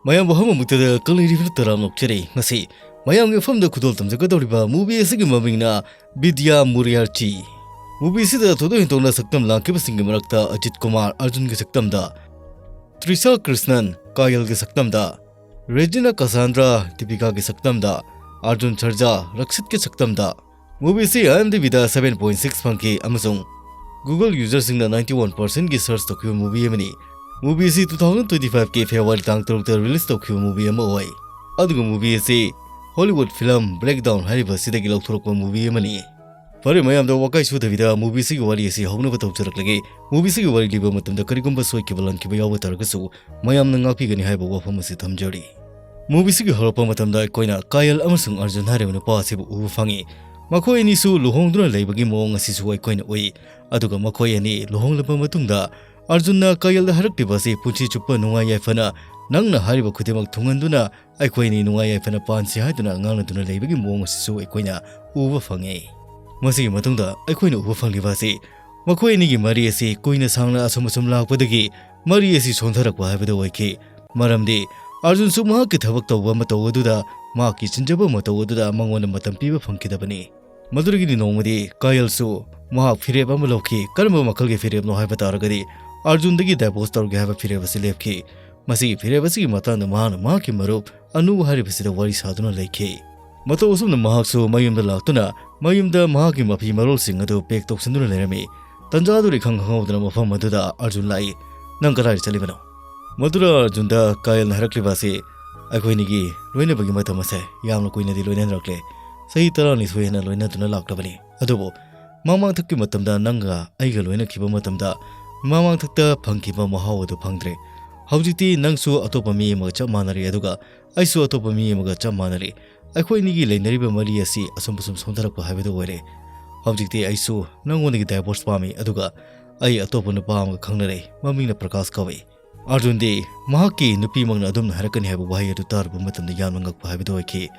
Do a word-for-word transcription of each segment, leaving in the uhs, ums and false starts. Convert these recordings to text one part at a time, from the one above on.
ꯃꯌꯥꯝꯕꯨ ꯍꯧꯅꯃꯛꯇꯗ ꯀꯪꯂꯩꯔꯤꯕꯅ ꯇꯔꯥꯝ ꯑꯣꯛꯆꯔꯤ꯫ ꯉꯁꯤ ꯃꯌꯥꯝꯒꯤ ꯃꯐꯝꯗ ꯈꯨꯗꯣꯜ ꯇꯝꯖꯒꯗꯧꯔꯤꯕ movie ꯑꯁꯤꯒꯤ ꯃꯃꯤꯡꯅ ꯕꯤꯗ꯭ꯌꯥ ꯃꯨꯔꯤꯌꯥꯔꯆꯤ꯫ Movie ꯑꯁꯤꯗ ꯊꯣꯏꯗꯣꯛ ꯍꯦꯟꯗꯣꯛꯅ ꯁꯛꯇꯝ ꯂꯥꯡꯈꯤꯕꯁꯤꯡꯒꯤ ꯃꯔꯛꯇ ꯑꯖꯤꯠ ꯀꯨꯃꯥꯔ ꯑꯔꯖꯨꯟꯒꯤ ꯁꯛꯇꯝꯗ, ꯇ꯭ꯔꯤꯁꯥ ꯀ꯭ꯔꯤꯁꯅꯟ ꯀꯥꯌꯜꯒꯤ ꯁꯛꯇꯝꯗ, ꯔꯦꯖꯤꯅꯥ ꯀꯁꯥꯟꯗ꯭ꯔꯥ ꯗꯤꯄꯤꯀꯥꯒꯤ ꯁꯛꯇꯝꯗ, ꯑꯥꯔꯖꯨꯟ ꯁꯔꯖꯥ ꯔꯛꯁꯤꯠꯀꯤ ꯁꯛꯇꯝꯗ꯫ Movie ꯑꯁꯤ IMDbꯗ seven point six ꯐꯪꯈꯤ ꯑꯃꯁꯨꯡ Google userꯁꯤꯡꯅ ninety one percentꯀꯤ search ꯇꯧꯈꯤꯕ movie ꯑꯃꯅꯤ꯫ Movie ꯑꯁꯤ two thousand twenty fiveꯀꯤ February ꯇꯥꯡ ꯇꯔꯨꯛꯇ release ꯇꯧꯈꯤꯕ movie ꯑꯃ ꯑꯣꯏ꯫ ꯑꯗꯨꯒ movie ꯑꯁꯤ Hollywood film Breakdown ꯍꯥꯏꯔꯤꯕ ꯑꯁꯤꯗꯒꯤ ꯂꯧꯊꯣꯔꯛꯄ movie ꯑꯃꯅꯤ꯫ ꯐꯔꯦ, ꯃꯌꯥꯝꯗ ꯋꯥꯀꯥꯏ ꯁꯨꯗꯕꯤꯗ movie ꯑꯁꯤꯒꯤ ꯋꯥꯔꯤ ꯑꯁꯤ ꯍꯧꯅꯕ ꯇꯧꯖꯔꯛꯂꯒꯦ꯫ Movie ꯑꯁꯤꯒꯤ ꯋꯥꯔꯤ ꯂꯤꯕ ꯃꯇꯝꯗ ꯀꯔꯤꯒꯨꯝꯕ ꯁꯣꯏꯈꯤꯕ ꯂꯥꯟꯈꯤꯕ ꯌꯥꯎꯕ ꯇꯥꯔꯒꯁꯨ ꯃꯌꯥꯝꯅ ꯉꯥꯛꯄꯤꯒꯅꯤ ꯍꯥꯏꯕ ꯋꯥꯐꯝ ꯑꯁꯤ ꯊꯝꯖꯔꯤ꯫ Movie ꯑꯁꯤꯒꯤ ꯍꯧꯔꯛꯄ ꯃꯇꯝꯗ ꯑꯩꯈꯣꯏꯅ ꯀꯥꯌꯜ ꯑꯃꯁꯨꯡ ꯑꯔꯖꯨꯟ ꯍꯥꯏꯔꯤꯕ ꯅꯨꯄꯥ ꯑꯁꯤꯕꯨ ꯎꯕ ꯐꯪꯉꯤ꯫ ꯃꯈꯣꯏ ꯑꯅꯤꯁꯨ ꯂꯨꯍꯣꯡꯗꯨꯅ ꯂꯩꯕꯒꯤ ꯃꯑꯣꯡ ꯑꯁꯤꯁꯨ ꯑꯩꯈꯣꯏꯅ ꯎꯏ꯫ ꯑꯗꯨꯒ ꯃꯈꯣꯏ ꯑꯅꯤ ꯂꯨꯍꯣꯡꯂꯕ ꯃꯇꯨꯡꯗ ꯑꯔꯖꯨꯟꯅ ꯀꯥꯌꯜꯗ ꯍꯥꯏꯔꯛꯂꯤꯕ ꯑꯁꯤ ꯄꯨꯟꯁꯤ ꯆꯨꯞꯄ ꯅꯨꯡꯉꯥꯏ ꯌꯥꯏꯐꯅ ꯅꯪꯅ ꯍꯥꯏꯔꯤꯕ ꯈꯨꯗꯤꯡꯃꯛ ꯊꯨꯡꯍꯟꯗꯨꯅ ꯑꯩꯈꯣꯏ ꯑꯅꯤ ꯅꯨꯡꯉꯥꯏ ꯌꯥꯏꯐꯅ ꯄꯥꯟꯁꯤ ꯍꯥꯏꯗꯨꯅ ꯉꯥꯡꯅꯗꯨꯅ ꯂꯩꯕꯒꯤ ꯃꯑꯣꯡ ꯑꯁꯤꯁꯨ ꯑꯩꯈꯣꯏꯅ ꯎꯕ ꯐꯪꯉꯤ꯫ ꯃꯁꯤꯒꯤ ꯃꯇꯨꯡꯗ ꯑꯩꯈꯣꯏꯅ ꯎꯕ ꯐꯪꯂꯤꯕ ꯑꯁꯤ ꯃꯈꯣꯏ ꯑꯅꯤꯒꯤ ꯃꯔꯤ ꯑꯁꯤ ꯀꯨꯏꯅ ꯁꯥꯡꯅ ꯑꯁꯨꯝ ꯑꯁꯨꯝ ꯂꯥꯛꯄꯗꯒꯤ ꯃꯔꯤ ꯑꯁꯤ ꯁꯣꯟꯊꯔꯛꯄ ꯍꯥꯏꯕꯗꯨ ꯑꯣꯏꯈꯤ꯫ ꯃꯔꯝꯗꯤ ꯑꯔꯖꯨꯟꯁꯨ ꯃꯍꯥꯛꯀꯤ ꯊꯕꯛ ꯇꯧꯕ ꯃꯇꯧ ꯑꯗꯨꯗ, ꯃꯍꯥꯛꯀꯤ ꯆꯤꯟꯖꯕ ꯃꯇꯧ ꯑꯗꯨꯗ ꯃꯉꯣꯟꯗ ꯃꯇꯝ ꯄꯤꯕ ꯐꯪꯈꯤꯗꯕꯅꯤ꯫ ꯃꯗꯨꯗꯒꯤꯗꯤ ꯅꯣꯡꯃꯗꯤ ꯀꯥꯌꯜꯁꯨ ꯃꯍꯥꯛ ꯐꯤꯔꯦꯞ ꯑꯃ ꯂꯧꯈꯤ꯫ ꯀꯔꯝꯕ ꯃꯈꯜꯒꯤ ꯐꯤꯔꯦꯞꯅꯣ ꯍꯥꯏꯕ ꯇꯥꯔꯒꯗꯤ, ꯑꯔꯖꯨꯟꯗꯒꯤ divorce ꯇꯧꯔꯒꯦ ꯍꯥꯏꯕ ꯐꯤꯔꯦꯞ ꯑꯁꯤ ꯂꯦꯞꯈꯤ꯫ ꯃꯁꯤꯒꯤ ꯐꯤꯔꯦꯞ ꯑꯁꯤꯒꯤ ꯃꯇꯥꯡꯗ ꯃꯍꯥꯛꯅ ꯃꯍꯥꯛꯀꯤ ꯃꯔꯨꯞ ꯑꯅꯨ ꯍꯥꯏꯔꯤꯕꯁꯤꯗ ꯋꯥꯔꯤ ꯁꯥꯗꯨꯅ ꯂꯩꯈꯤ꯫ ꯃꯇꯧ ꯑꯁꯨꯝꯅ ꯃꯍꯥꯛꯁꯨ ꯃꯌꯨꯝꯗ ꯂꯥꯛꯇꯨꯅ ꯃꯌꯨꯝꯗ ꯃꯍꯥꯛꯀꯤ ꯃꯐꯤ ꯃꯔꯣꯜꯁꯤꯡ ꯑꯗꯨ pack ꯇꯧꯁꯤꯟꯗꯨꯅ ꯂꯩꯔꯝꯃꯤ꯫ ꯇꯟꯖꯥꯗꯨ ꯏꯈꯪ ꯈꯪꯍꯧꯗꯅ ꯃꯐꯝ ꯑꯗꯨꯗ ꯑꯔꯖꯨꯟ ꯂꯥꯛꯏ꯫ "ꯅꯪ ꯀꯗꯥꯏꯗ ꯆꯠꯂꯤꯕꯅꯣ?" ꯃꯗꯨꯗ ꯑꯔꯖꯨꯟꯗ ꯀꯥꯌꯜꯅ ꯍꯥꯏꯔꯛꯂꯤꯕ ꯑꯁꯤ, "ꯑꯩꯈꯣꯏꯅꯤꯒꯤ ꯂꯣꯏꯅꯕꯒꯤ ꯃꯇꯝ ꯑꯁꯦ ꯌꯥꯝꯅ ꯀꯨꯏꯅꯗꯤ ꯂꯣꯏꯅꯅꯔꯛꯂꯦ꯫ ꯆꯍꯤ ꯇꯔꯥꯅꯤꯊꯣꯏ ꯍꯦꯟꯅ ꯂꯣꯏꯅꯗꯨꯅ ꯂꯥꯛꯂꯕꯅꯤ꯫ ꯑꯗꯨꯕꯨ ꯃꯃꯥꯡꯊꯛꯀꯤ ꯃꯇꯝꯗ ꯅꯪꯒ ꯑꯩꯒ ꯂꯣꯏꯅꯈꯤꯕ ꯃꯇꯝꯗ ꯃꯃꯥꯡꯊꯛꯇ ꯐꯪꯈꯤꯕ ꯃꯍꯥꯎ ꯑꯗꯨ ꯐꯪꯗ꯭ꯔꯦ꯫ ꯍꯧꯖꯤꯛꯇꯤ ꯅꯪꯁꯨ ꯑꯇꯣꯞꯄ ꯃꯤ ꯑꯃꯒ ꯆꯞ ꯃꯥꯟꯅꯔꯦ, ꯑꯗꯨꯒ ꯑꯩꯁꯨ ꯑꯇꯣꯞꯄ ꯃꯤ ꯑꯃꯒ ꯆꯞ ꯃꯥꯟꯅꯔꯦ꯫ ꯑꯩꯈꯣꯏ ꯑꯅꯤꯒꯤ ꯂꯩꯅꯔꯤꯕ ꯃꯔꯤ ꯑꯁꯤ ꯑꯁꯨꯝ ꯑꯁꯨꯝ ꯁꯣꯟꯊꯔꯛꯄ ꯍꯥꯏꯕꯗꯨ ꯑꯣꯏꯔꯦ꯫ ꯍꯧꯖꯤꯛꯇꯤ ꯑꯩꯁꯨ ꯅꯪꯉꯣꯟꯗꯒꯤ divorce ꯄꯥꯝꯃꯤ, ꯑꯗꯨꯒ ꯑꯩ ꯑꯇꯣꯞꯄ ꯅꯨꯄꯥ ꯑꯃꯒ ꯈꯪꯅꯔꯦ, ꯃꯃꯤꯡꯅ ꯄ꯭ꯔꯀꯥꯁ ꯀꯧꯏ꯫" ꯑꯔꯖꯨꯟꯗꯤ ꯃꯍꯥꯛꯀꯤ ꯅꯨꯄꯤꯃꯛꯅ ꯑꯗꯨꯝꯅ ꯍꯥꯏꯔꯛꯀꯅꯤ ꯍꯥꯏꯕ ꯋꯥꯍꯩ ꯑꯗꯨ ꯇꯥꯔꯨꯕ ꯃꯇꯝꯗ ꯌꯥꯝꯅ ꯉꯛꯄ ꯍꯥꯏꯕꯗꯨ ꯑꯣꯏꯈꯤ꯫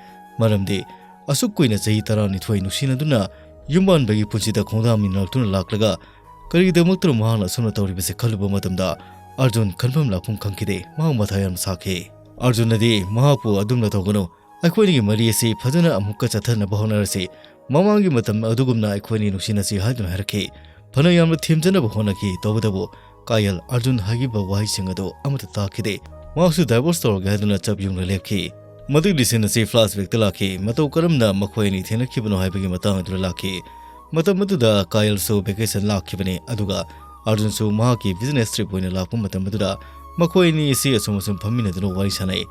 ꯃꯔꯝꯗꯤ ꯑꯁꯨꯛ ꯀꯨꯏꯅ ꯆꯍꯤ ꯇꯔꯥꯅꯤꯊꯣꯏ ꯅꯨꯡꯁꯤꯅꯗꯨꯅ ꯌꯨꯝꯕꯥꯟꯕꯒꯤ ꯄꯨꯟꯁꯤꯗ ꯈꯣꯡꯗꯥꯃꯤꯟꯅꯔꯛꯇꯨꯅ ꯂꯥꯛꯂꯒ ꯀꯔꯤꯒꯤꯗꯃꯛꯇꯅꯣ ꯃꯍꯥꯛꯅ ꯑꯁꯨꯝꯅ ꯇꯧꯔꯤꯕꯁꯦ ꯈꯜꯂꯨꯕ ꯃꯇꯝꯗ ꯑꯔꯖꯨꯟ ꯈꯟꯐꯝ ꯂꯥꯛꯐꯝ ꯈꯪꯈꯤꯗꯦ꯫ ꯃꯍꯥꯛ ꯃꯊꯥ ꯌꯥꯝꯅ ꯁꯥꯈꯤ꯫ ꯑꯥꯔꯖꯨꯟꯅꯗꯤ ꯃꯍꯥꯛꯄꯨ ꯑꯗꯨꯝꯅ ꯇꯧꯒꯅꯨ, ꯑꯩꯈꯣꯏꯅꯤꯒꯤ ꯃꯔꯤ ꯑꯁꯤ ꯐꯖꯅ ꯑꯃꯨꯛꯀ ꯆꯠꯊꯅꯕ ꯍꯣꯠꯅꯔꯁꯤ, ꯃꯃꯥꯡꯒꯤ ꯃꯇꯝ ꯑꯗꯨꯒꯨꯝꯅ ꯑꯩꯈꯣꯏꯅꯤ ꯅꯨꯡꯁꯤꯅꯁꯤ ꯍꯥꯏꯗꯨꯅ ꯍꯥꯏꯔꯛꯈꯤ꯫ ꯐꯅ ꯌꯥꯝꯅ ꯊꯦꯝꯖꯅꯕ ꯍꯣꯠꯅꯈꯤ, ꯇꯧꯕꯇꯕꯨ ꯀꯥꯌꯜ ꯑꯥꯔꯖꯨꯟ ꯍꯥꯏꯈꯤꯕ ꯋꯥꯍꯩꯁꯤꯡ ꯑꯗꯨ ꯑꯃꯠꯇ ꯇꯥꯈꯤꯗꯦ꯫ ꯃꯍꯥꯛꯁꯨ divorce ꯇꯧꯔꯒꯦ ꯍꯥꯏꯗꯨꯅ ꯆꯞ ꯌꯨꯡꯅ ꯂꯦꯞꯈꯤ꯫ ꯃꯗꯨꯒꯤ scene ꯑꯁꯤ flashback ꯇ ꯂꯥꯛꯈꯤ꯫ ꯃꯇꯧ ꯀꯔꯝꯅ ꯃꯈꯣꯏ ꯑꯅꯤ ꯊꯦꯡꯅꯈꯤꯕꯅꯣ ꯍꯥꯏꯕꯒꯤ ꯃꯇꯥꯡ ꯑꯗꯨꯗ ꯂꯥꯛꯈꯤ꯫ ꯃꯇꯝ ꯑꯗꯨꯗ ꯀꯥꯌꯜꯁꯨ vacation ꯂꯥꯛꯈꯤꯕꯅꯤ, ꯑꯗꯨꯒ ꯑꯥꯔꯖꯨꯟꯁꯨ ꯃꯍꯥꯛꯀꯤ business trip ꯑꯣꯏꯅ ꯂꯥꯛꯄ ꯃꯇꯝ ꯑꯗꯨꯗ ꯃꯈꯣꯏ ꯑꯅꯤ ꯑꯁꯤ ꯑꯁꯨꯝ ꯑꯁꯨꯝ ꯐꯝꯃꯤꯟꯅꯗꯨꯅ ꯋꯥꯔꯤ ꯁꯥꯟꯅꯩ꯫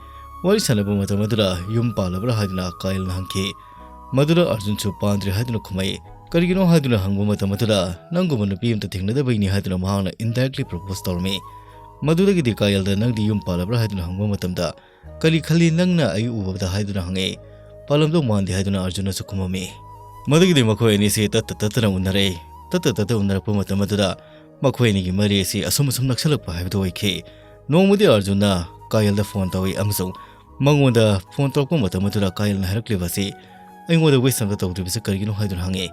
ꯋꯥꯔꯤ ꯁꯥꯟꯅꯕ ꯃꯇꯝ ꯑꯗꯨꯗ ꯌꯨꯝ ꯄꯥꯜꯂꯕ꯭ꯔꯥ ꯍꯥꯏꯗꯨꯅ ꯀꯥꯌꯜꯅ ꯍꯪꯈꯤ꯫ ꯃꯗꯨꯗ ꯑꯥꯔꯖꯨꯟꯁꯨ ꯄꯥꯟꯗ꯭ꯔꯤ ꯍꯥꯏꯗꯨꯅ ꯈꯨꯝꯃꯛꯏ꯫ ꯀꯔꯤꯒꯤꯅꯣ ꯍꯥꯏꯗꯨꯅ ꯍꯪꯕ ꯃꯇꯝ ꯑꯗꯨꯗ ꯅꯪꯒꯨꯝꯕ ꯅꯨꯄꯤ ꯑꯃꯇ ꯊꯦꯡꯅꯗꯕꯩꯅꯤ ꯍꯥꯏꯗꯨꯅ ꯃꯍꯥꯛꯅ indirectly propose ꯇꯧꯔꯝꯃꯤ꯫ ꯃꯗꯨꯗꯒꯤꯗꯤ ꯀꯥꯌꯜꯗ ꯅꯪꯗꯤ ꯌꯨꯝ ꯄꯥꯜꯂꯕ꯭ꯔꯥ ꯍꯥꯏꯗꯨꯅ ꯍꯪꯕ ꯃꯇꯝꯗ ꯀꯔꯤ ꯈꯜꯂꯤ ꯅꯪꯅ ꯑꯩ ꯎꯕꯗ ꯍꯥꯏꯗꯨꯅ ꯍꯪꯉꯛꯏ꯫ ꯄꯥꯜꯂꯝꯗꯧ ꯃꯥꯟꯗꯦ ꯍꯥꯏꯗꯨꯅ ꯑꯥꯔꯖꯨꯟꯅꯁꯨ ꯈꯨꯝꯃꯝꯃꯤ꯫ ꯃꯗꯨꯒꯤꯗꯤ ꯃꯈꯣꯏ ꯑꯅꯤꯁꯤ ꯇꯠꯇ ꯇꯠꯇꯅ ꯎꯅꯔꯛꯏ꯫ ꯇꯠꯇ ꯇꯠꯇ ꯎꯅꯔꯛꯄ ꯃꯇꯝ ꯑꯗꯨꯗ ꯃꯈꯣꯏ ꯑꯅꯤꯒꯤ ꯃꯔꯤ ꯑꯁꯤ ꯑꯁꯨꯝ ꯑꯁꯨꯝ ꯅꯛꯁꯜꯂꯛꯄ ꯍꯥꯏꯕꯗꯨ ꯑꯣꯏꯈꯤ꯫ ꯅꯣꯡꯃꯗꯤ ꯑꯥꯔꯖꯨꯟꯅ ꯀꯥꯌꯜꯗ phone ꯇꯧꯏ ꯑꯃꯁꯨꯡ ꯃꯉꯣꯟꯗ phone ꯇꯧꯔꯛꯄ ꯃꯇꯝ ꯑꯗꯨꯗ ꯀꯥꯌꯜꯅ ꯍꯥꯏꯔꯛꯂꯤꯕ ꯑꯁꯤ, "ꯑꯩꯉꯣꯟꯗ wish ꯑꯃꯇ ꯇꯧꯗ꯭ꯔꯤꯕꯁꯤ ꯀꯔꯤꯒꯤꯅꯣ?" ꯍꯥꯏꯗꯨꯅ ꯍꯪꯉꯤ꯫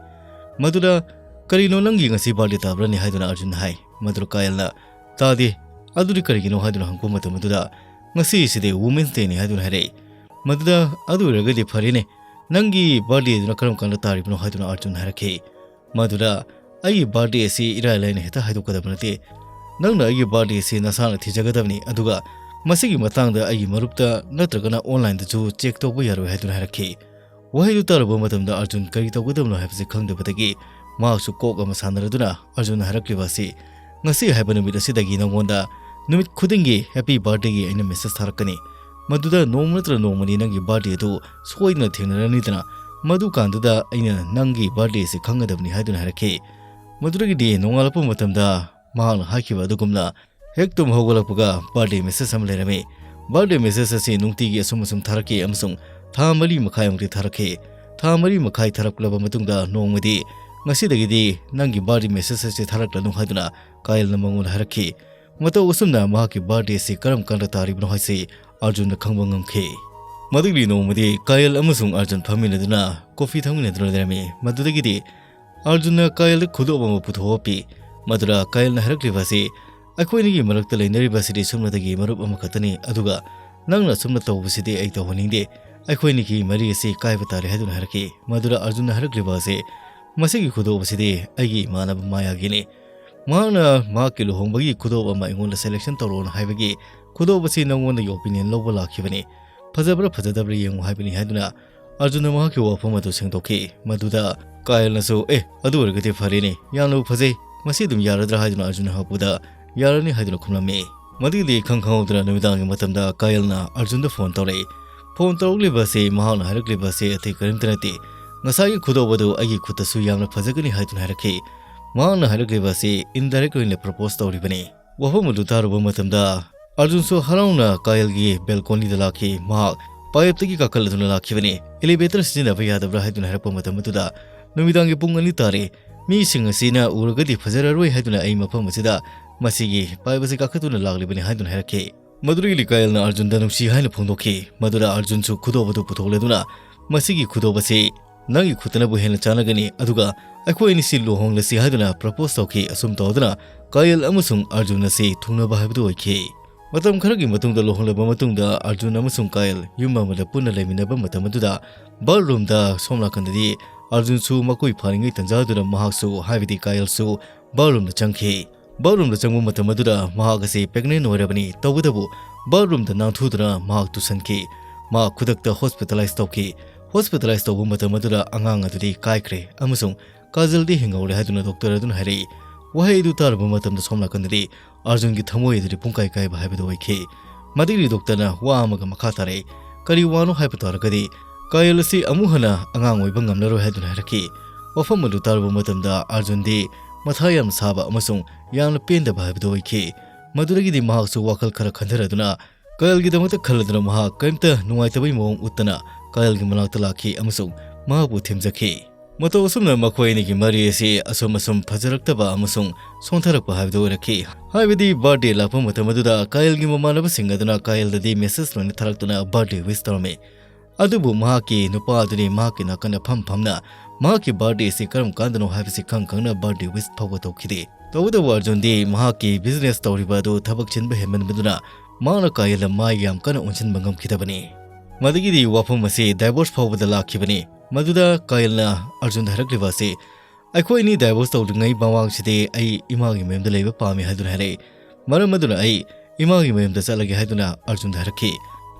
ꯃꯗꯨꯗ, "ꯀꯔꯤꯅꯣ, ꯅꯪꯒꯤ ꯉꯁꯤ birthday ꯇꯥꯕ꯭ꯔꯅꯦ?" ꯍꯥꯏꯗꯨꯅ ꯑꯥꯔꯖꯨꯟꯅ ꯍꯥꯏ꯫ ꯃꯗꯨꯗ ꯀꯥꯌꯜꯅ, "ꯇꯥꯗꯦ, ꯑꯗꯨꯗꯤ ꯀꯔꯤꯒꯤꯅꯣ?" ꯍꯥꯏꯗꯨꯅ ꯍꯪꯉꯛꯄ ꯃꯇꯝ ꯑꯗꯨꯗ, "ꯉꯁꯤꯁꯤꯗꯤ Women's Day ꯅꯤ" ꯍꯥꯏꯗꯨꯅ ꯍꯥꯏꯔꯛꯏ꯫ ꯃꯗꯨꯗ, "ꯑꯗꯨ ꯑꯣꯏꯔꯒꯗꯤ ꯐꯔꯦꯅꯦ, ꯅꯪꯒꯤ birthday ꯑꯗꯨꯅ ꯀꯔꯝ ꯀꯥꯟꯗ ꯇꯥꯔꯤꯕꯅꯣ?" ꯍꯥꯏꯗꯨꯅ ꯑꯥꯔꯖꯨꯟ ꯍꯥꯏꯔꯛꯈꯤ꯫ ꯃꯗꯨꯗ, "ꯑꯩꯒꯤ birthday ꯑꯁꯤ ꯏꯔꯥꯏ ꯂꯥꯏꯅ ꯍꯦꯛꯇ ꯍꯥꯏꯗꯣꯛꯀꯗꯕ ꯅꯠꯇꯦ꯫ ꯅꯪꯅ ꯑꯩꯒꯤ birthday ꯑꯁꯤ ꯅꯁꯥꯅ ꯊꯤꯖꯒꯗꯕꯅꯤ, ꯑꯗꯨꯒ ꯃꯁꯤꯒꯤ ꯃꯇꯥꯡꯗ ꯑꯩꯒꯤ ꯃꯔꯨꯞꯇ ꯅꯠꯇ꯭ꯔꯒꯅ online ꯗꯁꯨ check ꯇꯧꯕ ꯌꯥꯔꯣꯏ" ꯍꯥꯏꯗꯨꯅ ꯍꯥꯏꯔꯛꯈꯤ꯫ ꯋꯥꯍꯩꯗꯨ ꯇꯥꯔꯨꯕ ꯃꯇꯝꯗ ꯑꯥꯔꯖꯨꯟ ꯀꯔꯤ ꯇꯧꯒꯗꯕꯅꯣ ꯍꯥꯏꯕꯁꯤ ꯈꯪꯗꯕꯗꯒꯤ ꯃꯍꯥꯛꯁꯨ ꯀꯣꯛ ꯑꯃ ꯁꯥꯟꯅꯔꯗꯨꯅ ꯑꯥꯔꯖꯨꯟꯅ ꯍꯥꯏꯔꯛꯂꯤꯕ ꯑꯁꯤ, "ꯉꯁꯤ ꯍꯥꯏꯕ ꯅꯨꯃꯤꯠ ꯑꯁꯤꯗꯒꯤ ꯅꯉꯣꯟꯗ ꯅꯨꯃꯤꯠ ꯈꯨꯗꯤꯡꯒꯤ happy birthday ꯒꯤ ꯑꯩꯅ message ꯊꯥꯔꯛꯀꯅꯤ꯫ ꯃꯗꯨꯗ ꯅꯣꯡꯃ ꯅꯠꯇ꯭ꯔ ꯅꯣꯡꯃꯗꯤ ꯅꯪꯒꯤ birthday ꯑꯗꯨ ꯁꯣꯏꯗꯅ ꯊꯦꯡꯅꯔꯅꯤꯗꯅ, ꯃꯗꯨ ꯀꯥꯟꯗꯨꯗ ꯑꯩꯅ ꯅꯪꯒꯤ birthday ꯑꯁꯤ ꯈꯪꯒꯗꯕꯅꯤ" ꯍꯥꯏꯗꯨꯅ ꯍꯥꯏꯔꯛꯈꯤ꯫ ꯃꯗꯨꯗꯒꯤꯗꯤ ꯅꯣꯡꯉꯥꯜꯂꯛꯄ ꯃꯇꯝꯗ ꯃꯍꯥꯛꯅ ꯍꯥꯏꯈꯤꯕ ꯑꯗꯨꯒꯨꯝꯅ ꯍꯦꯛ ꯇꯨꯝ ꯍꯧꯒꯠꯂꯛꯄꯒ birthday message ꯑꯃ ꯂꯩꯔꯝꯃꯤ꯫ Birthday message ꯑꯁꯤ ꯅꯨꯡꯇꯤꯒꯤ ꯑꯁꯨꯝ ꯑꯁꯨꯝ ꯊꯥꯔꯛꯈꯤ ꯑꯃꯁꯨꯡ ꯊꯥ ꯃꯔꯤ ꯃꯈꯥꯏꯃꯨꯛꯇꯤ ꯊꯥꯔꯛꯈꯤ꯫ ꯊꯥ ꯃꯔꯤ ꯃꯈꯥꯏ ꯊꯥꯔꯛꯂꯕ ꯃꯇꯨꯡꯗ ꯅꯣꯡꯃꯗꯤ, "ꯉꯁꯤꯗꯒꯤꯗꯤ ꯅꯪꯒꯤ birthday message ꯑꯁꯤ ꯊꯥꯔꯛꯂꯅꯨ" ꯍꯥꯏꯗꯨꯅ ꯀꯥꯌꯜꯅ ꯃꯉꯣꯟꯗ ꯍꯥꯏꯔꯛꯈꯤ꯫ ꯃꯇꯧ ꯑꯁꯨꯝꯅ ꯃꯍꯥꯛꯀꯤ birthday ꯑꯁꯤ ꯀꯔꯝ ꯀꯥꯟꯗ ꯇꯥꯔꯤꯕꯅꯣ ꯍꯥꯏꯁꯤ ꯑꯥꯔꯖꯨꯟꯅ ꯈꯪꯕ ꯉꯝꯈꯤ꯫ ꯃꯗꯨꯒꯤ ꯅꯣꯡꯃꯗꯤ ꯀꯥꯌꯜ ꯑꯃꯁꯨꯡ ꯑꯥꯔꯖꯨꯟ ꯐꯝꯃꯤꯟꯅꯗꯨꯅ coffee ꯊꯛꯃꯤꯟꯅꯗꯨꯅ ꯂꯩꯔꯝꯃꯤ꯫ ꯃꯗꯨꯗꯒꯤꯗꯤ ꯑꯥꯔꯖꯨꯟꯅ ꯀꯥꯌꯜꯗ ꯈꯨꯗꯣꯞ ꯑꯃ ꯄꯨꯊꯣꯛꯑ ꯄꯤ꯫ ꯃꯗꯨꯗ ꯀꯥꯌꯜꯅ ꯍꯥꯏꯔꯛꯂꯤꯕ ꯑꯁꯤ, "ꯑꯩꯈꯣꯏ ꯑꯅꯤꯒꯤ ꯃꯔꯛꯇ ꯂꯩꯅꯔꯤꯕ ꯑꯁꯤꯗꯤ ꯁꯨꯞꯅꯇꯒꯤ ꯃꯔꯨꯞ ꯑꯃꯈꯛꯇꯅꯤ, ꯑꯗꯨꯒ "ꯅꯪꯅ ꯑꯁꯨꯝꯅ ꯇꯧꯕꯁꯤꯗꯤ ꯑꯩ ꯇꯧꯍꯟꯅꯤꯡꯗꯦ꯫ ꯑꯩꯈꯣꯏ ꯑꯅꯤꯒꯤ ꯃꯔꯤ ꯑꯁꯤ ꯀꯥꯏꯕ ꯇꯥꯔꯦ" ꯍꯥꯏꯗꯨꯅ ꯍꯥꯏꯔꯛꯈꯤ꯫ ꯃꯗꯨꯗ ꯑꯔꯖꯨꯟꯅ ꯍꯥꯏꯔꯛꯂꯤꯕ ꯑꯁꯤ, "ꯃꯁꯤꯒꯤ ꯈꯨꯗꯣꯞ ꯑꯁꯤꯗꯤ ꯑꯩꯒꯤ ꯏꯃꯥꯟꯅꯕ ꯃꯥꯌꯥꯒꯤꯅꯤ꯫ ꯃꯍꯥꯛꯅ ꯃꯍꯥꯛꯀꯤ ꯂꯨꯍꯣꯡꯕꯒꯤ ꯈꯨꯗꯣꯞ ꯑꯃ ꯑꯩꯉꯣꯟꯗ selection ꯇꯧꯔꯛꯑꯣꯅ ꯍꯥꯏꯕꯒꯤ ꯈꯨꯗꯣꯞ ꯑꯁꯤ ꯅꯉꯣꯟꯗꯒꯤ opinion ꯂꯧꯕ ꯂꯥꯛꯈꯤꯕꯅꯤ꯫ ꯐꯖꯕ꯭ꯔꯥ ꯐꯖꯗꯕ꯭ꯔꯥ ꯌꯦꯡꯉꯨ ꯍꯥꯏꯕꯅꯤ" ꯍꯥꯏꯗꯨꯅ ꯑꯔꯖꯨꯟꯅ ꯃꯍꯥꯛꯀꯤ ꯋꯥꯐꯝ ꯑꯗꯨ ꯁꯦꯡꯗꯣꯛꯈꯤ꯫ ꯃꯗꯨꯗ ꯀꯥꯌꯜꯅꯁꯨ, "ꯑꯦ, ꯑꯗꯨ ꯑꯣꯏꯔꯒꯗꯤ ꯐꯔꯦꯅꯦ, ꯌꯥꯝꯅꯕꯨ ꯐꯖꯩ, ꯃꯁꯤ ꯑꯗꯨꯝ ꯌꯥꯔꯗ꯭ꯔꯥ?" ꯍꯥꯏꯗꯨꯅ ꯑꯔꯖꯨꯟꯅ ꯍꯪꯉꯛꯄꯗ, "ꯌꯥꯔꯅꯤ" ꯍꯥꯏꯗꯨꯅ ꯈꯨꯝꯂꯝꯃꯤ꯫ ꯃꯗꯨꯒꯤꯗꯤ ꯏꯈꯪ ꯈꯪꯍꯧꯗꯅ ꯅꯨꯃꯤꯗꯥꯡꯒꯤ ꯃꯇꯝꯗ ꯀꯥꯌꯜꯅ ꯑꯔꯖꯨꯟꯗ phone ꯇꯧꯔꯛꯏ꯫ Phone ꯇꯧꯔꯛꯂꯤꯕ ꯑꯁꯤ ꯃꯍꯥꯛꯅ ꯍꯥꯏꯔꯛꯂꯤꯕ ꯑꯁꯤ ꯑꯇꯩ ꯀꯔꯤꯝꯇ ꯅꯠꯇꯦ, ꯉꯁꯥꯏꯒꯤ ꯈꯨꯗꯣꯞ ꯑꯗꯨ ꯑꯩꯒꯤ ꯈꯨꯠꯇꯁꯨ ꯌꯥꯝꯅ ꯐꯖꯒꯅꯤ ꯍꯥꯏꯗꯨꯅ ꯍꯥꯏꯔꯛꯈꯤ꯫ ꯃꯍꯥꯛꯅ ꯍꯥꯏꯔꯛꯂꯤꯕ ꯑꯁꯤ indirect ꯑꯣꯏꯅ propose ꯇꯧꯔꯤꯕꯅꯤ꯫ ꯋꯥꯐꯝ ꯑꯗꯨ ꯇꯥꯔꯨꯕ ꯃꯇꯝꯗ ꯑꯔꯖꯨꯟꯁꯨ ꯍꯔꯥꯎꯅ ꯀꯥꯌꯜꯒꯤ balconyꯗ ꯂꯥꯛꯈꯤ꯫ ꯃꯍꯥꯛ pipeꯇꯒꯤ ꯀꯥꯈꯠꯂꯗꯨꯅ ꯂꯥꯛꯈꯤꯕꯅꯤ꯫ Elevator ꯁꯤꯖꯤꯟꯅꯕ ꯌꯥꯗꯕ꯭ꯔꯥ ꯍꯥꯏꯗꯨꯅ ꯍꯥꯏꯔꯛꯄ ꯃꯇꯝ ꯑꯗꯨꯗ, "ꯅꯨꯃꯤꯗꯥꯡꯒꯤ ꯄꯨꯡ ꯑꯅꯤ ꯇꯥꯔꯦ, ꯃꯤꯁꯤꯡ ꯑꯁꯤꯅ ꯎꯔꯒꯗꯤ ꯐꯖꯔꯔꯣꯏ ꯍꯥꯏꯗꯨꯅ ꯑꯩ ꯃꯐꯝ ꯑꯁꯤꯗ ꯃꯁꯤꯒꯤ pipe ꯑꯁꯤ ꯀꯥꯈꯠꯇꯨꯅ ꯂꯥꯛꯂꯤꯕꯅꯤ" ꯍꯥꯏꯗꯨꯅ ꯍꯥꯏꯔꯛꯈꯤ꯫ ꯃꯗꯨꯗꯒꯤꯗꯤ ꯀꯥꯌꯜꯅ ꯑꯔꯖꯨꯟꯗ ꯅꯨꯡꯁꯤ ꯍꯥꯏꯅ ꯐꯣꯡꯗꯣꯛꯈꯤ꯫ ꯃꯗꯨꯗ ꯑꯔꯖꯨꯟꯁꯨ ꯈꯨꯗꯣꯞ ꯑꯗꯨ ꯄꯨꯊꯣꯛꯂꯗꯨꯅ, "ꯃꯁꯤꯒꯤ ꯈꯨꯗꯣꯞ ꯑꯁꯤ ꯅꯪꯒꯤ ꯈꯨꯠꯇꯅꯕꯨ ꯍꯦꯟꯅ ꯆꯥꯟꯅꯒꯅꯤ, ꯑꯗꯨꯒ ꯑꯩꯈꯣꯏ ꯑꯅꯤꯁꯤ ꯂꯨꯍꯣꯡꯂꯁꯤ" ꯍꯥꯏꯗꯨꯅ propose ꯇꯧꯈꯤ꯫ ꯑꯁꯨꯝ ꯇꯧꯗꯨꯅ ꯀꯥꯌꯜ ꯑꯃꯁꯨꯡ ꯑꯔꯖꯨꯟ ꯑꯁꯤ ꯊꯨꯡꯅꯕ ꯍꯥꯏꯕꯗꯨ ꯑꯣꯏꯈꯤ꯫ ꯃꯇꯝ ꯈꯔꯒꯤ ꯃꯇꯨꯡꯗ, ꯂꯨꯍꯣꯡꯂꯕ ꯃꯇꯨꯡꯗ, ꯑꯔꯖꯨꯟ ꯑꯃꯁꯨꯡ ꯀꯥꯌꯜ ꯌꯨꯝ ꯑꯃꯗ ꯄꯨꯟꯅ ꯂꯩꯃꯤꯟꯅꯕ ꯃꯇꯝ ꯑꯗꯨꯗ, bathroomꯗ ꯁꯣꯝ ꯅꯥꯀꯟꯗꯗꯤ ꯑꯔꯖꯨꯟꯁꯨ ꯃꯀꯣꯏ ꯐꯥꯔꯤꯉꯩ ꯇꯟꯖꯥꯗꯨꯗ ꯃꯍꯥꯛꯁꯨ, ꯍꯥꯏꯕꯗꯤ ꯀꯥꯌꯜꯁꯨ, bathroomꯗ ꯆꯪꯈꯤ꯫ Bathroomꯗ ꯆꯪꯕ ꯃꯇꯝ ꯑꯗꯨꯗ ꯃꯍꯥꯛ ꯑꯁꯤ pregnant ꯑꯣꯏꯔꯕꯅꯤ꯫ ꯇꯧꯕꯇꯕꯨ, bathroomꯗ ꯅꯥꯟꯊꯨꯗꯨꯅ ꯃꯍꯥꯛ ꯇꯨꯁꯟꯈꯤ꯫ ꯃꯍꯥꯛ ꯈꯨꯗꯛꯇ hospitalize ꯇꯧꯈꯤ꯫ Hospitalize ꯇꯧꯕ ꯃꯇꯝ ꯑꯗꯨꯗ ꯑꯉꯥꯡ ꯑꯗꯨꯗꯤ ꯀꯥꯏꯈ꯭ꯔꯦ ꯑꯃꯁꯨꯡ ꯀꯥꯖꯜꯗꯤ ꯍꯤꯡꯍꯧꯔꯦ ꯍꯥꯏꯗꯨꯅ doctor ꯑꯗꯨꯅ ꯍꯥꯏꯔꯛꯏ꯫ ꯋꯥꯍꯩ ꯑꯗꯨ ꯇꯥꯔꯨꯕ ꯃꯇꯝꯗ ꯁꯣꯝ ꯅꯥꯀꯟꯗꯗꯤ ꯑꯔꯖꯨꯟꯒꯤ ꯊꯃꯣꯏ ꯑꯗꯨꯗꯤ ꯄꯨꯡꯀꯥꯏ ꯀꯥꯏꯕ ꯍꯥꯏꯕꯗꯨ ꯑꯣꯏꯈꯤ꯫ ꯃꯗꯨꯒꯤ doctorꯅ ꯋꯥ ꯑꯃꯒ ꯃꯈꯥ ꯇꯥꯔꯛꯏ, "ꯀꯔꯤ ꯋꯥꯅꯣ ꯍꯥꯏꯕ ꯇꯥꯔꯒꯗꯤ, ꯀꯥꯌꯜ ꯑꯁꯤ ꯑꯃꯨꯛ ꯍꯟꯅ ꯑꯉꯥꯡ ꯑꯣꯏꯕ ꯉꯝꯂꯔꯣꯏ" ꯍꯥꯏꯗꯨꯅ ꯍꯥꯏꯔꯛꯈꯤ꯫ ꯋꯥꯐꯝ ꯑꯗꯨ ꯇꯥꯔꯨꯕ ꯃꯇꯝꯗ ꯑꯔꯖꯨꯟꯗꯤ ꯃꯊꯥ ꯌꯥꯝꯅ ꯁꯥꯕ ꯑꯃꯁꯨꯡ ꯌꯥꯝꯅ ꯄꯦꯟꯗꯕ ꯍꯥꯏꯕꯗꯨ ꯑꯣꯏꯈꯤ꯫ ꯃꯗꯨꯗꯒꯤꯗꯤ ꯃꯍꯥꯛꯁꯨ ꯋꯥꯈꯜ ꯈꯔ ꯈꯟꯊꯔꯗꯨꯅ ꯀꯥꯌꯜꯒꯤꯗꯃꯛꯇ ꯈꯜꯂꯗꯨꯅ ꯃꯍꯥꯛ ꯀꯔꯤꯝꯇ ꯅꯨꯡꯉꯥꯏꯇꯕꯒꯤ ꯃꯑꯣꯡ ꯎꯠꯇꯅ ꯀꯥꯌꯜꯒꯤ ꯃꯅꯥꯛꯇ ꯂꯥꯛꯈꯤ ꯑꯃꯁꯨꯡ ꯃꯍꯥꯛꯄꯨ ꯊꯦꯝꯖꯈꯤ꯫ ꯃꯇꯧ ꯑꯁꯨꯝꯅ ꯃꯈꯣꯏ ꯑꯅꯤꯒꯤ ꯃꯔꯤ ꯑꯁꯤ ꯑꯁꯨꯝ ꯑꯁꯨꯝ ꯐꯖꯔꯛꯇꯕ ꯑꯃꯁꯨꯡ ꯁꯣꯟꯊꯔꯛꯄ ꯍꯥꯏꯕꯗꯨ ꯑꯣꯏꯔꯛꯈꯤ꯫ ꯍꯥꯏꯕꯗꯤ, birthday ꯂꯥꯛꯄ ꯃꯇꯝ ꯑꯗꯨꯗ ꯀꯥꯌꯜꯒꯤ ꯃꯃꯥꯟꯅꯕꯁꯤꯡ ꯑꯗꯨꯅ ꯀꯥꯌꯜꯗꯗꯤ message ꯂꯣꯏꯅ ꯊꯥꯔꯛꯇꯨꯅ birthday wish ꯇꯧꯔꯝꯃꯤ꯫ ꯑꯗꯨꯕꯨ ꯃꯍꯥꯛꯀꯤ ꯅꯨꯄꯥ ꯑꯗꯨꯗꯤ ꯃꯍꯥꯛꯀꯤ ꯅꯥꯀꯟꯗ ꯐꯝ ꯐꯝꯅ ꯃꯍꯥꯛꯀꯤ birthday ꯑꯁꯤ ꯀꯔꯝ ꯀꯥꯟꯗꯅꯣ ꯍꯥꯏꯕꯁꯤ ꯈꯪ ꯈꯪꯅ birthday wish ꯐꯥꯎꯕ ꯇꯧꯈꯤꯗꯦ꯫ ꯇꯧꯕꯇꯕꯨ ꯑꯔꯖꯨꯟꯗꯤ ꯃꯍꯥꯛꯀꯤ business ꯇꯧꯔꯤꯕ ꯑꯗꯨ ꯊꯕꯛ ꯆꯤꯟꯕ ꯍꯦꯟꯃꯟꯕꯗꯨꯅ ꯃꯍꯥꯛꯅ ꯀꯥꯌꯜꯗ ꯃꯥꯏ ꯌꯥꯝ ꯀꯟꯅ ꯑꯣꯟꯁꯤꯟꯕ ꯉꯝꯈꯤꯗꯕꯅꯤ꯫ ꯃꯗꯨꯒꯤꯗꯤ ꯋꯥꯐꯝ ꯑꯁꯤ divorce ꯐꯥꯎꯕꯗ ꯂꯥꯛꯈꯤꯕꯅꯤ꯫ ꯃꯗꯨꯗ ꯀꯥꯌꯜꯅ ꯑꯔꯖꯨꯟꯗ ꯍꯥꯏꯔꯛꯂꯤꯕ ꯑꯁꯤ, "ꯑꯩꯈꯣꯏ ꯑꯅꯤ divorce ꯇꯧꯗ꯭ꯔꯤꯉꯩ ꯃꯃꯥꯡꯁꯤꯗꯤ ꯑꯩ ꯏꯃꯥꯒꯤ ꯃꯌꯨꯝꯗ ꯂꯩꯕ ꯄꯥꯝꯃꯤ" ꯍꯥꯏꯗꯨꯅ ꯍꯥꯏꯔꯛꯏ꯫ ꯃꯔꯝ ꯑꯗꯨꯅ ꯑꯩ ꯏꯃꯥꯒꯤ ꯃꯌꯨꯝꯗ ꯆꯠꯂꯒꯦ ꯍꯥꯏꯗꯨꯅ ꯑꯔꯖꯨꯟꯗ ꯍꯥꯏꯔꯛꯈꯤ꯫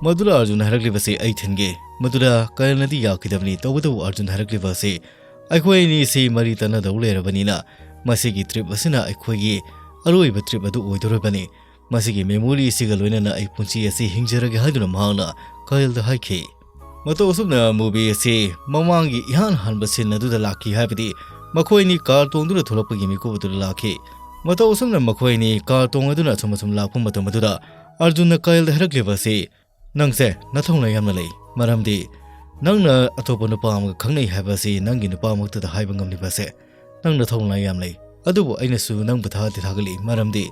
ꯃꯗꯨꯗ ꯑꯔꯖꯨꯟꯅ ꯍꯥꯏꯔꯛꯂꯤꯕꯁꯤ ꯑꯩ ꯊꯤꯟꯒꯦ꯫ ꯃꯗꯨꯗ ꯀꯥꯌꯜꯅꯗꯤ ꯌꯥꯈꯤꯗꯕꯅꯤ꯫ ꯇꯧꯕꯇꯕꯨ ꯑꯔꯖꯨꯟꯅ ꯍꯥꯏꯔꯛꯂꯤꯕ ꯑꯁꯤ, "ꯑꯩꯈꯣꯏ ꯑꯅꯤꯁꯤ ꯃꯔꯤ ꯇꯠꯅꯗꯧ ꯂꯩꯔꯕꯅꯤꯅ ꯃꯁꯤꯒꯤ trip ꯑꯁꯤꯅ ꯑꯩꯈꯣꯏꯒꯤ ꯑꯔꯣꯏꯕ trip ꯑꯗꯨ ꯑꯣꯏꯗꯧꯔꯕꯅꯤ꯫ ꯃꯁꯤꯒꯤ memory ꯑꯁꯤꯒ ꯂꯣꯏꯅꯅ ꯑꯩ ꯄꯨꯟꯁꯤ ꯑꯁꯤ ꯍꯤꯡꯖꯔꯒꯦ" ꯍꯥꯏꯗꯨꯅ ꯃꯍꯥꯛꯅ ꯀꯥꯌꯜꯗ ꯍꯥꯏꯈꯤ꯫ ꯃꯇꯧ ꯑꯁꯨꯝꯅ movie ꯑꯁꯤ ꯃꯃꯥꯡꯒꯤ ꯏꯍꯥꯟ ꯍꯥꯟꯕ scene ꯑꯗꯨꯗ ꯂꯥꯛꯈꯤ, ꯍꯥꯏꯕꯗꯤ ꯃꯈꯣꯏ ꯑꯅꯤ car ꯇꯣꯡꯗꯨꯅ ꯊꯣꯛꯂꯛꯄꯒꯤ ꯃꯤꯀꯨꯞ ꯑꯗꯨꯗ ꯂꯥꯛꯈꯤ꯫ ꯃꯇꯧ ꯑꯁꯨꯝꯅ ꯃꯈꯣꯏ ꯑꯅꯤ car ꯇꯣꯡꯗꯨꯅ ꯑꯁꯨꯝ ꯑꯁꯨꯝ ꯂꯥꯛꯄ ꯃꯇꯝ ꯑꯗꯨꯗ ꯑꯔꯖꯨꯟꯅ ꯀꯥꯌꯜꯗ ꯍꯥꯏꯔꯛꯂꯤꯕ ꯑꯁꯤ, "ꯅꯪꯁꯦ ꯅꯊꯧꯅꯥ ꯌꯥꯝꯅ ꯂꯩ, ꯃꯔꯝꯗꯤ ꯅꯪꯅ ꯑꯇꯣꯞꯄ ꯅꯨꯄꯥ ꯑꯃꯒ ꯈꯪꯅꯩ ꯍꯥꯏꯕ ꯑꯁꯤ ꯅꯪꯒꯤ ꯅꯨꯄꯥꯃꯛꯇꯗ ꯍꯥꯏꯕ ꯉꯝꯂꯤꯕ ꯑꯁꯦ ꯅꯪ ꯅꯊꯧꯅꯥ ꯌꯥꯝ ꯂꯩ꯫ ꯑꯗꯨꯕꯨ ꯑꯩꯅꯁꯨ ꯅꯪꯕꯨ ꯊꯥꯒꯠꯇꯤ ꯊꯥꯒꯠꯂꯤ, ꯃꯔꯝꯗꯤ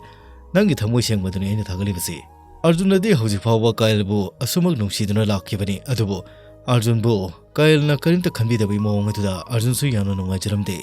ꯅꯪꯒꯤ ꯊꯃꯣꯏ ꯁꯦꯡꯕꯗꯨꯅꯤ ꯑꯩꯅ ꯊꯥꯒꯠꯂꯤꯕꯁꯤ"꯫ ꯑꯔꯖꯨꯟꯅꯗꯤ ꯍꯧꯖꯤꯛ ꯐꯥꯎꯕ ꯀꯥꯌꯜꯕꯨ ꯑꯁꯨꯃꯛ ꯅꯨꯡꯁꯤꯗꯨꯅ ꯂꯥꯛꯈꯤꯕꯅꯤ, ꯑꯗꯨꯕꯨ ꯑꯔꯖꯨꯟꯕꯨ ꯀꯥꯌꯜꯅ ꯀꯔꯤꯝꯇ ꯈꯟꯕꯤꯗꯕꯒꯤ ꯃꯑꯣꯡ ꯑꯗꯨꯗ ꯑꯔꯖꯨꯟꯁꯨ ꯌꯥꯝꯅ ꯅꯨꯡꯉꯥꯏꯖꯔꯝꯗꯦ꯫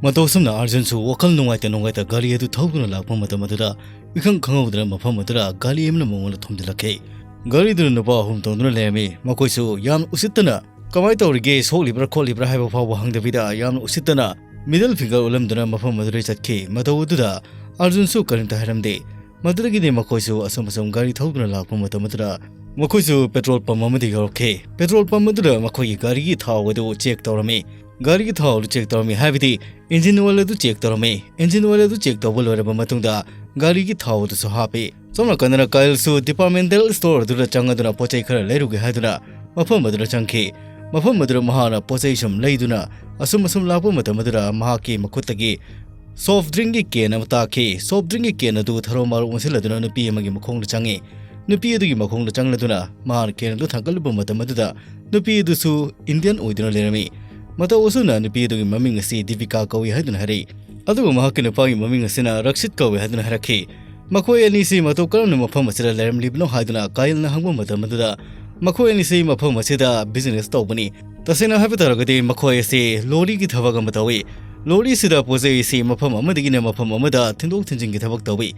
ꯃꯇꯧ ꯑꯁꯨꯝꯅ ꯑꯔꯖꯨꯟꯁꯨ ꯋꯥꯈꯜ ꯅꯨꯡꯉꯥꯏꯇ ꯅꯨꯡꯉꯥꯏꯇ ꯒꯥꯔꯤ ꯑꯗꯨ ꯊꯧꯗꯨꯅ ꯂꯥꯛꯄ ꯃꯇꯝ ꯑꯗꯨꯗ, ꯏꯈꯪ ꯈꯪꯍꯧꯗꯅ ꯃꯐꯝ ꯑꯗꯨꯗ ꯒꯥꯔꯤ ꯑꯃꯅ ꯃꯉꯣꯟꯗ ꯊꯣꯝꯖꯤꯜꯂꯛꯈꯤ꯫ ꯒꯥꯔꯤꯗꯨꯗ ꯅꯨꯄꯥ ꯑꯍꯨꯝ ꯇꯣꯡꯗꯨꯅ ꯂꯩꯔꯝꯃꯤ꯫ ꯃꯈꯣꯏꯁꯨ ꯌꯥꯝꯅ ꯎꯁꯤꯠꯇꯅ ꯀꯃꯥꯏꯅ ꯇꯧꯔꯤꯒꯦ, ꯁꯣꯛꯂꯤꯕ꯭ꯔꯥ ꯈꯣꯠꯂꯤꯕ꯭ꯔꯥ ꯍꯥꯏꯕ ꯐꯥꯎꯕ ꯍꯪꯗꯕꯤꯗ ꯌꯥꯝꯅ ꯎꯁꯤꯠꯇꯅ middle finger ꯎꯠꯂꯝꯗꯨꯅ ꯃꯐꯝ ꯑꯗꯨꯗ ꯆꯠꯈꯤ꯫ ꯃꯇꯧ ꯑꯗꯨꯗ ꯑꯔꯖꯨꯟꯁꯨ ꯀꯔꯤꯝꯇ ꯍꯥꯏꯔꯝꯗꯦ꯫ ꯃꯗꯨꯗꯒꯤꯗꯤ ꯃꯈꯣꯏꯁꯨ ꯑꯁꯨꯝ ꯑꯁꯨꯝ ꯒꯥꯔꯤ ꯊꯧꯗꯨꯅ ꯂꯥꯛꯄ ꯃꯇꯝ ꯑꯗꯨꯗ ꯃꯈꯣꯏꯁꯨ petrol pump ꯑꯃꯗ ꯌꯧꯔꯛꯈꯤ꯫ Petrol pump ꯑꯗꯨꯗ ꯃꯈꯣꯏꯒꯤ ꯒꯥꯔꯤꯒꯤ ꯊꯥꯎ ꯑꯗꯨ check ꯇꯧꯔꯝꯃꯤ꯫ ꯒꯥꯔꯤꯒꯤ ꯊꯥꯎ ꯑꯗꯨ check ꯇꯧꯔꯝꯃꯤ, ꯍꯥꯏꯕꯗꯤ engine oil ꯑꯗꯨ check ꯇꯧꯔꯝꯃꯤ꯫ Engine oil ꯑꯗꯨ check ꯇꯧꯕ ꯂꯣꯏꯔꯕ ꯃꯇꯨꯡꯗ ꯒꯥꯔꯤꯒꯤ ꯊꯥꯎ ꯑꯗꯨꯁꯨ ꯍꯥꯞꯄꯤ꯫ ꯁꯣꯝ ꯅꯥꯀꯟꯗꯅ ꯀꯥꯌꯜꯁꯨ departmental store ꯑꯗꯨꯗ ꯆꯪꯗꯨꯅ ꯄꯣꯠ ꯆꯩ ꯈꯔ ꯂꯩꯔꯨꯒꯦ ꯍꯥꯏꯗꯨꯅ ꯃꯐꯝ ꯑꯗꯨꯗ ꯆꯪꯈꯤ꯫ ꯃꯐꯝ ꯑꯗꯨꯗ ꯃꯍꯥꯛꯅ ꯄꯣꯠ ꯆꯩ ꯁꯨꯝ ꯂꯩꯗꯨꯅ ꯑꯁꯨꯝ ꯑꯁꯨꯝ ꯂꯥꯛꯄ ꯃꯇꯝ ꯑꯗꯨꯗ ꯃꯍꯥꯛꯀꯤ ꯃꯈꯨꯠꯇꯒꯤ soft drinkꯀꯤ can ꯑꯃ ꯇꯥꯈꯤ꯫ Soft drinkꯀꯤ can ꯑꯗꯨ ꯊꯔꯣ ꯃꯥꯔꯣ ꯑꯣꯟꯁꯤꯜꯂꯗꯨꯅ ꯅꯨꯄꯤ ꯑꯃꯒꯤ ꯃꯈꯣꯡꯗ ꯆꯪꯉꯤ꯫ ꯅꯨꯄꯤ ꯑꯗꯨꯒꯤ ꯃꯈꯣꯡꯗ ꯆꯪꯂꯗꯨꯅ ꯃꯍꯥꯛꯅ can ꯑꯗꯨ ꯊꯥꯡꯒꯠꯂꯨꯕ ꯃꯇꯝ ꯑꯗꯨꯗ ꯅꯨꯄꯤ ꯑꯗꯨꯁꯨ Indian ꯑꯣꯏꯗꯨꯅ ꯂꯩꯔꯝꯃꯤ꯫ ꯃꯇꯧ ꯑꯁꯨꯝꯅ ꯅꯨꯄꯤ ꯑꯗꯨꯒꯤ ꯃꯃꯤꯡ ꯑꯁꯤ ꯗꯤꯕꯤꯀꯥ ꯀꯧꯏ ꯍꯥꯏꯗꯨꯅ ꯍꯥꯏꯔꯛꯏ꯫ ꯑꯗꯨꯒ ꯃꯍꯥꯛꯀꯤ ꯅꯨꯄꯥꯒꯤ ꯃꯃꯤꯡ ꯑꯁꯤꯅ ꯔꯛꯁꯤꯠ ꯀꯧꯏ ꯍꯥꯏꯗꯨꯅ ꯍꯥꯏꯔꯛꯈꯤ꯫ ꯃꯈꯣꯏ ꯑꯅꯤꯁꯤ ꯃꯇꯧ ꯀꯔꯝꯅ ꯃꯐꯝ ꯑꯁꯤꯗ ꯂꯩꯔꯝꯂꯤꯕꯅꯣ ꯍꯥꯏꯗꯨꯅ ꯀꯥꯌꯜꯅ ꯍꯪꯕ ꯃꯇꯝ ꯑꯗꯨꯗ, ꯃꯈꯣꯏ ꯑꯅꯤꯁꯤ ꯃꯐꯝ ꯑꯁꯤꯗ business ꯇꯧꯕꯅꯤ꯫ ꯇꯁꯦꯡꯅ ꯍꯥꯏꯕ ꯇꯥꯔꯒꯗꯤ ꯃꯈꯣꯏ ꯑꯁꯤ ꯂꯣꯔꯤꯒꯤ ꯊꯕꯛ ꯑꯃ ꯇꯧꯏ꯫ ꯂꯣꯔꯤ ꯑꯁꯤꯗ ꯄꯣꯠ ꯆꯩ ꯑꯁꯤ ꯃꯐꯝ ꯑꯃꯗꯒꯤꯅ ꯃꯐꯝ ꯑꯃꯗ ꯊꯤꯟꯗꯣꯛ ꯊꯤꯟꯖꯤꯟꯒꯤ ꯊꯕꯛ ꯇꯧꯏ꯫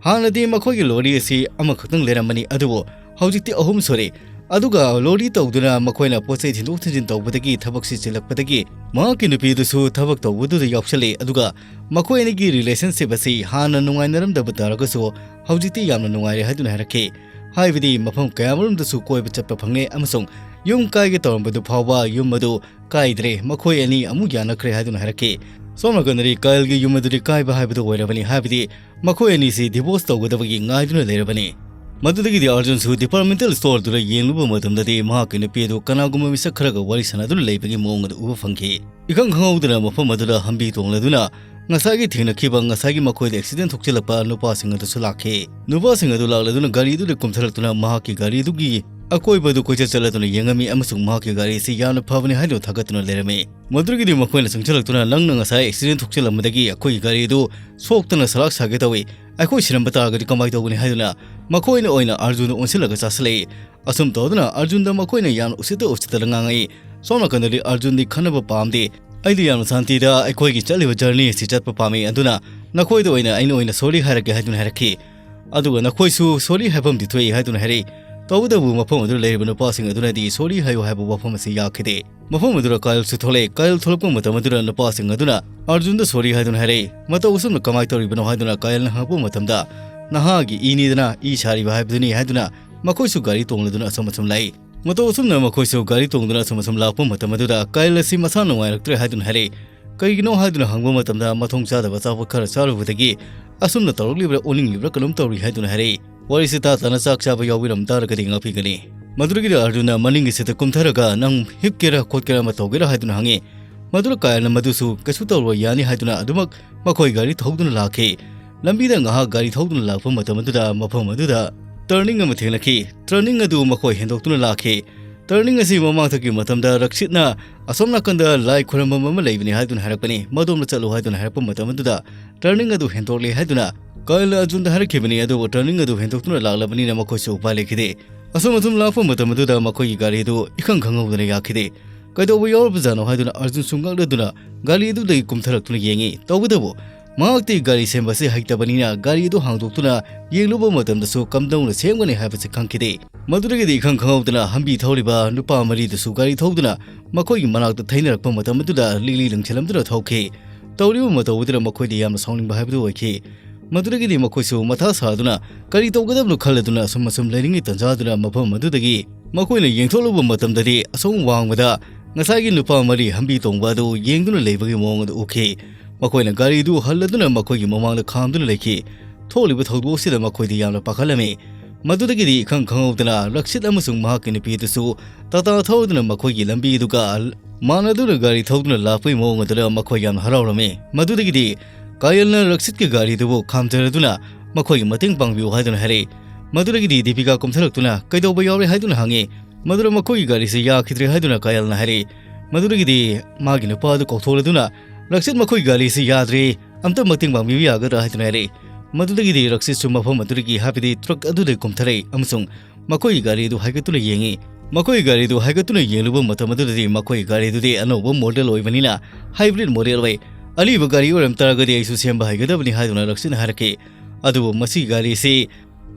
ꯍꯥꯟꯅꯗꯤ ꯃꯈꯣꯏꯒꯤ ꯂꯣꯔꯤ ꯑꯁꯤ ꯑꯃꯈꯛꯇꯪ ꯂꯩꯔꯝꯕꯅꯤ, ꯑꯗꯨꯕꯨ ꯍꯧꯖꯤꯛꯇꯤ ꯑꯍꯨꯝ ꯁꯨꯔꯦ꯫ ꯑꯗꯨꯒ ꯂꯣꯔꯤ ꯇꯧꯗꯨꯅ ꯃꯈꯣꯏꯅ ꯄꯣꯠ ꯆꯩ ꯊꯤꯟꯗꯣꯛ ꯊꯤꯟꯖꯤꯟ ꯇꯧꯕꯗꯒꯤ ꯊꯕꯛꯁꯤ ꯆꯤꯜꯂꯛꯄꯗꯒꯤ ꯃꯍꯥꯛꯀꯤ ꯅꯨꯄꯤꯗꯨꯁꯨ ꯊꯕꯛ ꯇꯧꯕꯗꯨꯗ ꯌꯥꯎꯁꯜꯂꯤ꯫ ꯑꯗꯨꯒ ꯃꯈꯣꯏ ꯑꯅꯤꯒꯤ relationship ꯑꯁꯤ ꯍꯥꯟꯅ ꯅꯨꯡꯉꯥꯏꯅꯔꯝꯗꯕ ꯇꯥꯔꯒꯁꯨ ꯍꯧꯖꯤꯛꯇꯤ ꯌꯥꯝꯅ ꯅꯨꯡꯉꯥꯏꯔꯦ ꯍꯥꯏꯗꯨꯅ ꯍꯥꯏꯔꯛꯈꯤ꯫ ꯍꯥꯏꯕꯗꯤ ꯃꯐꯝ ꯀꯌꯥꯃꯔꯨꯝꯗꯁꯨ ꯀꯣꯏꯕ ꯆꯠꯄ ꯐꯪꯉꯦ ꯑꯃꯁꯨꯡ ꯌꯨꯝ ꯀꯥꯏꯒꯦ ꯇꯧꯔꯝꯕꯗꯨ ꯐꯥꯎꯕ ꯌꯨꯝ ꯑꯗꯨ ꯀꯥꯏꯗ꯭ꯔꯦ, ꯃꯈꯣꯏ ꯑꯅꯤ ꯑꯃꯨꯛ ꯌꯥꯅꯈ꯭ꯔꯦ ꯍꯥꯏꯗꯨꯅ ꯍꯥꯏꯔꯛꯈꯤ꯫ ꯁꯣꯝ ꯅꯥꯀꯟꯗꯗꯤ ꯀꯥꯏꯜꯒꯤ ꯌꯨꯝ ꯑꯗꯨꯗꯤ ꯀꯥꯏꯕ ꯍꯥꯏꯕꯗꯨ ꯑꯣꯏꯔꯕꯅꯤ, ꯍꯥꯏꯕꯗꯤ ꯃꯈꯣꯏ ꯑꯅꯤꯁꯤ divorce ꯇꯧꯒꯗꯕꯒꯤ ꯉꯥꯏꯗꯨꯅ ꯂꯩꯔꯕꯅꯤ꯫ ꯃꯗꯨꯗꯒꯤꯗꯤ ꯑꯥꯔꯖꯨꯟꯁꯨ departmental storeꯗꯨꯗ ꯌꯦꯡꯂꯨꯕ ꯃꯇꯝꯗꯗꯤ ꯃꯍꯥꯛꯀꯤ ꯅꯨꯄꯤ ꯑꯗꯨ ꯀꯅꯥꯒꯨꯝꯕ ꯃꯤꯁꯛ ꯈꯔꯒ ꯋꯥꯔꯤ ꯁꯥꯟꯅꯗꯨꯅ ꯂꯩꯕꯒꯤ ꯃꯑꯣꯡ ꯑꯗꯨ ꯎꯕ ꯐꯪꯈꯤ꯫ ꯏꯈꯪ ꯈꯪꯍꯧꯗꯅ ꯃꯐꯝ ꯑꯗꯨꯗ ꯍꯝꯕꯤ ꯇꯣꯡꯂꯗꯨꯅ ꯉꯁꯥꯏꯒꯤ ꯊꯦꯡꯅꯈꯤꯕ, ꯉꯁꯥꯏꯒꯤ ꯃꯈꯣꯏꯗ accident ꯊꯣꯛꯆꯤꯜꯂꯛꯄ ꯅꯨꯄꯥꯁꯤꯡ ꯑꯗꯨꯁꯨ ꯂꯥꯛꯈꯤ꯫ ꯅꯨꯄꯥꯁꯤꯡ ꯑꯗꯨ ꯂꯥꯛꯂꯗꯨꯅ ꯒꯥꯔꯤ ꯑꯗꯨꯗ ꯀꯨꯝꯊꯔꯛꯇꯨꯅ ꯃꯍꯥꯛꯀꯤ ꯒꯥꯔꯤ ꯑꯗꯨꯒꯤ ꯑꯀꯣꯏꯕ ꯑꯗꯨ ꯀꯣꯏꯆꯠ ꯆꯠꯂꯗꯨꯅ ꯌꯦꯡꯉꯝꯃꯤ ꯑꯃꯁꯨꯡ ꯃꯍꯥꯛꯀꯤ ꯒꯥꯔꯤ ꯑꯁꯤ ꯌꯥꯝꯅ ꯐꯕꯅꯤ ꯍꯥꯏꯗꯨꯅ ꯊꯥꯒꯠꯇꯨꯅ ꯂꯩꯔꯝꯃꯤ꯫ ꯃꯗꯨꯗꯒꯤꯗꯤ ꯃꯈꯣꯏꯅ ꯆꯪꯁꯤꯜꯂꯛꯇꯨꯅ, "ꯅꯪꯅ ꯉꯁꯥꯏ accident ꯊꯣꯛꯆꯤꯜꯂꯝꯕꯗꯒꯤ ꯑꯩꯈꯣꯏꯒꯤ ꯒꯥꯔꯤ ꯑꯗꯨ ꯁꯣꯛꯇꯅ ꯁꯂꯥꯛ ꯁꯥꯒꯦ ꯇꯧꯏ, ꯑꯩꯈꯣꯏ ꯁꯤꯔꯝꯕ ꯇꯥꯔꯒꯗꯤ ꯀꯃꯥꯏꯅ ꯇꯧꯒꯅꯤ?" ꯍꯥꯏꯗꯨꯅ ꯃꯈꯣꯏꯅ ꯑꯣꯏꯅ ꯑꯥꯔꯖꯨꯟꯗ ꯑꯣꯟꯁꯤꯜꯂꯒ ꯆꯥꯁꯤꯜꯂꯛꯏ꯫ ꯑꯁꯨꯝ ꯇꯧꯗꯨꯅ ꯑꯥꯔꯖꯨꯟꯗ ꯃꯈꯣꯏꯅ ꯌꯥꯝꯅ ꯎꯁꯤꯠꯇ ꯎꯁꯤꯠꯇꯅ ꯉꯥꯡꯉꯛꯏ꯫ ꯁꯣꯝ ꯅꯥꯀꯟꯗꯗꯤ ꯑꯥꯔꯖꯨꯟꯗꯤ ꯈꯟꯅꯕ ꯄꯥꯝꯗꯦ꯫ "ꯑꯩꯗꯤ ꯌꯥꯝꯅ ꯁꯥꯟꯇꯤꯗ ꯑꯩꯈꯣꯏꯒꯤ ꯆꯠꯂꯤꯕ journey ꯑꯁꯤ ꯆꯠꯄ ꯄꯥꯝꯃꯤ, ꯑꯗꯨꯅ ꯅꯈꯣꯏꯗ ꯑꯣꯏꯅ ꯑꯩꯅ ꯑꯣꯏꯅ sorry ꯍꯥꯏꯔꯒꯦ" ꯍꯥꯏꯗꯨꯅ ꯍꯥꯏꯔꯛꯈꯤ꯫ ꯑꯗꯨꯒ ꯅꯈꯣꯏꯁꯨ sorry ꯍꯥꯏꯐꯝꯗꯤ ꯊꯣꯛꯏ ꯍꯥꯏꯗꯨꯅ ꯍꯥꯏꯔꯛꯏ꯫ ꯇꯧꯕꯇꯕꯨ ꯃꯐꯝ ꯑꯗꯨꯗ ꯂꯩꯔꯤꯕ ꯅꯨꯄꯥꯁꯤꯡ ꯑꯗꯨꯅꯗꯤ sorry ꯍꯥꯏꯌꯨ ꯍꯥꯏꯕ ꯋꯥꯐꯝ ꯑꯁꯤ ꯌꯥꯈꯤꯗꯦ꯫ ꯃꯐꯝ ꯑꯗꯨꯗ ꯀꯥꯏꯜꯁꯨ ꯊꯣꯛꯂꯛꯑꯦ꯫ ꯀꯥꯏꯜ ꯊꯣꯛꯂꯛꯄ ꯃꯇꯝ ꯑꯗꯨꯗ ꯅꯨꯄꯥꯁꯤꯡ ꯑꯗꯨꯅ ꯑꯥꯔꯖꯨꯟꯗ sorry ꯍꯥꯏꯗꯨꯅ ꯍꯥꯏꯔꯛꯏ꯫ "ꯃꯇꯧ ꯑꯁꯨꯝꯅ ꯀꯃꯥꯏꯅ ꯇꯧꯔꯤꯕꯅꯣ?" ꯍꯥꯏꯗꯨꯅ ꯀꯥꯏꯜꯅ ꯍꯪꯉꯛꯄ ꯃꯇꯝꯗ, "ꯅꯍꯥꯒꯤ ꯏꯅꯤꯗꯅ, ꯏ ꯁꯥꯔꯤꯕ ꯍꯥꯏꯕꯗꯨꯅꯤ" ꯍꯥꯏꯗꯨꯅ ꯃꯈꯣꯏꯁꯨ ꯒꯥꯔꯤ ꯇꯣꯡꯂꯗꯨꯅ ꯑꯁꯨꯝ ꯑꯁꯨꯝ ꯂꯥꯛꯏ꯫ ꯃꯇꯧ ꯑꯁꯨꯝꯅ ꯃꯈꯣꯏꯁꯨ ꯒꯥꯔꯤ ꯇꯣꯡꯗꯨꯅ ꯑꯁꯨꯝ ꯑꯁꯨꯝ ꯂꯥꯛꯄ ꯃꯇꯝ ꯑꯗꯨꯗ ꯀꯥꯏꯜ ꯑꯁꯤ ꯃꯁꯥ ꯅꯨꯡꯉꯥꯏꯔꯛꯇ꯭ꯔꯦ ꯍꯥꯏꯗꯨꯅ ꯍꯥꯏꯔꯛꯏ꯫ ꯀꯩꯒꯤꯅꯣ ꯍꯥꯏꯗꯨꯅ ꯍꯪꯕ ꯃꯇꯝꯗ, "ꯃꯊꯣꯡ ꯆꯥꯗꯕ ꯑꯆꯥꯄꯣꯠ ꯈꯔ ꯆꯥꯔꯨꯕꯗꯒꯤ ꯑꯁꯨꯝꯅ ꯇꯧꯔꯛꯂꯤꯕ꯭ꯔꯥ, ꯑꯣꯅꯤꯡꯂꯤꯕ꯭ꯔꯥ ꯀꯩꯅꯣꯝ ꯇꯧꯔꯤ" ꯍꯥꯏꯗꯨꯅ ꯍꯥꯏꯔꯛꯏ꯫ ꯋꯥꯔꯤꯁꯤ ꯇꯥ ꯇꯥꯅ ꯆꯥꯛ ꯆꯥꯕ ꯌꯥꯎꯕꯤꯔꯝ ꯇꯥꯔꯒꯗꯤ ꯉꯥꯛꯄꯤꯒꯅꯤ꯫ ꯃꯗꯨꯗꯒꯤꯗꯤ ꯑꯥꯔꯖꯨꯟꯅ ꯃꯅꯤꯡꯒꯤ seatꯇ ꯀꯨꯝꯊꯔꯒ, "ꯅꯪ ꯍꯤꯞꯀꯦꯔꯥ ꯈꯣꯠꯀꯦꯔꯥ ꯑꯃ ꯇꯧꯒꯦꯔꯥ?" ꯍꯥꯏꯗꯨꯅ ꯍꯪꯉꯤ꯫ ꯃꯗꯨꯗ ꯀꯥꯏꯜꯅ, "ꯃꯗꯨꯁꯨ ꯀꯩꯁꯨ ꯇꯧꯔꯣꯏ, ꯌꯥꯅꯤ" ꯍꯥꯏꯗꯨꯅ ꯑꯗꯨꯃꯛ ꯃꯈꯣꯏ ꯒꯥꯔꯤ ꯊꯧꯗꯨꯅ ꯂꯥꯛꯈꯤ꯫ ꯂꯝꯕꯤꯗ ꯉꯥꯏꯍꯥꯛ ꯒꯥꯔꯤ ꯊꯧꯗꯨꯅ ꯂꯥꯛꯄ ꯃꯇꯝ ꯑꯗꯨꯗ ꯃꯐꯝ ꯑꯗꯨꯗ turning ꯑꯃ ꯊꯦꯡꯅꯈꯤ꯫ Turning ꯑꯗꯨ ꯃꯈꯣꯏ ꯍꯦꯟꯗꯣꯛꯇꯨꯅ ꯂꯥꯛꯈꯤ꯫ Turning ꯑꯁꯤ ꯃꯃꯥꯡꯊꯛꯀꯤ ꯃꯇꯝꯗ ꯔꯛꯁꯤꯠꯅ ꯑꯁꯣꯝ ꯅꯥꯀꯟꯗ ꯂꯥꯏ ꯈꯨꯔꯝꯐꯝ ꯑꯃ ꯂꯩꯕꯅꯤ ꯍꯥꯏꯗꯨꯅ ꯍꯥꯏꯔꯛꯄꯅꯤ꯫ ꯃꯗꯣꯝꯗ ꯆꯠꯂꯨ ꯍꯥꯏꯗꯨꯅ ꯍꯥꯏꯔꯛꯄ ꯃꯇꯝ ꯑꯗꯨꯗ turning ꯑꯗꯨ ꯍꯦꯟꯗꯣꯛꯂꯦ ꯍꯥꯏꯗꯨꯅ ꯀꯥꯏꯜꯅ ꯑꯥꯔꯖꯨꯟꯗ ꯍꯥꯏꯔꯛꯈꯤꯕꯅꯤ꯫ ꯑꯗꯨꯕꯨ turning ꯑꯗꯨ ꯍꯦꯟꯗꯣꯛꯇꯨꯅ ꯂꯥꯛꯂꯕꯅꯤꯅ ꯃꯈꯣꯏꯁꯨ ꯎꯄꯥꯏ ꯂꯩꯈꯤꯗꯦ꯫ ꯑꯁꯨꯝ ꯑꯁꯨꯝ ꯂꯥꯛꯄ ꯃꯇꯝ ꯑꯗꯨꯗ ꯃꯈꯣꯏꯒꯤ ꯒꯥꯔꯤ ꯑꯗꯨ ꯏꯈꯪ ꯈꯪꯍꯧꯗꯅ ꯌꯥꯈꯤꯗꯦ꯫ "ꯀꯩꯗꯧꯕ ꯌꯥꯎꯔꯕꯖꯥꯠꯅꯣ?" ꯍꯥꯏꯗꯨꯅ ꯑꯔꯖꯨꯟꯁꯨ ꯉꯛꯂꯗꯨꯅ ꯒꯥꯔꯤ ꯑꯗꯨꯗꯒꯤ ꯀꯨꯝꯊꯔꯛꯇꯨꯅ ꯌꯦꯡꯉꯤ꯫ ꯇꯧꯕꯇꯕꯨ ꯃꯍꯥꯛꯇꯤ ꯒꯥꯔꯤ ꯁꯦꯝꯕꯁꯤ ꯍꯩꯇꯕꯅꯤꯅ ꯒꯥꯔꯤ ꯑꯗꯨ ꯍꯥꯡꯗꯣꯛꯇꯨꯅ ꯌꯦꯡꯂꯨꯕ ꯃꯇꯝꯗꯁꯨ ꯀꯝꯗꯧꯅ ꯁꯦꯝꯒꯅꯤ ꯍꯥꯏꯕꯁꯤ ꯈꯪꯈꯤꯗꯦ꯫ ꯃꯗꯨꯗꯒꯤꯗꯤ ꯏꯈꯪ ꯈꯪꯍꯧꯗꯅ ꯍꯝꯕꯤ ꯊꯧꯔꯤꯕ ꯅꯨꯄꯥ ꯃꯔꯤꯗꯨꯁꯨ ꯒꯥꯔꯤ ꯊꯧꯗꯨꯅ ꯃꯈꯣꯏꯒꯤ ꯃꯅꯥꯛꯇ ꯊꯩꯅꯔꯛꯄ ꯃꯇꯝ ꯑꯗꯨꯗ ꯂꯤꯛꯂꯤ ꯂꯪꯁꯤꯜꯂꯝꯗꯨꯅ ꯊꯧꯈꯤ꯫ ꯇꯧꯔꯤꯕ ꯃꯇꯧ ꯑꯗꯨꯗ ꯃꯈꯣꯏꯗꯤ ꯌꯥꯝꯅ ꯁꯥꯎꯅꯤꯡꯕ ꯍꯥꯏꯕꯗꯨ ꯑꯣꯏꯈꯤ꯫ ꯃꯗꯨꯗꯒꯤꯗꯤ ꯃꯈꯣꯏꯁꯨ ꯃꯊꯥ ꯁꯥꯗꯨꯅ ꯀꯔꯤ ꯇꯧꯒꯗꯕꯅꯣ ꯈꯜꯂꯗꯨꯅ ꯑꯁꯨꯝ ꯑꯁꯨꯝ ꯂꯩꯔꯤꯉꯩ ꯇꯟꯖꯥꯗꯨꯅ ꯃꯐꯝ ꯑꯗꯨꯗꯒꯤ ꯃꯈꯣꯏꯅ ꯌꯦꯡꯊꯣꯛꯂꯨꯕ ꯃꯇꯝꯗꯗꯤ ꯑꯁꯣꯝ ꯋꯥꯡꯃꯗ ꯉꯁꯥꯏꯒꯤ ꯅꯨꯄꯥ ꯃꯔꯤ ꯍꯝꯕꯤ ꯇꯣꯡꯕ ꯑꯗꯨ ꯌꯦꯡꯗꯨꯅ ꯂꯩꯕꯒꯤ ꯃꯑꯣꯡ ꯑꯗꯨ ꯎꯈꯤ꯫ ꯃꯈꯣꯏꯅ ꯒꯥꯔꯤꯗꯨ ꯍꯜꯂꯗꯨꯅ ꯃꯈꯣꯏꯒꯤ ꯃꯃꯥꯡꯗ ꯈꯥꯝꯗꯨꯅ ꯂꯩꯈꯤ꯫ ꯊꯣꯛꯂꯤꯕ ꯊꯧꯗꯣꯛ ꯑꯁꯤꯗ ꯃꯈꯣꯏꯗꯤ ꯌꯥꯝꯅ ꯄꯥꯈꯠꯂꯝꯃꯤ꯫ ꯃꯗꯨꯗꯒꯤꯗꯤ ꯏꯈꯪ ꯈꯪꯍꯧꯗꯅ ꯔꯛꯁꯤꯠ ꯑꯃꯁꯨꯡ ꯃꯍꯥꯛꯀꯤ ꯅꯨꯄꯤ ꯑꯗꯨꯁꯨ ꯇꯥꯇꯥ ꯊꯧꯗꯨꯅ ꯃꯈꯣꯏꯒꯤ ꯂꯝꯕꯤ ꯑꯗꯨꯒ ꯃꯥꯟꯅꯗꯨꯅ ꯒꯥꯔꯤ ꯊꯧꯗꯨꯅ ꯂꯥꯛꯄꯒꯤ ꯃꯑꯣꯡ ꯑꯗꯨꯗ ꯃꯈꯣꯏ ꯌꯥꯝꯅ ꯍꯔꯥꯎꯔꯝꯃꯤ꯫ ꯃꯗꯨꯗꯒꯤꯗꯤ ꯀꯥꯌꯜꯅ ꯔꯛꯁꯤꯠꯀꯤ ꯒꯥꯔꯤꯗꯨꯕꯨ ꯈꯥꯝꯊꯔꯗꯨꯅ ꯃꯈꯣꯏꯒꯤ ꯃꯇꯦꯡ ꯄꯥꯡꯕꯤꯌꯨ ꯍꯥꯏꯗꯨꯅ ꯍꯥꯏꯔꯛꯏ꯫ ꯃꯗꯨꯗꯒꯤꯗꯤ ꯗꯤꯄꯤꯀꯥ ꯀꯨꯝꯊꯔꯛꯇꯨꯅ "ꯀꯩꯗꯧꯕ ꯌꯥꯎꯔꯦ?" ꯍꯥꯏꯗꯨꯅ ꯍꯪꯉꯤ꯫ ꯃꯗꯨꯗ ꯃꯈꯣꯏꯒꯤ ꯒꯥꯔꯤꯁꯤ ꯌꯥꯈꯤꯗ꯭ꯔꯦ ꯍꯥꯏꯗꯨꯅ ꯀꯥꯌꯜꯅ ꯍꯥꯏꯔꯛꯏ꯫ ꯃꯗꯨꯗꯒꯤꯗꯤ ꯃꯥꯒꯤ ꯅꯨꯄꯥ ꯑꯗꯨ ꯀꯧꯊꯣꯛꯂꯗꯨꯅ, "ꯔꯛꯁꯤꯠ, ꯃꯈꯣꯏꯒꯤ ꯒꯥꯔꯤꯁꯤ ꯌꯥꯗ꯭ꯔꯦ, ꯑꯝꯇ ꯃꯇꯦꯡ ꯄꯥꯡꯕꯤꯕ ꯌꯥꯒꯗ꯭ꯔꯥ?" ꯍꯥꯏꯗꯨꯅ ꯍꯥꯏꯔꯛꯏ꯫ ꯃꯗꯨꯗꯒꯤꯗꯤ ꯔꯛꯁꯤꯠꯁꯨ ꯃꯐꯝ ꯑꯗꯨꯗꯒꯤ, ꯍꯥꯏꯕꯗꯤ ꯇ꯭ꯔꯛ ꯑꯗꯨꯗꯒꯤ ꯀꯨꯝꯊꯔꯛꯏ ꯑꯃꯁꯨꯡ ꯃꯈꯣꯏꯒꯤ ꯒꯥꯔꯤ ꯑꯗꯨ ꯍꯥꯏꯒꯠꯇꯨꯅ ꯌꯦꯡꯉꯤ꯫ ꯃꯈꯣꯏꯒꯤ ꯒꯥꯔꯤ ꯑꯗꯨ ꯍꯥꯏꯒꯠꯇꯨꯅ ꯌꯦꯡꯂꯨꯕ ꯃꯇꯝ ꯑꯗꯨꯗꯗꯤ ꯃꯈꯣꯏꯒꯤ ꯒꯥꯔꯤ ꯑꯗꯨꯗꯤ ꯑꯅꯧꯕ ꯃꯣꯗꯦꯜ ꯑꯣꯏꯕꯅꯤꯅ ꯍꯥꯏꯕ꯭ꯔꯤꯠ ꯃꯣꯗꯦꯜ ꯑꯣꯏ꯫ "ꯑꯔꯤꯕ ꯒꯥꯔꯤ ꯑꯣꯏꯔꯝ ꯇꯥꯔꯒꯗꯤ ꯑꯩꯁꯨ ꯁꯦꯝꯕ ꯍꯩꯒꯗꯕꯅꯤ" ꯍꯥꯏꯗꯨꯅ ꯔꯛꯁꯤꯠꯅ ꯍꯥꯏꯔꯛꯈꯤ꯫ ꯑꯗꯨꯕꯨ ꯃꯁꯤꯒꯤ ꯒꯥꯔꯤꯁꯤ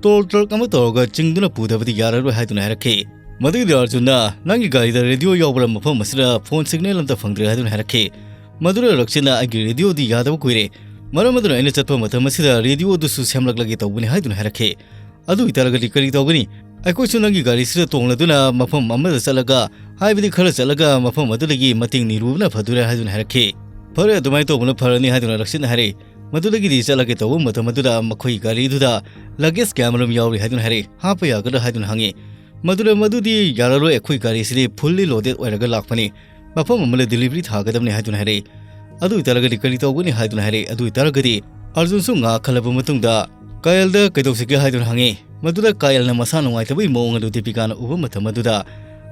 ꯇꯣꯜ ꯇ꯭ꯔꯛ ꯑꯃ ꯇꯧꯔꯒ ꯆꯤꯡꯗꯨꯅ ꯄꯨꯗꯕꯗꯤ ꯌꯥꯔꯔꯣꯏ ꯍꯥꯏꯗꯨꯅ ꯍꯥꯏꯔꯛꯈꯤ꯫ ꯃꯗꯨꯒꯤꯗꯤ ꯑꯥꯔꯖꯨꯟꯅ, "ꯅꯪꯒꯤ ꯒꯥꯔꯤꯗ ꯔꯦꯗꯤꯑꯣ ꯌꯥꯎꯕ꯭ꯔꯥ? ꯃꯐꯝ ꯑꯁꯤꯗ ꯐꯣꯟ ꯁꯤꯒꯅꯦꯜ ꯑꯝꯇ ꯐꯪꯗ꯭ꯔꯦ" ꯍꯥꯏꯗꯨꯅ ꯍꯥꯏꯔꯛꯈꯤ꯫ ꯃꯗꯨꯗ ꯔꯛꯁꯤꯠꯅ, "ꯑꯩꯒꯤ ꯔꯦꯗꯤꯑꯣꯗꯤ ꯌꯥꯗꯕ ꯀꯨꯏꯔꯦ, ꯃꯔꯝ ꯑꯗꯨꯅ ꯑꯩꯅ ꯆꯠꯄ ꯃꯇꯝ ꯑꯁꯤꯗ ꯔꯦꯗꯤꯑꯣꯗꯨꯁꯨ ꯁꯦꯝꯂꯛꯂꯒꯦ ꯇꯧꯕꯅꯤ" ꯍꯥꯏꯗꯨꯅ ꯍꯥꯏꯔꯛꯈꯤ꯫ "ꯑꯗꯨ ꯑꯣꯏꯇꯥꯔꯒꯗꯤ ꯀꯔꯤ ꯇꯧꯒꯅꯤ? ꯑꯩꯈꯣꯏꯁꯨ ꯅꯪꯒꯤ ꯒꯥꯔꯤꯁꯤꯗ ꯇꯣꯡꯂꯗꯨꯅ ꯃꯐꯝ ꯑꯃꯗ ꯆꯠꯂꯒ, ꯍꯥꯏꯕꯗꯤ ꯈꯔ ꯆꯠꯂꯒ ꯃꯐꯝ ꯑꯗꯨꯗꯒꯤ ꯃꯇꯦꯡ ꯅꯤꯔꯨꯕꯅ ꯐꯗꯣꯏꯔꯥ?" ꯍꯥꯏꯗꯨꯅ ꯍꯥꯏꯔꯛꯈꯤ꯫ "ꯐꯔꯦ, ꯑꯗꯨꯃꯥꯏꯅ ꯇꯧꯕꯅ ꯐꯔꯅꯤ" ꯍꯥꯏꯗꯨꯅ ꯔꯛꯁꯤꯠꯅ ꯍꯥꯏꯔꯛꯏ꯫ ꯃꯗꯨꯗꯒꯤꯗꯤ ꯆꯠꯂꯒꯦ ꯇꯧꯕ ꯃꯇꯝ ꯑꯗꯨꯗ ꯃꯈꯣꯏꯒꯤ ꯒꯥꯔꯤꯗꯨꯗ ꯂꯒꯦꯖ ꯀꯌꯥꯃꯔꯨꯝ ꯌꯥꯎꯔꯤ ꯍꯥꯏꯗꯨꯅ ꯍꯥꯏꯔꯛꯏ꯫ "ꯍꯥꯞꯄ ꯌꯥꯒꯗ꯭ꯔꯥ?" ꯍꯥꯏꯗꯨꯅ ꯍꯪꯉꯤ꯫ "ꯃꯗꯨꯗ, ꯃꯗꯨꯗꯤ ꯌꯥꯔꯔꯣꯏ, ꯑꯩꯈꯣꯏ ꯒꯥꯔꯤꯁꯤꯗꯤ ꯐꯨꯜꯂꯤ ꯂꯣꯗꯦꯗ ꯑꯣꯏꯔꯒ ꯂꯥꯛꯄꯅꯤ, ꯃꯐꯝ ꯑꯃꯗ ꯗꯤꯂꯤꯚꯔꯤ ꯊꯥꯒꯗꯕꯅꯤ" ꯍꯥꯏꯗꯨꯅ ꯍꯥꯏꯔꯛꯏ꯫ "ꯑꯗꯨ ꯑꯣꯏꯇꯥꯔꯒꯗꯤ ꯀꯔꯤ ꯇꯧꯒꯅꯤ?" ꯍꯥꯏꯗꯨꯅ ꯍꯥꯏꯔꯛꯏ꯫ ꯑꯗꯨ ꯑꯣꯏꯇꯥꯔꯒꯗꯤ ꯑꯥꯔꯖꯨꯟꯁꯨ ꯉꯥꯏꯍꯥꯛ ꯈꯜꯂꯕ ꯃꯇꯨꯡꯗ ꯀꯥꯌꯜꯗ ꯀꯩꯗꯧꯁꯤꯒꯦ ꯍꯥꯏꯗꯨꯅ ꯍꯪꯉꯤ꯫ ꯃꯗꯨꯗ ꯀꯥꯌꯜꯅ ꯃꯁꯥ ꯅꯨꯡꯉꯥꯏꯇꯕꯒꯤ ꯃꯑꯣꯡ ꯑꯗꯨ ꯗꯤꯄꯤꯀꯥꯅ ꯎꯕ ꯃꯇꯝ ꯑꯗꯨꯗ,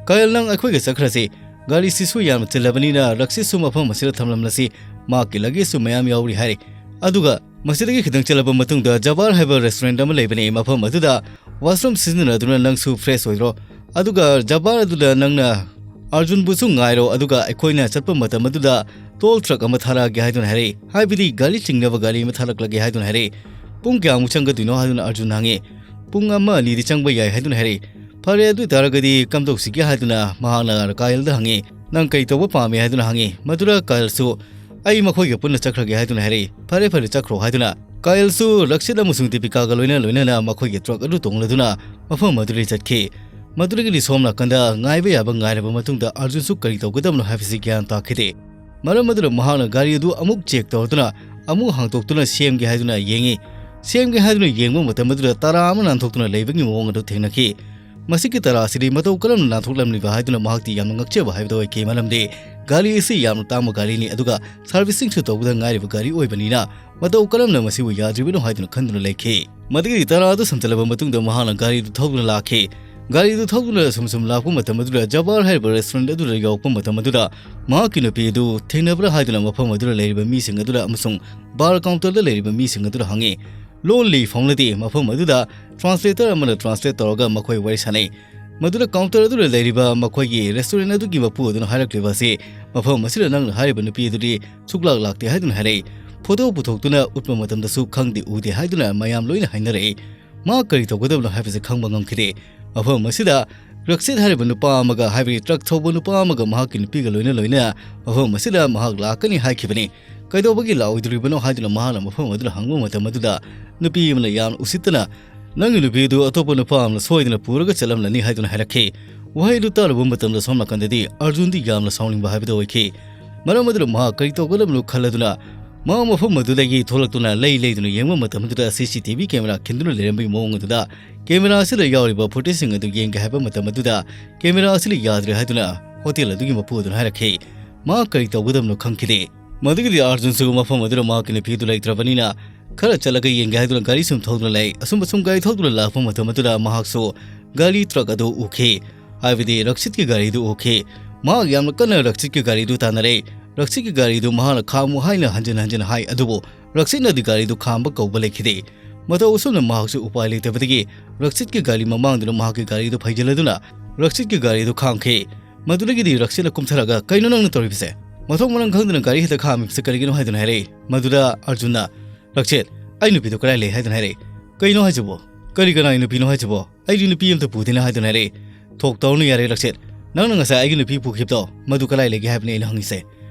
"ꯀꯥꯌꯜ, ꯅꯪ ꯑꯩꯈꯣꯏꯒ ꯆꯠꯈ꯭ꯔꯁꯤ, ꯒꯥꯔꯤꯁꯤꯁꯨ ꯌꯥꯝꯅ ꯆꯤꯜꯂꯕꯅꯤꯅ ꯔꯛꯁꯤꯠꯁꯨ ꯃꯐꯝ ꯑꯁꯤꯗ ꯊꯝꯂꯝꯂꯁꯤ, ꯃꯍꯥꯛꯀꯤ ꯂꯒꯦꯖꯁꯨ ꯃꯌꯥꯝ ꯌꯥꯎꯔꯤ" ꯍꯥꯏꯔꯤ꯫ ꯑꯗꯨꯒ ꯃꯁꯤꯗꯒꯤ ꯈꯤꯇꯪ ꯆꯠꯂꯕ ꯃꯇꯨꯡꯗ ꯖꯕꯥꯔ ꯍꯥꯏꯕ ꯔꯦꯁꯇꯨꯔꯦꯟꯠ ꯑꯃ ꯂꯩꯕꯅꯤ, ꯃꯐꯝ ꯑꯗꯨꯗ ꯋꯥꯁꯔꯨꯝ ꯁꯤꯖꯤꯟꯅꯗꯨꯅ ꯅꯪꯁꯨ ꯐ꯭ꯔꯦꯁ ꯑꯣꯏꯔꯣ, ꯑꯗꯨꯒ ꯖꯕꯥꯔ ꯑꯗꯨꯗ ꯅꯪꯅ "ꯑꯥꯔꯖꯨꯟꯕꯨꯁꯨ ꯉꯥꯏꯔꯣ, ꯑꯗꯨꯒ ꯑꯩꯈꯣꯏꯅ ꯆꯠꯄ ꯃꯇꯝ ꯑꯗꯨꯗ ꯇꯣꯜ ꯇ꯭ꯔꯛ ꯑꯃ ꯊꯥꯔꯛꯑꯒꯦ" ꯍꯥꯏꯗꯨꯅ ꯍꯥꯏꯔꯛꯏ꯫ ꯍꯥꯏꯕꯗꯤ ꯒꯥꯔꯤ ꯆꯤꯡꯅꯕ ꯒꯥꯔꯤ ꯑꯃ ꯊꯥꯔꯛꯂꯒꯦ ꯍꯥꯏꯗꯨꯅ ꯍꯥꯏꯔꯛꯏ꯫ "ꯄꯨꯡ ꯀꯌꯥꯃꯨꯛ ꯆꯪꯒꯗꯣꯏꯅꯣ?" ꯍꯥꯏꯗꯨꯅ ꯑꯥꯔꯖꯨꯟ ꯍꯪꯉꯤ꯫ "ꯄꯨꯡ ꯑꯃ ꯑꯅꯤꯗꯤ ꯆꯪꯕ ꯌꯥꯏ" ꯍꯥꯏꯗꯨꯅ ꯍꯥꯏꯔꯛꯏ꯫ "ꯐꯔꯦ, ꯑꯗꯨ ꯑꯣꯏꯇꯥꯔꯒꯗꯤ ꯀꯝꯗꯧꯁꯤꯒꯦ?" ꯍꯥꯏꯗꯨꯅ ꯃꯍꯥꯛꯅ ꯀꯥꯏꯜꯗ ꯍꯪꯉꯤ꯫ "ꯅꯪ ꯀꯩ ꯇꯧꯕ ꯄꯥꯝꯃꯤ?" ꯍꯥꯏꯗꯨꯅ ꯍꯪꯉꯤ꯫ ꯃꯗꯨꯗ ꯀꯥꯏꯜꯁꯨ "ꯑꯩ ꯃꯈꯣꯏꯒ ꯄꯨꯟꯅ ꯆꯠꯈ꯭ꯔꯒꯦ" ꯍꯥꯏꯗꯨꯅ ꯍꯥꯏꯔꯛꯏ꯫ "ꯐꯔꯦ, ꯐꯔꯦ, ꯆꯠꯈ꯭ꯔꯣ" ꯍꯥꯏꯗꯨꯅ ꯀꯥꯏꯜꯁꯨ ꯔꯛꯁꯤꯠ ꯑꯃꯁꯨꯡ ꯗꯤꯄꯤꯀꯥꯒ ꯂꯣꯏꯅ ꯂꯣꯏꯅꯅ ꯃꯈꯣꯏꯒꯤ ꯇ꯭ꯔꯛ ꯑꯗꯨ ꯇꯣꯡꯂꯗꯨꯅ ꯃꯐꯝ ꯑꯗꯨꯗꯒꯤ ꯆꯠꯈꯤ꯫ ꯃꯗꯨꯗꯒꯤꯗꯤ ꯁꯣꯝ ꯅꯥꯀꯟꯗ ꯉꯥꯏꯕ ꯌꯥꯕ ꯉꯥꯏꯔꯕ ꯃꯇꯨꯡꯗ ꯑꯥꯔꯖꯨꯟꯁꯨ ꯀꯔꯤ ꯇꯧꯒꯗꯕꯅꯣ ꯍꯥꯏꯕꯁꯤ ꯒ꯭ꯌꯥꯟ ꯇꯥꯈꯤꯗꯦ꯫ ꯃꯔꯝ ꯑꯗꯨꯅ ꯃꯍꯥꯛꯅ ꯒꯥꯔꯤ ꯑꯗꯨ ꯑꯃꯨꯛ ꯆꯦꯛ ꯇꯧꯔꯗꯨꯅ ꯑꯃꯨꯛ ꯍꯥꯡꯇꯣꯛꯇꯨꯅ ꯁꯦꯝꯒꯦ ꯍꯥꯏꯗꯨꯅ ꯌꯦꯡꯉꯤ꯫ ꯁꯦꯝꯒꯦ ꯍꯥꯏꯗꯨꯅ ꯌꯦꯡꯕ ꯃꯇꯝ ꯑꯗꯨꯗ ꯇꯔꯥ ꯑꯃ ꯅꯥꯟꯊꯣꯛꯇꯨꯅ ꯂꯩꯕꯒꯤ ꯃꯑꯣꯡ ꯑꯗꯨ ꯊꯦꯡꯅꯈꯤ꯫ ꯃꯁꯤꯒꯤ ꯇꯔꯥ ꯑꯁꯤꯗꯤ ꯃꯇꯧ ꯀꯔꯝꯅ ꯅꯥꯟꯊꯣꯛꯂꯝꯂꯤꯕ ꯍꯥꯏꯗꯨꯅ ꯃꯍꯥꯛꯇꯤ ꯌꯥꯝꯅ ꯉꯛꯆꯕ ꯍꯥꯏꯕꯗꯨ ꯑꯣꯏꯈꯤ, ꯃꯔꯝꯗꯤ ꯒꯥꯔꯤ ꯑꯁꯤ ꯌꯥꯝꯅ ꯇꯥꯡꯕ ꯒꯥꯔꯤꯅꯤ, ꯑꯗꯨꯒ ꯁꯥꯔꯚꯤꯁꯤꯡꯁꯨ ꯇꯧꯕꯗ ꯉꯥꯏꯔꯤꯕ ꯒꯥꯔꯤ ꯑꯣꯏꯕꯅꯤꯅ ꯃꯇꯧ ꯀꯔꯝꯅ ꯃꯁꯤꯕꯨ ꯌꯥꯗ꯭ꯔꯤꯕꯅꯣ ꯍꯥꯏꯗꯨꯅ ꯈꯟꯗꯨꯅ ꯂꯩꯈꯤ꯫ ꯃꯗꯨꯒꯤꯗꯤ ꯇꯔꯥ ꯑꯗꯨ ꯁꯝꯖꯜꯂꯕ ꯃꯇꯨꯡꯗ ꯃꯍꯥꯛꯅ ꯒꯥꯔꯤ ꯑꯗꯨ ꯊꯧꯗꯨꯅ ꯂꯥꯛꯈꯤ꯫ ꯒꯥꯔꯤ ꯑꯗꯨ ꯊꯧꯗꯨꯅ ꯁꯨꯝ ꯁꯨꯝ ꯂꯥꯛꯄ ꯃꯇꯝ ꯑꯗꯨꯗ ꯖꯕꯥꯔ ꯍꯥꯏꯔꯤꯕ ꯔꯦꯁꯇꯨꯔꯦꯟꯠ ꯑꯗꯨꯗ ꯌꯧꯔꯛꯄ ꯃꯇꯝ ꯑꯗꯨꯗ ꯃꯍꯥꯛꯀꯤ ꯅꯨꯄꯤ ꯑꯗꯨ ꯊꯦꯡꯅꯕ꯭ꯔꯥ ꯍꯥꯏꯗꯨꯅ ꯃꯐꯝ ꯑꯗꯨꯗ ꯂꯩꯔꯤꯕ ꯃꯤꯁꯤꯡ ꯑꯗꯨꯗ ꯑꯃꯁꯨꯡ ꯕꯥꯔ ꯀꯥꯎꯟꯇꯔꯗ ꯂꯩꯔꯤꯕ ꯃꯤꯁꯤꯡ ꯑꯗꯨꯗ ꯍꯪꯉꯤ꯫ ꯂꯣꯜꯂꯤ ꯐꯥꯎꯅꯗꯦ꯫ ꯃꯐꯝ ꯑꯗꯨꯗ ꯇ꯭ꯔꯥꯟꯁꯂꯦꯇꯔ ꯑꯃꯅ ꯇ꯭ꯔꯥꯟꯁꯂꯦꯠ ꯇꯧꯔꯒ ꯃꯈꯣꯏ ꯋꯥꯔꯤ ꯁꯥꯟꯅꯩ꯫ ꯃꯗꯨꯗ ꯀꯥꯎꯟꯇꯔ ꯑꯗꯨꯗ ꯂꯩꯔꯤꯕ ꯃꯈꯣꯏꯒꯤ ꯔꯦꯁꯇꯨꯔꯦꯟꯠ ꯑꯗꯨꯒꯤ ꯃꯄꯨ ꯑꯗꯨꯅ ꯍꯥꯏꯔꯛꯂꯤꯕ ꯑꯁꯤ, "ꯃꯐꯝ ꯑꯁꯤꯗ ꯅꯪꯅ ꯍꯥꯏꯔꯤꯕ ꯅꯨꯄꯤ ꯑꯗꯨꯗꯤ ꯁꯨꯛꯂꯥꯛ ꯂꯥꯛꯇꯦ" ꯍꯥꯏꯗꯨꯅ ꯍꯥꯏꯔꯛꯏ꯫ ꯐꯣꯇꯣ ꯄꯨꯊꯣꯛꯇꯨꯅ ꯎꯠꯄ ꯃꯇꯝꯗꯁꯨ ꯈꯪꯗꯦ ꯎꯗꯦ ꯍꯥꯏꯗꯨꯅ ꯃꯌꯥꯝ ꯂꯣꯏꯅ ꯍꯥꯏꯅꯔꯛꯏ꯫ ꯃꯍꯥꯛ ꯀꯔꯤ ꯇꯧꯒꯗꯕꯅꯣ ꯍꯥꯏꯕꯁꯤ ꯈꯪꯕ ꯉꯝꯈꯤꯗꯦ꯫ ꯃꯐꯝ ꯑꯁꯤꯗ ꯔꯛꯁꯤꯠ ꯍꯥꯏꯔꯤꯕ ꯅꯨꯄꯥ ꯑꯃꯒ, ꯍꯥꯏꯕꯗꯤ ꯇ꯭ꯔꯛ ꯊꯧꯕ ꯅꯨꯄꯥ ꯑꯃꯒ ꯃꯍꯥꯛꯀꯤ ꯅꯨꯄꯤꯒ ꯂꯣꯏꯅ ꯂꯣꯏꯅ ꯃꯐꯝ ꯑꯁꯤꯗ ꯃꯍꯥꯛ ꯂꯥꯛꯀꯅꯤ ꯍꯥꯏꯈꯤꯕꯅꯤ꯫ "ꯀꯩꯗꯧꯕꯒꯤ ꯂꯥꯛꯑꯣꯏꯗꯣꯔꯤꯕꯅꯣ?" ꯍꯥꯏꯗꯨꯅ ꯃꯍꯥꯛꯅ ꯃꯐꯝ ꯑꯗꯨꯗ ꯍꯪꯕ ꯃꯇꯝ ꯑꯗꯨꯗ ꯅꯨꯄꯤ ꯑꯃꯅ ꯌꯥꯝꯅ ꯎꯁꯤꯠꯇꯅ, "ꯅꯪꯒꯤ ꯅꯨꯄꯤꯗꯨ ꯑꯇꯣꯞꯄ ꯅꯨꯄꯥ ꯑꯃꯅ ꯁꯣꯏꯗꯅ ꯄꯨꯔꯒ ꯆꯠꯂꯝꯂꯅꯤ" ꯍꯥꯏꯗꯨꯅ ꯍꯥꯏꯔꯛꯈꯤ꯫ ꯋꯥꯍꯩ ꯑꯗꯨ ꯇꯥꯔꯨꯕ ꯃꯇꯝꯗ ꯁꯣꯝ ꯅꯥꯀꯟꯗꯗꯤ ꯑꯥꯔꯖꯨꯟꯗꯤ ꯌꯥꯝꯅ ꯁꯥꯎꯅꯤꯡꯕ ꯍꯥꯏꯕꯗꯨ ꯑꯣꯏꯈꯤ꯫ ꯃꯔꯝ ꯑꯗꯨꯅ ꯃꯍꯥꯛ ꯀꯔꯤ ꯇꯧꯒꯗꯕꯅꯣ ꯈꯜꯂꯗꯨꯅ ꯃꯍꯥꯛ ꯃꯐꯝ ꯑꯗꯨꯗꯒꯤ ꯊꯣꯛꯂꯛꯇꯨꯅ ꯂꯩ ꯂꯩꯗꯨꯅ ꯌꯦꯡꯕ ꯃꯇꯝ ꯑꯗꯨꯗ ꯁꯤ ꯁꯤ ꯇꯤ ꯚꯤ ꯀꯦꯃꯦꯔꯥ ꯈꯤꯟꯗꯨꯅ ꯂꯩꯔꯝꯕꯒꯤ ꯃꯑꯣꯡ ꯑꯗꯨꯗ ꯀꯦꯃꯦꯔꯥ ꯑꯁꯤꯗ ꯌꯥꯎꯔꯤꯕ ꯐꯨꯇꯦꯖꯁꯤꯡ ꯑꯗꯨ ꯌꯦꯡꯒꯦ ꯍꯥꯏꯕ ꯃꯇꯝ ꯑꯗꯨꯗ ꯀꯦꯃꯦꯔꯥ ꯑꯁꯤꯅ ꯌꯥꯗ꯭ꯔꯦ ꯍꯥꯏꯗꯨꯅ ꯍꯣꯇꯦꯜ ꯑꯗꯨꯒꯤ ꯃꯄꯨ ꯑꯗꯨꯅ ꯍꯥꯏꯔꯛꯈꯤ꯫ ꯃꯍꯥꯛ ꯀꯔꯤ ꯇꯧꯒꯗꯕꯅꯣ ꯈꯪꯈꯤꯗꯦ꯫ ꯃꯗꯨꯒꯤꯗꯤ ꯑꯥꯔꯖꯨꯟꯁꯨ ꯃꯐꯝ ꯑꯗꯨꯗ ꯃꯍꯥꯛꯀꯤ ꯅꯨꯄꯤꯗꯨ ꯂꯩꯇ꯭ꯔꯕꯅꯤꯅ ꯈꯔ ꯆꯠꯂꯒ ꯌꯦꯡꯒꯦ ꯍꯥꯏꯗꯨꯅ ꯒꯥꯔꯤ ꯁꯨꯝ ꯊꯧꯗꯨꯅ ꯂꯩ꯫ ꯑꯁꯨꯝ ꯑꯁꯨꯝ ꯒꯥꯔꯤ ꯊꯧꯗꯨꯅ ꯂꯥꯛꯄ ꯃꯇꯝ ꯑꯗꯨꯗ ꯃꯍꯥꯛꯁꯨ ꯒꯥꯔꯤ ꯇ꯭ꯔꯛ ꯑꯗꯨ ꯎꯈꯤ, ꯍꯥꯏꯕꯗꯤ ꯔꯛꯁꯤꯠꯀꯤ ꯒꯥꯔꯤꯗꯨ ꯎꯈꯤ꯫ ꯃꯍꯥꯛ ꯌꯥꯝꯅ ꯀꯟꯅ ꯔꯛꯁꯤꯠꯀꯤ ꯒꯥꯔꯤꯗꯨ ꯇꯥꯟꯅꯔꯦ꯫ ꯔꯛꯁꯤꯠꯀꯤ ꯒꯥꯔꯤꯗꯨ ꯃꯍꯥꯛꯅ ꯈꯥꯝꯃꯨ ꯍꯥꯏꯅ ꯍꯟꯖꯤꯟ ꯍꯟꯖꯤꯟ ꯍꯥꯏ, ꯑꯗꯨꯕꯨ ꯔꯛꯁꯤꯠꯅꯗꯤ ꯒꯥꯔꯤꯗꯨ ꯈꯥꯝꯕ ꯀꯧꯕ ꯂꯩꯈꯤꯗꯦ꯫ ꯃꯇꯧ ꯑꯁꯨꯝꯅ ꯃꯍꯥꯛꯁꯨ ꯎꯄꯥꯏ ꯂꯩꯇꯕꯗꯒꯤ ꯔꯛꯁꯤꯠꯀꯤ ꯒꯥꯔꯤ ꯃꯃꯥꯡꯗꯨꯅ ꯃꯍꯥꯛꯀꯤ ꯒꯥꯔꯤꯗꯨ ꯐꯩꯖꯤꯜꯂꯗꯨꯅ ꯔꯛꯁꯤꯠꯀꯤ ꯒꯥꯔꯤꯗꯨ ꯈꯥꯝꯈꯤ꯫ ꯃꯗꯨꯗꯒꯤꯗꯤ ꯔꯛꯁꯤꯠꯅ ꯀꯨꯝꯊꯔꯒ, "ꯀꯩꯅꯣ ꯅꯪꯅ ꯇꯧꯔꯤꯕꯁꯦ? ꯃꯊꯣꯡ ꯃꯔꯝ ꯈꯪꯗꯅ ꯒꯥꯔꯤ ꯍꯦꯛꯇ ꯈꯥꯝꯃꯤꯕꯁꯦ ꯀꯔꯤꯒꯤꯅꯣ?" ꯍꯥꯏꯗꯨꯅ ꯍꯥꯏꯔꯛꯏ꯫ ꯃꯗꯨꯗ ꯑꯔꯖꯨꯟꯅ, "ꯔꯛꯁꯤꯠ, ꯑꯩ ꯅꯨꯄꯤꯗꯣ ꯀꯗꯥꯏ ꯂꯩ?" ꯍꯥꯏꯗꯨꯅ ꯍꯥꯏꯔꯛꯏ꯫ "ꯀꯩꯅꯣ ꯍꯥꯏꯁꯤꯕꯣ? ꯀꯔꯤ ꯀꯅꯥꯒꯤ ꯅꯨꯄꯤꯅꯣ ꯍꯥꯏꯁꯤꯕꯣ? ꯑꯩꯗꯤ ꯅꯨꯄꯤ ꯑꯝꯇ ꯄꯨꯗꯦꯅ" ꯍꯥꯏꯗꯨꯅ ꯍꯥꯏꯔꯛꯏ꯫ "ꯊꯣꯛ ꯇꯧꯔꯅꯨ ꯌꯥꯔꯦ ꯔꯛꯁꯤꯠ, ꯅꯪꯅ ꯉꯁꯥꯏ ꯑꯩꯒꯤ ꯅꯨꯄꯤ ꯄꯨꯈꯤꯕꯗꯣ, ꯃꯗꯨ ꯀꯗꯥꯏ ꯂꯩꯒꯦ ꯍꯥꯏꯕꯅꯤ ꯑꯩꯅ ꯍꯪꯉꯤꯁꯦ?"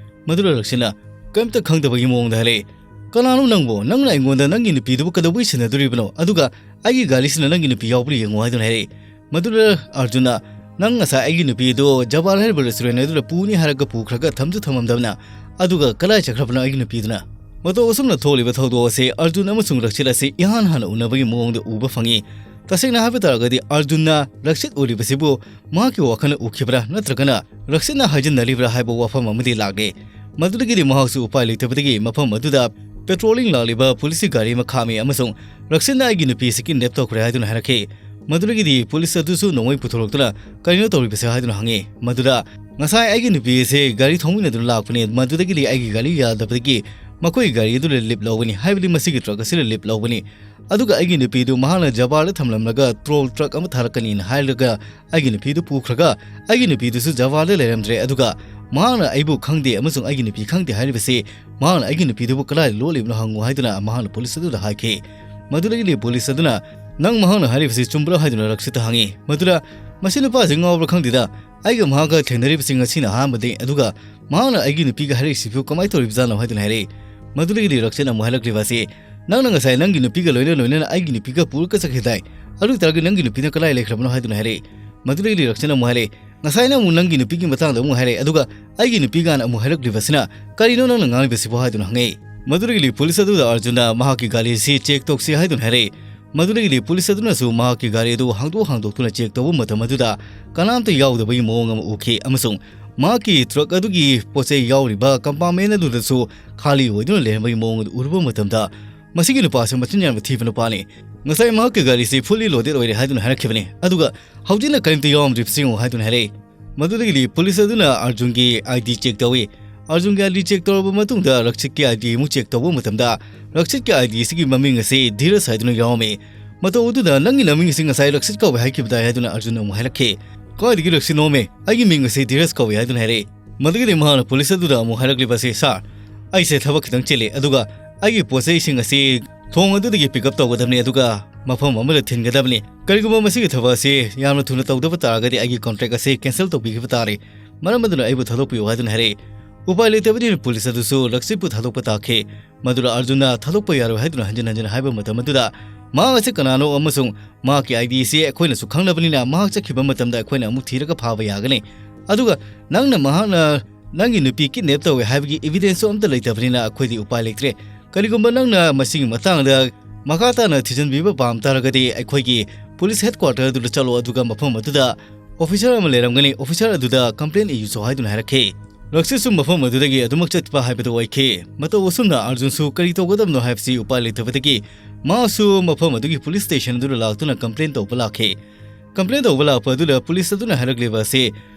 ꯃꯗꯨꯗ ꯔꯛꯁꯤꯠꯅ ꯀꯔꯤꯝꯇ ꯈꯪꯗꯕꯒꯤ ꯃꯑꯣꯡꯗ ꯍꯥꯏꯔꯛꯏ꯫ "ꯀꯅꯥꯅꯣ ꯅꯪꯕꯣ? ꯅꯪꯅ ꯑꯩꯉꯣꯟꯗ ꯅꯪꯒꯤ ꯅꯨꯄꯤꯗꯨꯕꯨ ꯀꯩꯗꯧꯕꯩ ꯁꯤꯟꯅꯗꯣꯔꯤꯕꯅꯣ? ꯑꯗꯨꯒ ꯑꯩꯒꯤ ꯒꯥꯔꯤꯁꯤꯅ ꯅꯪꯒꯤ ꯅꯨꯄꯤ ꯌꯥꯎꯕ꯭ꯔꯥ ꯌꯦꯡꯉꯨ" ꯍꯥꯏꯗꯨꯅ ꯍꯥꯏꯔꯛꯏ꯫ ꯃꯗꯨꯗ ꯑꯔꯖꯨꯟꯅ, "ꯅꯪ ꯉꯁꯥꯏ ꯑꯩꯒꯤ ꯅꯨꯄꯤꯗꯨ ꯖꯕꯥꯜ ꯍꯥꯏꯔꯤꯕ restaurant ꯑꯗꯨꯗ ꯄꯨꯅꯤ ꯍꯥꯏꯔꯒ ꯄꯨꯈ꯭ꯔꯒ ꯊꯝꯁꯨ ꯊꯝꯃꯝꯗꯕꯅ, ꯑꯗꯨꯒ ꯀꯗꯥꯏ ꯆꯠꯈ꯭ꯔꯕꯅꯣ ꯑꯩꯒꯤ ꯅꯨꯄꯤꯗꯨꯅ?" ꯃꯇꯧ ꯑꯁꯨꯝꯅ ꯊꯣꯛꯂꯤꯕ ꯊꯧꯗꯣꯛ ꯑꯁꯤ ꯑꯔꯖꯨꯟ ꯑꯃꯁꯨꯡ ꯔꯛꯁꯤꯠ ꯑꯁꯤ ꯏꯍꯥꯟ ꯍꯥꯟꯅ ꯎꯅꯕꯒꯤ ꯃꯑꯣꯡꯗ ꯎꯕ ꯐꯪꯉꯤ꯫ ꯇꯁꯦꯡꯅ ꯍꯥꯏꯕ ꯇꯥꯔꯒꯗꯤ ꯑꯔꯖꯨꯟꯅ ꯔꯛꯁꯤꯠ ꯎꯔꯤꯕꯁꯤꯕꯨ ꯃꯍꯥꯛꯀꯤ ꯋꯥꯈꯜꯅ ꯎꯈꯤꯕ꯭ꯔꯥ ꯅꯠꯇ꯭ꯔꯒꯅ ꯔꯛꯁꯤꯠꯅ ꯍꯥꯏꯖꯤꯟꯅꯔꯤꯕ꯭ꯔꯥ ꯍꯥꯏꯕ ꯋꯥꯐꯝ ꯑꯃꯗꯤ ꯂꯥꯛꯂꯦ꯫ ꯃꯗꯨꯗꯒꯤꯗꯤ ꯃꯍꯥꯛꯁꯨ ꯎꯄꯥꯏ ꯂꯩꯇꯕꯗꯒꯤ ꯃꯐꯝ ꯑꯗꯨꯗ patrolling ꯂꯥꯛꯂꯤꯕ ꯄꯨꯂꯤꯁꯀꯤ ꯒꯥꯔꯤ ꯑꯃ ꯈꯥꯝꯃꯤ ꯑꯃꯁꯨꯡ ꯔꯛꯁꯤꯠꯅ ꯑꯩꯒꯤ ꯅꯨꯄꯤ ꯑꯁꯤ kidnap ꯇꯧꯈ꯭ꯔꯦ ꯍꯥꯏꯗꯨꯅ ꯍꯥꯏꯔꯛꯈꯤ꯫ ꯃꯗꯨꯗꯒꯤꯗꯤ ꯄꯨꯂꯤꯁ ꯑꯗꯨꯁꯨ ꯅꯣꯡꯃꯩ ꯄꯨꯊꯣꯔꯛꯇꯨꯅ ꯀꯔꯤꯅꯣ ꯇꯧꯔꯤꯕꯁꯦ ꯍꯥꯏꯗꯨꯅ ꯍꯪꯉꯤ꯫ ꯃꯗꯨꯗ, "ꯉꯁꯥꯏ ꯑꯩꯒꯤ ꯅꯨꯄꯤ ꯑꯁꯤ ꯒꯥꯔꯤ ꯊꯧꯃꯤꯟꯅꯗꯨꯅ ꯂꯥꯛꯄꯅꯤ, ꯃꯗꯨꯗꯒꯤꯗꯤ ꯑꯩꯒꯤ ꯒꯥꯔꯤ ꯌꯥꯗꯕꯗꯒꯤ ꯃꯈꯣꯏ ꯒꯥꯔꯤ ꯑꯗꯨꯗ ꯂꯤꯞ ꯂꯧꯕꯅꯤ, ꯍꯥꯏꯕꯗꯤ ꯃꯁꯤꯒꯤ ꯇ꯭ꯔꯛ ꯑꯁꯤꯗ ꯂꯤꯞ ꯂꯧꯕꯅꯤ꯫ ꯑꯗꯨꯒ ꯑꯩꯒꯤ ꯅꯨꯄꯤꯗꯨ ꯃꯍꯥꯛꯅ ꯖꯕꯥꯔꯗ ꯊꯝꯂꯝꯂꯒ ꯇ꯭ꯔꯣꯜ ꯇ꯭ꯔꯛ ꯑꯃ ꯊꯥꯔꯛꯀꯅꯤꯅ ꯍꯥꯏꯔꯒ ꯑꯩꯒꯤ ꯅꯨꯄꯤꯗꯨ ꯄꯨꯈ꯭ꯔꯒ ꯑꯩꯒꯤ ꯅꯨꯄꯤꯗꯨꯁꯨ ꯖꯕꯥꯔꯗ ꯂꯩꯔꯝꯗ꯭ꯔꯦ꯫ ꯑꯗꯨꯒ ꯃꯍꯥꯛꯅ ꯑꯩꯕꯨ ꯈꯪꯗꯦ ꯑꯃꯁꯨꯡ ꯑꯩꯒꯤ ꯅꯨꯄꯤ ꯈꯪꯗꯦ ꯍꯥꯏꯔꯤꯕꯁꯤ ꯃꯍꯥꯛꯅ ꯑꯩꯒꯤ ꯅꯨꯄꯤꯗꯨꯕꯨ ꯀꯗꯥꯏꯗ ꯂꯣꯠꯂꯤꯕꯅꯣ ꯍꯪꯉꯨ" ꯍꯥꯏꯗꯨꯅ ꯃꯍꯥꯛꯅ ꯄꯨꯂꯤꯁ ꯑꯗꯨꯗ ꯍꯥꯏꯈꯤ꯫ ꯃꯗꯨꯗꯒꯤꯗꯤ ꯄꯨꯂꯤꯁ ꯑꯗꯨꯅ, "ꯅꯪ ꯃꯍꯥꯛꯅ ꯍꯥꯏꯔꯤꯕꯁꯤ ꯆꯨꯝꯕ꯭ꯔꯥ?" ꯍꯥꯏꯗꯨꯅ ꯔꯛꯁꯤꯠꯇ ꯍꯪꯉꯤ꯫ ꯃꯗꯨꯗ, "ꯃꯁꯤ ꯅꯨꯄꯥꯁꯤ ꯉꯥꯎꯕ꯭ꯔꯥ ꯈꯪꯗꯦꯗ, ꯑꯩꯒ ꯃꯍꯥꯛꯀ ꯊꯦꯡꯅꯔꯤꯕꯁꯤ ꯉꯁꯤꯅ ꯑꯍꯥꯟꯕꯅꯤ, ꯑꯗꯨꯒ ꯃꯍꯥꯛꯅ ꯑꯩꯒꯤ ꯅꯨꯄꯤꯒ ꯍꯥꯏꯔꯛꯏꯁꯤꯕꯨ ꯀꯃꯥꯏꯅ ꯇꯧꯔꯤꯕꯖꯥꯠꯅꯣ?" ꯍꯥꯏꯗꯨꯅ ꯍꯥꯏꯔꯛꯏ꯫ ꯃꯗꯨꯗꯒꯤꯗꯤ ꯔꯛꯁꯤꯠꯅ ꯑꯃꯨꯛ ꯍꯥꯏꯔꯛꯂꯤꯕ ꯑꯁꯤ, "ꯅꯪꯅ ꯉꯁꯥꯏ ꯅꯪꯒꯤ ꯅꯨꯄꯤꯒ ꯂꯣꯏꯅ ꯂꯣꯏꯅꯅ ꯑꯩꯒꯤ ꯅꯨꯄꯤꯒ ꯄꯨꯔꯒ ꯆꯠꯈꯤꯗꯥꯏ? ꯑꯗꯨ ꯑꯣꯏꯇꯥꯔꯒꯗꯤ ꯅꯪꯒꯤ ꯅꯨꯄꯤꯅ ꯀꯗꯥꯏ ꯂꯩꯈ꯭ꯔꯕꯅꯣ?" ꯍꯥꯏꯗꯨꯅ ꯍꯥꯏꯔꯛꯏ꯫ ꯃꯗꯨꯗꯒꯤꯗꯤ ꯔꯛꯁꯤꯠꯅ ꯑꯃꯨꯛ ꯍꯥꯏꯔꯛꯏ, "ꯉꯁꯥꯏꯅ ꯑꯃꯨꯛ ꯅꯪꯒꯤ ꯅꯨꯄꯤꯒꯤ ꯃꯇꯥꯡꯗ ꯑꯃꯨꯛ ꯍꯥꯏꯔꯛꯑꯦ, ꯑꯗꯨꯒ ꯑꯩꯒꯤ ꯅꯨꯄꯤꯒꯥꯅ ꯑꯃꯨꯛ ꯍꯥꯏꯔꯛꯂꯤꯕꯁꯤꯅ ꯀꯔꯤꯅꯣ ꯅꯪꯅ ꯉꯥꯡꯂꯤꯕꯁꯤꯕꯣ?" ꯍꯥꯏꯗꯨꯅ ꯍꯪꯉꯛꯏ꯫ ꯃꯗꯨꯗꯒꯤꯗꯤ ꯄꯨꯂꯤꯁ ꯑꯗꯨꯗ ꯑꯔꯖꯨꯟꯅ ꯃꯍꯥꯛꯀꯤ ꯒꯥꯔꯤ ꯑꯁꯤ check ꯇꯧꯁꯤ ꯍꯥꯏꯗꯨꯅ ꯍꯥꯏꯔꯛꯏ꯫ ꯃꯗꯨꯗꯒꯤꯗꯤ ꯄꯨꯂꯤꯁ ꯑꯗꯨꯅꯁꯨ ꯃꯍꯥꯛꯀꯤ ꯒꯥꯔꯤ ꯑꯗꯨ ꯍꯥꯡꯗꯣꯛ ꯍꯥꯡꯗꯣꯛꯇꯨꯅ check ꯇꯧꯕ ꯃꯇꯝ ꯑꯗꯨꯗ ꯀꯅꯥꯝꯇ ꯌꯥꯎꯗꯕꯒꯤ ꯃꯑꯣꯡ ꯑꯃ ꯎꯈꯤ ꯑꯃꯁꯨꯡ ꯃꯍꯥꯛꯀꯤ ꯇ꯭ꯔꯛ ꯑꯗꯨꯒꯤ ꯄꯣꯠꯆꯩ ꯌꯥꯎꯔꯤꯕ compartment ꯑꯗꯨꯗꯁꯨ ꯈꯥꯂꯤ ꯑꯣꯏꯗꯨꯅ ꯂꯩꯔꯝꯕꯒꯤ ꯃꯑꯣꯡ ꯑꯗꯨ ꯎꯔꯨꯕ ꯃꯇꯝꯗ, "ꯃꯁꯤꯒꯤ ꯅꯨꯄꯥꯁꯤ ꯃꯆꯤꯟ ꯌꯥꯝꯅ ꯊꯤꯕ ꯅꯨꯄꯥꯅꯤ꯫ ꯉꯁꯥꯏ ꯃꯍꯥꯛꯀꯤ ꯒꯥꯔꯤꯁꯤ fully loaded ꯑꯣꯏꯔꯦ ꯍꯥꯏꯗꯨꯅ ꯍꯥꯏꯔꯛꯈꯤꯕꯅꯤ, ꯑꯗꯨꯒ ꯍꯧꯖꯤꯛꯅ ꯀꯔꯤꯝꯇ ꯌꯥꯎꯔꯝꯗ꯭ꯔꯤꯕꯁꯤ ꯌꯦꯡꯉꯨ" ꯍꯥꯏꯗꯨꯅ ꯍꯥꯏꯔꯛꯏ꯫ ꯃꯗꯨꯗꯒꯤꯗꯤ ꯄꯨꯂꯤꯁ ꯑꯗꯨꯅ ꯑꯔꯖꯨꯟꯒꯤ ID check ꯇꯧꯏ꯫ ꯑꯔꯖꯨꯟꯒꯤ ID check ꯇꯧꯔꯕ ꯃꯇꯨꯡꯗ ꯔꯛꯁꯤꯠꯀꯤ ID ꯑꯃꯨꯛ check ꯇꯧꯕ ꯃꯇꯝꯗ, ꯔꯛꯁꯤꯠꯀꯤ ID ꯑꯁꯤꯒꯤ ꯃꯃꯤꯡ ꯑꯁꯤ ꯙꯤꯔꯖ ꯍꯥꯏꯗꯨꯅ ꯌꯥꯎꯔꯝꯃꯤ꯫ ꯃꯇꯧ ꯑꯗꯨꯗ, "ꯅꯪꯒꯤ ꯅꯃꯤꯡ ꯑꯁꯤ ꯉꯁꯥꯏ ꯔꯛꯁꯤꯠ ꯀꯧꯏ ꯍꯥꯏꯈꯤꯕꯗꯥꯏ?" ꯍꯥꯏꯗꯨꯅ ꯑꯔꯖꯨꯟꯅ ꯑꯃꯨꯛ ꯍꯥꯏꯔꯛꯈꯤ꯫ "ꯀꯥꯏꯗꯒꯤ ꯔꯛꯁꯤꯠꯅꯣꯃꯦ? ꯑꯩꯒꯤ ꯃꯤꯡ ꯑꯁꯤ ꯙꯤꯔꯖ ꯀꯧꯏ" ꯍꯥꯏꯗꯨꯅ ꯍꯥꯏꯔꯛꯏ꯫ ꯃꯗꯨꯗꯒꯤꯗꯤ ꯃꯍꯥꯛꯅ ꯄꯨꯂꯤꯁ ꯑꯗꯨꯗ ꯑꯃꯨꯛ ꯍꯥꯏꯔꯛꯂꯤꯕ ꯑꯁꯤ, "ꯁꯥꯔ, ꯑꯩꯁꯦ ꯊꯕꯛ ꯈꯤꯇꯪ ꯆꯤꯜꯂꯤ, ꯑꯗꯨꯒ ꯑꯩꯒꯤ ꯄꯣꯠ ꯆꯩꯁꯤꯡ ꯑꯁꯤ ꯊꯣꯡ ꯑꯗꯨꯗꯒꯤ ꯄꯤꯛ ꯑꯞ ꯇꯧꯒꯗꯕꯅꯤ, ꯑꯗꯨꯒ ꯃꯐꯝ ꯑꯃꯗ ꯊꯤꯟꯒꯗꯕꯅꯤ꯫ ꯀꯔꯤꯒꯨꯝꯕ ꯃꯁꯤꯒꯤ ꯊꯕꯛ ꯑꯁꯤ ꯌꯥꯝꯅ ꯊꯨꯅ ꯇꯧꯗꯕ ꯇꯥꯔꯒꯗꯤ ꯑꯩꯒꯤ ꯀꯣꯟꯇ꯭ꯔꯦꯛ ꯑꯁꯤ ꯀꯦꯟꯁꯦꯜ ꯇꯧꯕꯤꯈꯤꯕ ꯇꯥꯔꯦ꯫ ꯃꯔꯝ ꯑꯗꯨꯅ ꯑꯩꯕꯨ ꯊꯥꯗꯣꯛꯄꯤꯌꯨ" ꯍꯥꯏꯗꯨꯅ ꯍꯥꯏꯔꯛꯏ꯫ ꯎꯄꯥꯏ ꯂꯩꯇꯕꯗꯒꯤ ꯄꯨꯂꯤꯁ ꯑꯗꯨꯁꯨ ꯔꯛꯁꯤꯠꯄꯨ ꯊꯥꯗꯣꯛꯄ ꯇꯥꯈꯤ꯫ ꯃꯗꯨꯗ ꯑꯔꯖꯨꯟꯅ ꯊꯥꯗꯣꯛꯄ ꯌꯥꯔꯣꯏ ꯍꯥꯏꯗꯨꯅ ꯍꯟꯖꯤꯟ ꯍꯟꯖꯤꯟ ꯍꯥꯏꯕ ꯃꯇꯝ ꯑꯗꯨꯗ, ꯃꯍꯥꯛ ꯑꯁꯤ ꯀꯅꯥꯅꯣ ꯑꯃꯁꯨꯡ ꯃꯍꯥꯛꯀꯤ ꯑꯥꯏ ꯗꯤ ꯑꯁꯤ ꯑꯩꯈꯣꯏꯅꯁꯨ ꯈꯪꯂꯕꯅꯤꯅ, ꯃꯍꯥꯛ ꯆꯠꯈꯤꯕ ꯃꯇꯝꯗ ꯑꯩꯈꯣꯏꯅ ꯑꯃꯨꯛ ꯊꯤꯔꯒ ꯐꯥꯕ ꯌꯥꯒꯅꯤ꯫ ꯑꯗꯨꯒ ꯅꯪꯅ ꯃꯍꯥꯛꯅ ꯅꯪꯒꯤ ꯅꯨꯄꯤ ꯀꯤꯗꯅꯦꯞ ꯇꯧꯋꯦ ꯍꯥꯏꯕꯒꯤ ꯏꯕꯤꯗꯦꯟꯁꯁꯨ ꯑꯝꯇ ꯂꯩꯇꯕꯅꯤꯅ ꯑꯩꯈꯣꯏꯗꯤ ꯎꯄꯥꯏ ꯂꯩꯇ꯭ꯔꯦ꯫ ꯀꯔꯤꯒꯨꯝꯕ ꯅꯪꯅ ꯃꯁꯤꯒꯤ ꯃꯇꯥꯡꯗ ꯃꯈꯥ ꯇꯥꯅ ꯊꯤꯖꯤꯟꯕꯤꯕ ꯄꯥꯝ ꯇꯥꯔꯒꯗꯤ ꯑꯩꯈꯣꯏꯒꯤ ꯄꯨꯂꯤꯁ ꯍꯦꯗꯀ꯭ꯋꯥꯇꯔ ꯑꯗꯨꯗ ꯆꯠꯂꯣ, ꯑꯗꯨꯒ ꯃꯐꯝ ꯑꯗꯨꯗ ꯑꯣꯐꯤꯁꯥꯔ ꯑꯃ ꯂꯩꯔꯝꯒꯅꯤ, ꯑꯣꯐꯤꯁꯥꯔ ꯑꯗꯨꯗ ꯀꯝꯄ꯭ꯂꯦꯟ ꯏꯌꯨꯁꯣ ꯍꯥꯏꯗꯨꯅ ꯍꯥꯏꯔꯛꯈꯤ꯫ ꯔꯛꯁꯤꯠꯁꯨ ꯃꯐꯝ ꯑꯗꯨꯗꯒꯤ ꯑꯗꯨꯃꯛ ꯆꯠꯄ ꯍꯥꯏꯕꯗꯨ ꯑꯣꯏꯈꯤ꯫ ꯃꯇꯧ ꯑꯁꯨꯝꯅ ꯑꯔꯖꯨꯟꯁꯨ ꯀꯔꯤ ꯇꯧꯒꯗꯕꯅꯣ ꯍꯥꯏꯕꯁꯤ ꯎꯄꯥꯏ ꯂꯩꯇꯕꯗꯒꯤ ꯃꯍꯥꯛꯁꯨ ꯃꯐꯝ ꯑꯗꯨꯒꯤ ꯄꯨꯂꯤꯁ ꯁ꯭ꯇꯦꯁꯟ ꯑꯗꯨꯗ ꯂꯥꯛꯇꯨꯅ ꯀꯝꯄ꯭ꯂꯦꯟ ꯇꯧꯕ ꯂꯥꯛꯈꯤ꯫ ꯀꯝꯄ꯭ꯂꯦꯟ ꯇꯧꯕ ꯂꯥꯛꯄ ꯑꯗꯨꯗ ꯄꯨꯂꯤꯁ ꯑꯗꯨꯅ ꯍꯥꯏꯔꯛꯂꯤꯕ ꯑꯁꯤ,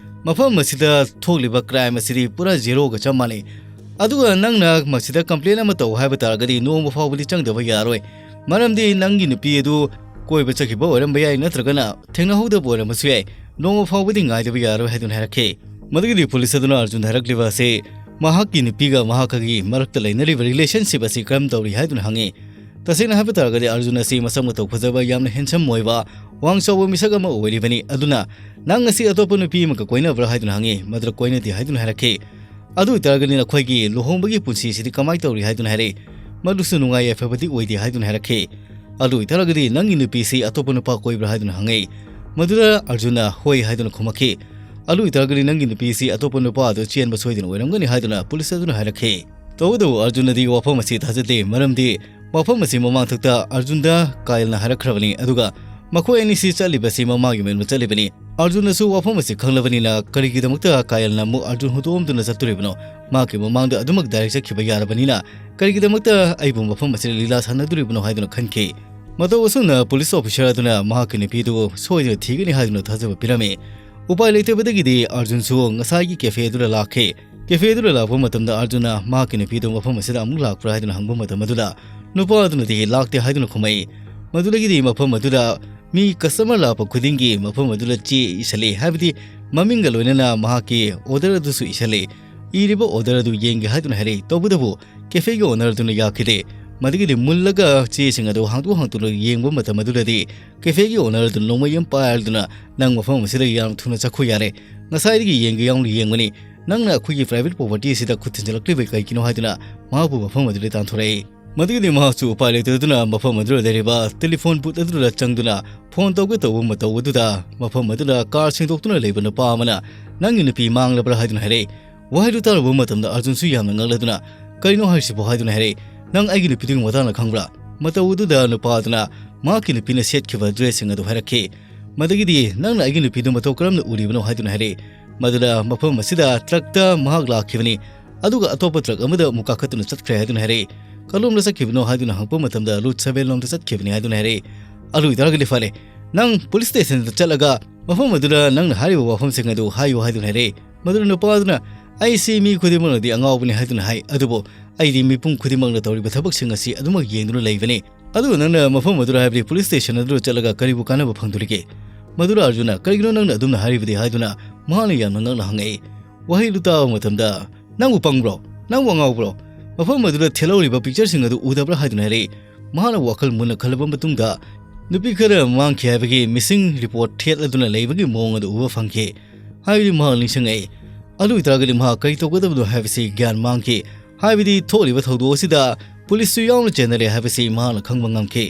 "ꯃꯐꯝ ꯑꯁꯤꯗ ꯊꯣꯛꯂꯤꯕ ꯀ꯭ꯔꯥꯏꯝ ꯑꯁꯤꯗꯤ ꯄꯨꯔꯥ ꯖꯦꯔꯣꯒ ꯆꯞ ꯃꯥꯟꯅꯩ꯫ ꯑꯗꯨꯒ ꯅꯪꯅ ꯃꯁꯤꯗ ꯀꯝꯄ꯭ꯂꯦꯟ ꯑꯃ ꯇꯧ ꯍꯥꯏꯕ ꯇꯥꯔꯒꯗꯤ ꯅꯣꯡꯃ ꯐꯥꯎꯕꯗꯤ ꯆꯪꯗꯕ ꯌꯥꯔꯣꯏ꯫ ꯃꯔꯝꯗꯤ ꯅꯪꯒꯤ ꯅꯨꯄꯤ ꯑꯗꯨ ꯀꯣꯏꯕ ꯆꯠꯈꯤꯕ ꯑꯣꯏꯔꯝꯕ ꯌꯥꯏ, ꯅꯠꯇ꯭ꯔꯒꯅ ꯊꯦꯡꯅꯍꯧꯗꯕ ꯑꯣꯏꯔꯝꯕꯁꯨ ꯌꯥꯏ꯫ ꯅꯣꯡꯃ ꯐꯥꯎꯕꯗꯤ ꯉꯥꯏꯗꯕ ꯌꯥꯔꯣꯏ" ꯍꯥꯏꯗꯨꯅ ꯍꯥꯏꯔꯛꯈꯤ꯫ ꯃꯗꯨꯒꯤꯗꯤ ꯄꯨꯂꯤꯁ ꯑꯗꯨꯅ ꯑꯔꯖꯨꯟꯗ ꯍꯥꯏꯔꯛꯂꯤꯕ ꯑꯁꯤ, ꯃꯍꯥꯛꯀꯤ ꯅꯨꯄꯤꯒ ꯃꯍꯥꯛꯀꯒꯤ ꯃꯔꯛꯇ ꯂꯩꯅꯔꯤꯕ ꯔꯤꯂꯦꯁꯟꯁꯤꯞ ꯑꯁꯤ ꯀꯔꯝ ꯇꯧꯔꯤ ꯍꯥꯏꯗꯨꯅ ꯍꯪꯉꯤ꯫ ꯇꯁꯦꯡꯅ ꯍꯥꯏꯕ ꯇꯥꯔꯒꯗꯤ ꯑꯔꯖꯨꯟ ꯑꯁꯤ ꯃꯁꯛ ꯃꯇꯧ ꯐꯖꯕ, ꯌꯥꯝꯅ ꯍꯦꯟꯁꯝ ꯑꯣꯏꯕ, ꯋꯥꯡ ꯆꯥꯎꯕ ꯃꯤꯁꯛ ꯑꯃ ꯑꯣꯏꯔꯤꯕꯅꯤ꯫ ꯑꯗꯨꯅ "ꯅꯪ ꯑꯁꯤ ꯑꯇꯣꯞꯄ ꯅꯨꯄꯤ ꯑꯃꯒ ꯀꯣꯏꯅꯕ꯭ꯔꯥ?" ꯍꯥꯏꯗꯨꯅ ꯍꯪꯉꯤ꯫ ꯃꯗꯨꯗ "ꯀꯣꯏꯅꯗꯦ" ꯍꯥꯏꯗꯨꯅ ꯍꯥꯏꯔꯛꯈꯤ꯫ "ꯑꯗꯨ ꯑꯣꯏꯇꯥꯔꯒꯗꯤ ꯅꯈꯣꯏꯒꯤ ꯂꯨꯍꯣꯡꯕꯒꯤ ꯄꯨꯟꯁꯤ ꯑꯁꯤꯗꯤ ꯀꯃꯥꯏꯅ ꯇꯧꯔꯤ?" ꯍꯥꯏꯗꯨꯅ ꯍꯥꯏꯔꯛꯏ꯫ "ꯃꯗꯨꯁꯨ ꯅꯨꯡꯉꯥꯏ ꯌꯥꯏꯐꯕꯗꯤ ꯑꯣꯏꯗꯦ" ꯍꯥꯏꯗꯨꯅ ꯍꯥꯏꯔꯛꯈꯤ꯫ "ꯑꯗꯨ ꯑꯣꯏꯇꯥꯔꯒꯗꯤ ꯅꯪꯒꯤ ꯅꯨꯄꯤꯁꯤ ꯑꯇꯣꯞꯄ ꯅꯨꯄꯥ ꯀꯣꯏꯕ꯭ꯔꯥ?" ꯍꯥꯏꯗꯨꯅ ꯍꯪꯉꯛꯏ꯫ ꯃꯗꯨꯗ ꯑꯔꯖꯨꯟꯅ "ꯍꯣꯏ" ꯍꯥꯏꯗꯨꯅ ꯈꯨꯝꯃꯛꯈꯤ꯫ "ꯑꯗꯨ ꯑꯣꯏꯇꯥꯔꯒꯗꯤ ꯅꯪꯒꯤ ꯅꯨꯄꯤꯁꯤ ꯑꯇꯣꯞꯄ ꯅꯨꯄꯥ ꯑꯗꯨ ꯆꯦꯟꯕ ꯁꯣꯏꯗꯅ ꯑꯣꯏꯔꯝꯒꯅꯤ" ꯍꯥꯏꯗꯨꯅ ꯄꯨꯂꯤꯁ ꯑꯗꯨꯅ ꯍꯥꯏꯔꯛꯈꯤ꯫ ꯇꯧꯕꯇꯕꯨ ꯑꯔꯖꯨꯟꯅꯗꯤ ꯋꯥꯐꯝ ꯑꯁꯤ ꯊꯥꯖꯗꯦ, ꯃꯔꯝꯗꯤ ꯋꯥꯐꯝ ꯑꯁꯤ ꯃꯃꯥꯡꯊꯛꯇ ꯑꯔꯖꯨꯟꯗ ꯀꯥꯏꯜꯅ ꯍꯥꯏꯔꯛꯈ꯭ꯔꯕꯅꯤ, ꯑꯗꯨꯒ ꯃꯈꯣꯏ ꯑꯅꯤꯁꯤ ꯆꯠꯂꯤꯕꯁꯤ ꯃꯃꯥꯒꯤ ꯃꯌꯨꯝꯗ ꯆꯠꯂꯤꯕꯅꯤ꯫ ꯑꯔꯖꯨꯟꯅꯁꯨ ꯋꯥꯐꯝ ꯑꯁꯤ ꯈꯪꯂꯕꯅꯤꯅ ꯀꯔꯤꯒꯤꯗꯃꯛꯇ ꯀꯥꯏꯜꯅ ꯑꯃꯨꯛ ꯑꯔꯖꯨꯟ ꯍꯨꯟꯗꯣꯛꯑꯝꯗꯨꯅ ꯆꯠꯇꯣꯔꯤꯕꯅꯣ? ꯃꯍꯥꯛꯀꯤ ꯃꯃꯥꯡꯗ ꯑꯗꯨꯃꯛ ꯗꯥꯏꯔꯦꯛ ꯆꯠꯈꯤꯕ ꯌꯥꯔꯕꯅꯤꯅ ꯀꯔꯤꯒꯤꯗꯃꯛꯇ ꯑꯩꯕꯨ ꯃꯐꯝ ꯑꯁꯤꯗ ꯂꯤꯂꯥ ꯁꯥꯟꯅꯗꯣꯔꯤꯕꯅꯣ ꯍꯥꯏꯗꯨꯅ ꯈꯟꯈꯤ꯫ ꯃꯇꯧ ꯑꯁꯨꯝꯅ ꯄꯨꯂꯤꯁ ꯑꯣꯐꯤꯁꯥꯔ ꯑꯗꯨꯅ ꯃꯍꯥꯛꯀꯤ ꯅꯨꯄꯤꯗꯨ ꯁꯣꯏꯗꯅ ꯊꯤꯒꯅꯤ ꯍꯥꯏꯗꯨꯅ ꯊꯥꯖꯕ ꯄꯤꯔꯝꯃꯤ꯫ ꯎꯄꯥꯏ ꯂꯩꯇꯕꯗꯒꯤꯗꯤ ꯑꯔꯖꯨꯟꯁꯨ ꯉꯁꯥꯏꯒꯤ ꯀꯦꯐꯦ ꯑꯗꯨꯗ ꯂꯥꯛꯈꯤ꯫ ꯀꯦꯐꯦ ꯑꯗꯨꯗ ꯂꯥꯛꯄ ꯃꯇꯝꯗ ꯑꯔꯖꯨꯟꯅ ꯃꯍꯥꯛꯀꯤ ꯅꯨꯄꯤꯗꯨ ꯃꯐꯝ ꯑꯁꯤꯗ ꯑꯃꯨꯛ ꯂꯥꯛꯄ꯭ꯔꯥ ꯍꯥꯏꯗꯨꯅ ꯍꯪꯕ ꯃꯇꯝ ꯑꯗꯨꯗ ꯅꯨꯄꯥ ꯑꯗꯨꯅꯗꯤ "ꯂꯥꯛꯇꯦ" ꯍꯥꯏꯗꯨꯅ ꯈꯨꯝꯃꯛꯏ꯫ ꯃꯗꯨꯗꯒꯤꯗꯤ ꯃꯐꯝ ꯑꯗꯨꯗ ꯃꯤ ꯀꯁꯇꯃꯔ ꯂꯥꯛꯄ ꯈꯨꯗꯤꯡꯒꯤ ꯃꯐꯝ ꯑꯗꯨꯗ ꯆꯦ ꯏꯁꯜꯂꯤ, ꯍꯥꯏꯕꯗꯤ ꯃꯃꯤꯡꯒ ꯂꯣꯏꯅꯅ ꯃꯍꯥꯛꯀꯤ ꯑꯣꯔꯗꯔ ꯑꯗꯨꯁꯨ ꯏꯁꯜꯂꯤ꯫ ꯏꯔꯤꯕ ꯑꯣꯔꯗꯔ ꯑꯗꯨ ꯌꯦꯡꯒꯦ ꯍꯥꯏꯗꯨꯅ ꯍꯥꯏꯔꯛꯏ꯫ ꯇꯧꯕꯇꯕꯨ ꯀꯦꯐꯦꯒꯤ ꯑꯣꯅꯔ ꯑꯗꯨꯅ ꯌꯥꯈꯤꯗꯦ꯫ ꯃꯗꯨꯒꯤꯗꯤ ꯃꯨꯜꯂꯒ ꯆꯦꯁꯤꯡ ꯑꯗꯨ ꯍꯥꯡꯗꯣꯛ ꯍꯥꯡꯗꯣꯛꯅ ꯌꯦꯡꯕ ꯃꯇꯝ ꯑꯗꯨꯗꯗꯤ ꯀꯦꯐꯦꯒꯤ ꯑꯣꯅꯔ ꯑꯗꯨ ꯅꯣꯡꯃꯩ ꯑꯃ ꯄꯥꯏꯔꯗꯨꯅ, "ꯅꯪ ꯃꯐꯝ ꯑꯁꯤꯗ ꯌꯥꯝ ꯊꯨꯅ ꯆꯠꯈꯣ ꯌꯥꯔꯦ꯫ ꯉꯁꯥꯏꯗꯒꯤ ꯌꯦꯡꯒꯦ ꯌꯥꯎꯅ ꯌꯦꯡꯕꯅꯤ꯫ ꯅꯪꯅ ꯑꯩꯈꯣꯏꯒꯤ ꯄ꯭ꯔꯥꯏꯚꯦꯠ ꯄ꯭ꯔꯣꯄꯔꯇꯤ ꯑꯁꯤꯗ ꯈꯨꯠ ꯊꯤꯟꯖꯤꯜꯂꯛꯂꯤꯕ ꯀꯩꯒꯤꯅꯣ?" ꯍꯥꯏꯗꯨꯅ ꯃꯍꯥꯛꯄꯨ ꯃꯐꯝ ꯑꯗꯨꯗ ꯇꯥꯟꯊꯣꯔꯛꯏ꯫ ꯃꯗꯨꯒꯤꯗꯤ ꯃꯍꯥꯛꯁꯨ ꯎꯄꯥꯏ ꯂꯩꯇꯗꯨꯅ ꯃꯐꯝ ꯑꯗꯨꯗ ꯂꯩꯔꯤꯕ ꯇꯦꯂꯤꯐꯣꯟ ꯕꯨꯠ ꯑꯗꯨꯗ ꯆꯪꯗꯨꯅ ꯐꯣꯟ ꯇꯧꯒꯦ ꯇꯧꯕ ꯃꯇꯧ ꯑꯗꯨꯗ ꯃꯐꯝ ꯑꯗꯨꯗ ꯀꯥꯔ ꯁꯦꯡꯗꯣꯛꯇꯨꯅ ꯂꯩꯕ ꯅꯨꯄꯥ ꯑꯃꯅ, "ꯅꯪꯒꯤ ꯅꯨꯄꯤ ꯃꯥꯡꯂꯕ꯭ꯔꯥ?" ꯍꯥꯏꯗꯨꯅ ꯍꯥꯏꯔꯛꯏ꯫ ꯋꯥꯍꯩꯗꯨ ꯇꯥꯔꯨꯕ ꯃꯇꯝꯗ ꯑꯔꯖꯨꯟꯁꯨ ꯌꯥꯝꯅ ꯉꯛꯂꯗꯨꯅ, "ꯀꯔꯤꯅꯣ ꯍꯥꯏꯔꯤꯁꯤꯕꯣ?" ꯍꯥꯏꯗꯨꯅ ꯍꯥꯏꯔꯛꯏ꯫ "ꯅꯪ ꯑꯩꯒꯤ ꯅꯨꯄꯤꯗꯨꯒꯤ ꯃꯇꯥꯡꯗ ꯈꯪꯕ꯭ꯔꯥ?" ꯃꯇꯧ ꯑꯗꯨꯗ ꯅꯨꯄꯥ ꯑꯗꯨꯅ ꯃꯍꯥꯛꯀꯤ ꯅꯨꯄꯤꯅ ꯁꯦꯠꯈꯤꯕ ꯗ꯭ꯔꯦꯁꯁꯤꯡ ꯑꯗꯨ ꯍꯥꯏꯔꯛꯈꯤ꯫ ꯃꯗꯒꯤꯗꯤ, "ꯅꯪꯅ ꯑꯩꯒꯤ ꯅꯨꯄꯤꯗꯨ ꯃꯇꯧ ꯀꯔꯝꯅ ꯎꯔꯤꯕꯅꯣ?" ꯍꯥꯏꯗꯨꯅ ꯍꯥꯏꯔꯛꯏ꯫ ꯃꯗꯨꯗ ꯃꯐꯝ ꯑꯁꯤꯗ ꯇ꯭ꯔꯛꯇ ꯃꯍꯥꯛ ꯂꯥꯛꯈꯤꯕꯅꯤ, ꯑꯗꯨꯒ ꯑꯇꯣꯞꯄ ꯇ꯭ꯔꯛ ꯑꯃꯗ ꯑꯃꯨꯛ ꯀꯥꯈꯠꯇꯨꯅ ꯆꯠꯈ꯭ꯔꯦ ꯍꯥꯏꯗꯨꯅ ꯍꯥꯏꯔꯛꯏ꯫ "ꯀꯔꯣꯝꯗ ꯆꯠꯈꯤꯕꯅꯣ?" ꯍꯥꯏꯗꯨꯅ ꯍꯪꯉꯛꯄ ꯃꯇꯝꯗ, "ꯔꯨꯠ ꯁꯚꯦꯟ ꯂꯣꯝꯗ ꯆꯠꯈꯤꯕꯅꯤ" ꯍꯥꯏꯗꯨꯅ ꯍꯥꯏꯔꯛꯏ꯫ "ꯑꯗꯨ ꯑꯣꯏꯇꯥꯔꯒꯗꯤ ꯐꯔꯦ, ꯅꯪ ꯄꯨꯂꯤꯁ ꯁ꯭ꯇꯦꯁꯟꯗ ꯆꯠꯂꯒ ꯃꯐꯝ ꯑꯗꯨꯗ ꯅꯪꯅ ꯍꯥꯏꯔꯤꯕ ꯋꯥꯐꯝꯁꯤꯡ ꯑꯗꯨ ꯍꯥꯏꯌꯨ" ꯍꯥꯏꯗꯨꯅ ꯍꯥꯏꯔꯛꯏ꯫ ꯃꯗꯨꯗ ꯅꯨꯄꯥ ꯑꯗꯨꯅ, "ꯑꯩꯁꯤ ꯃꯤ ꯈꯨꯗꯤꯡꯃꯛꯅꯗꯤ ꯑꯉꯥꯎꯕꯅꯤ ꯍꯥꯏꯗꯨꯅ ꯍꯥꯏ, ꯑꯗꯨꯕꯨ ꯑꯩꯗꯤ ꯃꯤꯄꯨꯝ ꯈꯨꯗꯤꯡꯃꯛꯅ ꯇꯧꯔꯤꯕ ꯊꯕꯛꯁꯤꯡ ꯑꯁꯤ ꯑꯗꯨꯃꯛ ꯌꯦꯡꯗꯨꯅ ꯂꯩꯕꯅꯤ꯫ ꯑꯗꯨꯒ ꯅꯪꯅ ꯃꯐꯝ ꯑꯗꯨꯗ, ꯍꯥꯏꯕꯗꯤ ꯄꯨꯂꯤꯁ ꯁ꯭ꯇꯦꯁꯟ ꯑꯗꯨꯗ ꯆꯠꯂꯒ ꯀꯔꯤꯕꯨ ꯀꯥꯟꯅꯕ ꯐꯪꯗꯣꯔꯤꯒꯦ?" ꯃꯗꯨꯗ ꯑꯔꯖꯨꯟꯅ, "ꯀꯔꯤꯒꯤꯅꯣ ꯅꯪꯅ ꯑꯗꯨꯝꯅ ꯍꯥꯏꯔꯤꯕꯗꯤ?" ꯍꯥꯏꯗꯨꯅ ꯃꯍꯥꯛꯅ ꯌꯥꯝꯅ ꯉꯛꯅ ꯍꯪꯉꯛꯏ꯫ ꯋꯥꯍꯩꯗꯨ ꯇꯥꯕ ꯃꯇꯝꯗ, "ꯅꯪꯕꯨ ꯄꯪꯕ꯭ꯔꯣ? ꯅꯪꯕꯨ ꯑꯉꯥꯎꯕ꯭ꯔꯣ? ꯃꯐꯝ ꯑꯗꯨꯗ ꯊꯦꯠꯍꯧꯔꯤꯕ ꯄꯤꯛꯆꯔꯁꯤꯡ ꯑꯗꯨ ꯎꯗꯕ꯭ꯔꯥ?" ꯍꯥꯏꯗꯨꯅ ꯍꯥꯏꯔꯛꯏ꯫ ꯃꯍꯥꯛꯅ ꯋꯥꯈꯜ ꯃꯨꯟꯅ ꯈꯜꯂꯕ ꯃꯇꯨꯡꯗ, ꯅꯨꯄꯤ ꯈꯔ ꯃꯥꯡꯈꯤ ꯍꯥꯏꯕꯒꯤ ꯃꯤꯁꯤꯡ ꯔꯤꯄꯣꯔꯠ ꯊꯦꯠꯂꯗꯨꯅ ꯂꯩꯕꯒꯤ ꯃꯑꯣꯡ ꯑꯗꯨ ꯎꯕ ꯐꯪꯈꯤ꯫ ꯍꯥꯏꯕꯗꯤ ꯃꯍꯥꯛ ꯅꯤꯡꯁꯤꯡꯉꯛꯏ꯫ ꯑꯗꯨ ꯑꯣꯏꯇꯥꯔꯒꯗꯤ ꯃꯍꯥꯛ ꯀꯔꯤ ꯇꯧꯒꯗꯕꯅꯣ ꯍꯥꯏꯕꯁꯤ ꯒ꯭ꯌꯥꯟ ꯃꯥꯡꯈꯤ꯫ ꯍꯥꯏꯕꯗꯤ ꯊꯣꯛꯂꯤꯕ ꯊꯧꯗꯣꯛ ꯑꯁꯤꯗ ꯄꯨꯂꯤꯁꯁꯨ ꯌꯥꯎꯅ ꯆꯦꯟꯅꯔꯦ ꯍꯥꯏꯕꯁꯤ ꯃꯍꯥꯛꯅ ꯈꯪꯕ ꯉꯝꯈꯤ꯫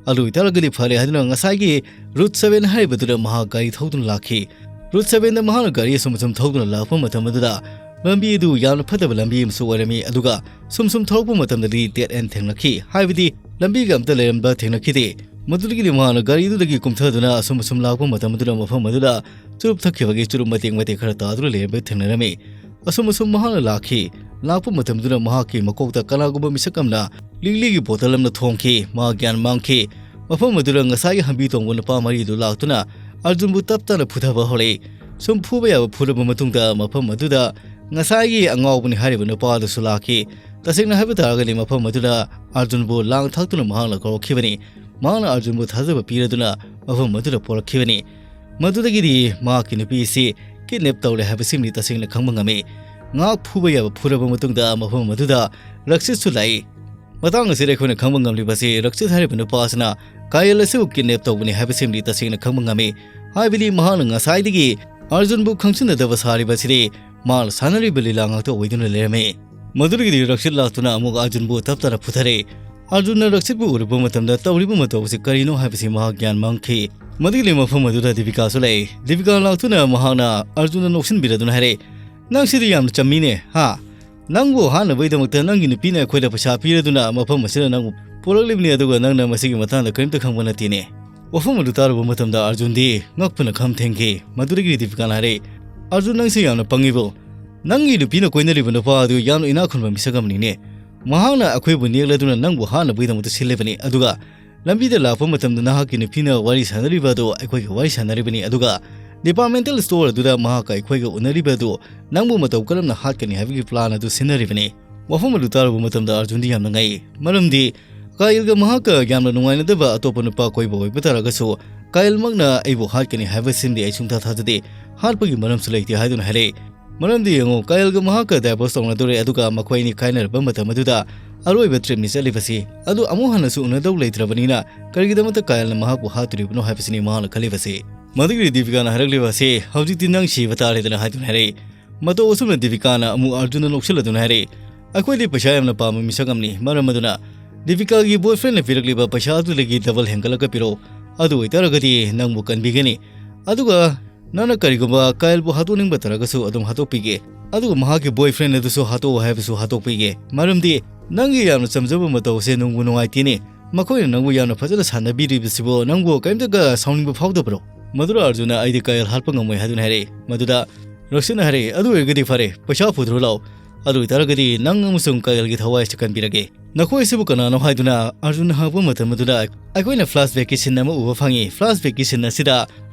ꯑꯗꯨ ꯑꯣꯏꯇꯥꯔꯒꯗꯤ ꯐꯔꯦ ꯍꯥꯏꯗꯨꯅ ꯉꯁꯥꯏꯒꯤ ꯔꯨꯠ ꯁꯚꯦꯟ ꯍꯥꯏꯔꯤꯕꯗꯨꯗ ꯃꯍꯥꯛ ꯒꯥꯔꯤ ꯊꯧꯗꯨꯅ ꯂꯥꯛꯈꯤ꯫ ꯔꯨꯠ ꯁꯚꯦꯟꯗ ꯃꯍꯥꯛꯅ ꯒꯥꯔꯤ ꯑꯁꯨꯝ ꯑꯁꯨꯝ ꯊꯧꯗꯨꯅ ꯂꯥꯛꯄ ꯃꯇꯝ ꯑꯗꯨꯗ ꯂꯝꯕꯤ ꯑꯗꯨ ꯌꯥꯝꯅ ꯐꯠꯇꯕ ꯂꯝꯕꯤ ꯑꯃꯁꯨ ꯑꯣꯏꯔꯝꯃꯤ, ꯑꯗꯨꯒ ꯁꯨꯝ ꯁꯨꯝ ꯊꯧꯔꯛꯄ ꯃꯇꯝꯗꯗꯤ ꯗꯦꯗ ꯑꯦꯟ ꯊꯦꯡꯅꯈꯤ, ꯍꯥꯏꯕꯗꯤ ꯂꯝꯕꯤꯒ ꯑꯝꯇ ꯂꯩꯔꯝꯕ ꯊꯦꯡꯅꯈꯤꯗꯦ꯫ ꯃꯗꯨꯗꯒꯤꯗꯤ ꯃꯍꯥꯛꯅ ꯒꯥꯔꯤ ꯑꯗꯨꯗꯒꯤ ꯀꯨꯝꯊꯗꯨꯅ ꯑꯁꯨꯝ ꯑꯁꯨꯝ ꯂꯥꯛꯄ ꯃꯇꯝ ꯑꯗꯨꯗ ꯃꯐꯝ ꯑꯗꯨꯗ ꯆꯨꯔꯨꯞ ꯊꯛꯈꯤꯕꯒꯤ ꯆꯨꯔꯨꯞ ꯃꯇꯦꯛ ꯃꯇꯦꯛ ꯈꯔ ꯇꯥꯗꯨꯅ ꯂꯩꯔꯝꯕ ꯊꯦꯡꯅꯔꯝꯃꯤ꯫ ꯑꯁꯨꯝ ꯑꯁꯨꯝ ꯃꯍꯥꯛꯅ ꯂꯥꯛꯈꯤ꯫ ꯂꯥꯛꯄ ꯃꯇꯝꯗꯨꯗ ꯃꯍꯥꯛꯀꯤ ꯃꯀꯣꯛꯇ ꯀꯅꯥꯒꯨꯝꯕ ꯃꯤꯁꯛ ꯑꯃꯅ ꯂꯤꯛꯂꯤꯒꯤ ꯕꯣꯇꯜ ꯑꯃꯅ ꯊꯣꯝꯈꯤ꯫ ꯃꯍꯥꯛ ꯒ꯭ꯌꯥꯟ ꯃꯥꯡꯈꯤ꯫ ꯃꯐꯝ ꯑꯗꯨꯗ ꯉꯁꯥꯏꯒꯤ ꯍꯝꯕꯤ ꯇꯣꯡꯕ ꯅꯨꯄꯥ ꯃꯔꯤꯗꯨ ꯂꯥꯛꯇꯨꯅ ꯑꯔꯖꯨꯟꯕꯨ ꯇꯞ ꯇꯥꯅ ꯐꯨꯊꯕ ꯍꯧꯔꯛꯏ꯫ ꯁꯨꯝ ꯐꯨꯕ ꯌꯥꯕ ꯐꯨꯔꯕ ꯃꯇꯨꯡꯗ ꯃꯐꯝ ꯑꯗꯨꯗ ꯉꯁꯥꯏꯒꯤ ꯑꯉꯥꯎꯕꯅꯤ ꯍꯥꯏꯔꯤꯕ ꯅꯨꯄꯥ ꯑꯗꯨꯁꯨ ꯂꯥꯛꯈꯤ꯫ ꯇꯁꯦꯡꯅ ꯍꯥꯏꯕ ꯇꯥꯔꯒꯗꯤ ꯃꯐꯝ ꯑꯗꯨꯗ ꯑꯔꯖꯨꯟꯕꯨ ꯂꯥꯡ ꯊꯥꯛꯇꯨꯅ ꯃꯍꯥꯛꯅ ꯀꯧꯔꯛꯈꯤꯕꯅꯤ꯫ ꯃꯍꯥꯛꯅ ꯑꯔꯖꯨꯟꯕꯨ ꯊꯥꯖꯕ ꯄꯤꯔꯗꯨꯅ ꯃꯐꯝ ꯑꯗꯨꯗ ꯄꯣꯔꯛꯈꯤꯕꯅꯤ꯫ ꯃꯗꯨꯗꯒꯤꯗꯤ ꯃꯍꯥꯛꯀꯤ ꯅꯨꯄꯤ ꯑꯁꯤ ꯀꯤꯗꯅꯦꯞ ꯇꯧꯔꯦ ꯍꯥꯏꯕꯁꯤꯃꯗꯤ ꯇꯁꯦꯡꯅ ꯈꯪꯕ ꯉꯝꯃꯤ꯫ ꯉꯥꯏꯍꯥꯛ ꯐꯨꯕ ꯌꯥꯕ ꯐꯨꯔꯕ ꯃꯇꯨꯡꯗ ꯃꯐꯝ ꯑꯗꯨꯗ ꯔꯛꯁꯤꯠꯁꯨ ꯂꯥꯛꯏ꯫ ꯃꯇꯥꯡ ꯑꯁꯤꯗ ꯑꯩꯈꯣꯏꯅ ꯈꯪꯕ ꯉꯝꯂꯤꯕꯁꯤ ꯔꯛꯁꯤꯠ ꯍꯥꯏꯔꯤꯕ ꯅꯨꯄꯥ ꯑꯁꯤꯅ ꯀꯥꯌꯦꯜ ꯑꯁꯤꯕꯨ ꯀꯤꯗꯅꯦꯞ ꯇꯧꯕꯅꯤ ꯍꯥꯏꯕꯁꯤꯃꯗꯤ ꯇꯁꯦꯡꯅ ꯈꯪꯕ ꯉꯝꯃꯤ꯫ ꯍꯥꯏꯕꯗꯤ ꯃꯍꯥꯛꯅ ꯉꯁꯥꯏꯗꯒꯤ ꯑꯔꯖꯨꯟꯕꯨ ꯈꯪꯁꯤꯟꯅꯗꯕ ꯁꯥꯔꯤꯕ ꯑꯁꯤꯗꯤ ꯃꯍꯥꯛꯅ ꯁꯥꯟꯅꯔꯤꯕ ꯂꯤꯂꯥ ꯉꯥꯛꯇ ꯑꯣꯏꯗꯨꯅ ꯂꯩꯔꯝꯃꯤ꯫ ꯃꯗꯨꯗꯒꯤꯗꯤ ꯔꯛꯁꯤꯠ ꯂꯥꯛꯇꯨꯅ ꯑꯃꯨꯛ ꯑꯔꯖꯨꯟꯕꯨ ꯇꯞ ꯇꯞꯅ ꯐꯨꯊꯔꯦ꯫ ꯑꯔꯖꯨꯟꯅ ꯔꯛꯁꯤꯠꯄꯨ ꯎꯔꯨꯕ ꯃꯇꯝꯗ ꯇꯧꯔꯤꯕ ꯃꯇꯧ ꯑꯁꯤ ꯀꯔꯤꯅꯣ ꯍꯥꯏꯕꯁꯤ ꯃꯍꯥꯛ ꯒ꯭ꯌꯥꯟ ꯃꯥꯡꯈꯤ꯫ ꯃꯗꯨꯒꯤ ꯃꯐꯝ ꯑꯗꯨꯗ ꯗꯤꯄꯤꯀꯥꯁꯨ ꯂꯩ꯫ ꯗꯤꯄꯤꯀꯥ ꯂꯥꯛꯇꯨꯅ ꯃꯍꯥꯛꯅ ꯑꯔꯖꯨꯟꯗ ꯅꯣꯛꯁꯤꯟꯕꯤꯔꯗꯨꯅ ꯍꯥꯏꯔꯦ, "ꯅꯪꯁꯤꯗꯤ ꯌꯥꯝꯅ ꯆꯝꯃꯤꯅꯦ, ꯍꯥ? ꯅꯪꯕꯨ ꯍꯥꯠꯅꯕꯒꯤꯗꯃꯛꯇ ꯅꯪꯒꯤ ꯅꯨꯄꯤꯅ ꯑꯩꯈꯣꯏꯗ ꯄꯩꯁꯥ ꯄꯤꯔꯗꯨꯅ ꯃꯐꯝ ꯑꯁꯤꯗ ꯅꯪꯕꯨ ꯄꯨꯔꯛꯂꯤꯕꯅꯤ, ꯑꯗꯨꯒ ꯅꯪꯅ ꯃꯁꯤꯒꯤ ꯃꯇꯥꯡꯗ ꯀꯔꯤꯝꯇ ꯈꯪꯕ ꯅꯠꯇꯦꯅꯦ?" ꯋꯥꯐꯝ ꯑꯗꯨ ꯇꯥꯔꯨꯕ ꯃꯇꯝꯗ ꯑꯔꯖꯨꯟꯗꯤ ꯉꯛꯄꯅ ꯈꯝ ꯊꯦꯡꯈꯤ꯫ ꯃꯗꯨꯗꯒꯤꯗꯤ ꯗꯤꯄꯤꯀꯥꯅ ꯍꯥꯏꯔꯦ, "ꯑꯔꯖꯨꯟ, ꯅꯪꯁꯤ ꯌꯥꯝꯅ ꯄꯪꯉꯤꯕꯣ꯫ ꯅꯪꯒꯤ ꯅꯨꯄꯤꯅ ꯀꯣꯏꯅꯔꯤꯕ ꯅꯨꯄꯥ ꯑꯗꯨ ꯌꯥꯝꯅ ꯏꯅꯥꯛ ꯈꯨꯟꯕ ꯃꯤꯁꯛ ꯑꯃꯅꯤꯅꯦ꯫ ꯃꯍꯥꯛꯅ ꯑꯩꯈꯣꯏꯕꯨ ꯅꯦꯛꯂꯗꯨꯅ ꯅꯪꯕꯨ ꯍꯥꯠꯅꯕꯒꯤꯗꯃꯛꯇ ꯁꯤꯜꯂꯤꯕꯅꯤ, ꯑꯗꯨꯒ ꯂꯝꯕꯤꯗ ꯂꯥꯛꯄ ꯃꯇꯝꯗ ꯅꯍꯥꯛꯀꯤ ꯅꯨꯄꯤꯅ ꯋꯥꯔꯤ ꯁꯥꯟꯅꯔꯤꯕ ꯑꯗꯨ ꯑꯩꯈꯣꯏꯒ ꯋꯥꯔꯤ ꯁꯥꯟꯅꯔꯤꯕꯅꯤ, ꯑꯗꯨꯒ ꯗꯤꯄꯥꯔꯠꯃꯦꯟꯇꯦꯜ ꯁ꯭ꯇꯣꯔ ꯑꯗꯨꯗ ꯃꯍꯥꯛꯀ ꯑꯩꯈꯣꯏꯒ ꯎꯅꯔꯤꯕ ꯑꯗꯨ ꯅꯪꯕꯨ ꯃꯇꯧ ꯀꯔꯝꯅ ꯍꯥꯠꯀꯅꯤ ꯍꯥꯏꯕꯒꯤ ꯄ꯭ꯂꯥꯟ ꯑꯗꯨ ꯁꯤꯟꯅꯔꯤꯕꯅꯤ꯫" ꯋꯥꯐꯝ ꯑꯗꯨ ꯇꯥꯔꯨꯕ ꯃꯇꯝꯗ ꯑꯔꯖꯨꯟꯗꯤ ꯌꯥꯝꯅ ꯉꯛꯏ꯫ ꯃꯔꯝꯗꯤ ꯀꯥꯌꯜꯒ ꯃꯍꯥꯛꯀ ꯌꯥꯝꯅ ꯅꯨꯡꯉꯥꯏꯅꯗꯕ ꯑꯇꯣꯞꯄ ꯅꯨꯄꯥ ꯀꯣꯏꯕ ꯑꯣꯏꯕ ꯇꯥꯔꯒꯁꯨ, ꯀꯥꯌꯜꯃꯛꯅ ꯑꯩꯕꯨ ꯍꯥꯠꯀꯅꯤ ꯍꯥꯏꯕꯁꯤꯃꯗꯤ ꯑꯩ ꯁꯨꯡꯊꯥ ꯊꯥꯖꯗꯦ꯫ ꯍꯥꯠꯄꯒꯤ ꯃꯔꯝꯁꯨ ꯂꯩꯇꯦ ꯍꯥꯏꯗꯨꯅ ꯍꯥꯏꯔꯛꯏ꯫ ꯃꯔꯝꯗꯤ ꯌꯦꯡꯉꯨ, ꯀꯥꯌꯜꯒ ꯃꯍꯥꯛꯀ ꯗꯥꯏꯚꯣꯔꯁ ꯇꯧꯅꯗꯧꯔꯦ, ꯑꯗꯨꯒ ꯃꯈꯣꯏ ꯑꯅꯤ ꯀꯥꯏꯅꯔꯕ ꯃꯇꯝ ꯑꯗꯨꯗ ꯑꯔꯣꯏꯕ ꯇ꯭ꯔꯤꯞꯅꯤ ꯆꯠꯂꯤꯕꯁꯤ꯫ ꯑꯗꯨ ꯑꯃꯨꯛ ꯍꯟꯅꯁꯨ ꯎꯅꯗꯧ ꯂꯩꯇ꯭ꯔꯕꯅꯤꯅ ꯀꯔꯤꯒꯤꯗꯃꯛꯇ ꯀꯥꯌꯜꯅ ꯃꯍꯥꯛꯄꯨ ꯍꯥꯠꯇꯣꯔꯤꯕꯅꯣ ꯍꯥꯏꯕꯁꯤꯅꯤ ꯃꯍꯥꯛꯅ ꯈꯜꯂꯤꯕꯁꯤ꯫ ꯃꯗꯨꯒꯤꯗꯤ ꯗꯤꯄꯤꯀꯥꯅ ꯍꯥꯏꯔꯛꯂꯤꯕ ꯑꯁꯤ, "ꯍꯧꯖꯤꯛꯇꯤ ꯅꯪ ꯁꯤꯕ ꯇꯥꯔꯦꯗꯅ" ꯍꯥꯏꯗꯨꯅ ꯍꯥꯏꯔꯛꯏ꯫ ꯃꯇꯧ ꯑꯁꯨꯝꯅ ꯗꯤꯄꯤꯀꯥꯅ ꯑꯃꯨꯛ ꯑꯔꯖꯨꯟꯗ ꯅꯣꯛꯁꯤꯜꯂꯗꯨꯅ ꯍꯥꯏꯔꯛꯏ, "ꯑꯩꯈꯣꯏꯗꯤ ꯄꯩꯁꯥ ꯌꯥꯝꯅ ꯄꯥꯝꯕ ꯃꯤꯁꯛ ꯑꯃꯅꯤ, ꯃꯔꯝ ꯑꯗꯨꯅ ꯗꯤꯄꯤꯀꯥꯒꯤ ꯕꯣꯏꯐ꯭ꯔꯦꯟꯅ ꯄꯤꯔꯛꯂꯤꯕ ꯄꯩꯁꯥ ꯑꯗꯨꯗꯒꯤ ꯗꯕꯜ ꯍꯦꯟꯒꯠꯂꯒ ꯄꯤꯔꯛꯎ꯫ ꯑꯗꯨ ꯑꯣꯏꯇꯥꯔꯒꯗꯤ ꯅꯪꯕꯨ ꯀꯟꯕꯤꯒꯅꯤ꯫ ꯑꯗꯨꯒ ꯅꯪꯅ ꯀꯔꯤꯒꯨꯝꯕ ꯀꯥꯌꯜꯕꯨ ꯍꯥꯠꯇꯣꯛꯅꯤꯡꯕ ꯇꯥꯔꯒꯁꯨ ꯑꯗꯨꯝ ꯍꯥꯠꯇꯣꯛꯄꯤꯒꯦ꯫ ꯑꯗꯨꯒ ꯃꯍꯥꯛꯀꯤ ꯕꯣꯏꯐ꯭ꯔꯦꯟ ꯑꯗꯨꯁꯨ ꯍꯥꯠꯇꯣꯛꯎ ꯍꯥꯏꯕꯁꯨ ꯍꯥꯠꯇꯣꯛꯄꯤꯒꯦ꯫ ꯃꯔꯝꯗꯤ ꯅꯪꯒꯤ ꯌꯥꯝꯅ ꯆꯝꯖꯕ ꯃꯇꯧ ꯑꯁꯦ ꯅꯨꯡꯕꯨ ꯅꯨꯡꯉꯥꯏꯇꯦꯅꯦ꯫ ꯃꯈꯣꯏꯅ ꯅꯪꯕꯨ ꯌꯥꯝꯅ ꯐꯖꯅ ꯁꯥꯟꯅꯕꯤꯔꯤꯕꯁꯤꯕꯨ ꯅꯪꯕꯨ ꯀꯔꯤꯝꯇꯒ ꯁꯥꯎꯅꯤꯡꯕ ꯐꯥꯎꯗꯕ꯭ꯔꯣ?" ꯃꯗꯨꯗ ꯑꯔꯖꯨꯟꯅ, "ꯑꯩꯗꯤ ꯀꯥꯌꯜ ꯍꯥꯠꯄ ꯉꯝꯃꯣꯏ" ꯍꯥꯏꯗꯨꯅ ꯍꯥꯏꯔꯛꯏ꯫ ꯃꯗꯨꯗ ꯔꯛꯁꯤꯠꯅ ꯍꯥꯏꯔꯛꯏ, "ꯑꯗꯨ ꯑꯣꯏꯔꯒꯗꯤ ꯐꯔꯦ, ꯄꯩꯁꯥ ꯄꯨꯊꯣꯔꯛꯎ ꯂꯥꯛꯑꯣ꯫ ꯑꯗꯨ ꯑꯣꯏꯇꯥꯔꯒꯗꯤ ꯅꯪ ꯑꯃꯁꯨꯡ ꯀꯥꯌꯜꯒꯤ ꯊꯋꯥꯏ ꯑꯁꯤ ꯀꯟꯕꯤꯔꯒꯦ꯫" "ꯅꯈꯣꯏ ꯑꯁꯤꯕꯨ ꯀꯅꯥꯅꯣ?" ꯍꯥꯏꯗꯨꯅ ꯑꯔꯖꯨꯟꯅ ꯍꯪꯉꯛꯄ ꯃꯇꯝ ꯑꯗꯨꯗ ꯑꯩꯈꯣꯏꯅ ꯐ꯭ꯂꯥꯁꯕꯦꯛꯀꯤ ꯁꯤꯟ ꯑꯃ ꯎꯕ ꯐꯪꯉꯤ꯫ ꯐ꯭ꯂꯥꯁꯕꯦꯛꯀꯤ ꯁꯤꯟ ꯑꯁꯤꯗ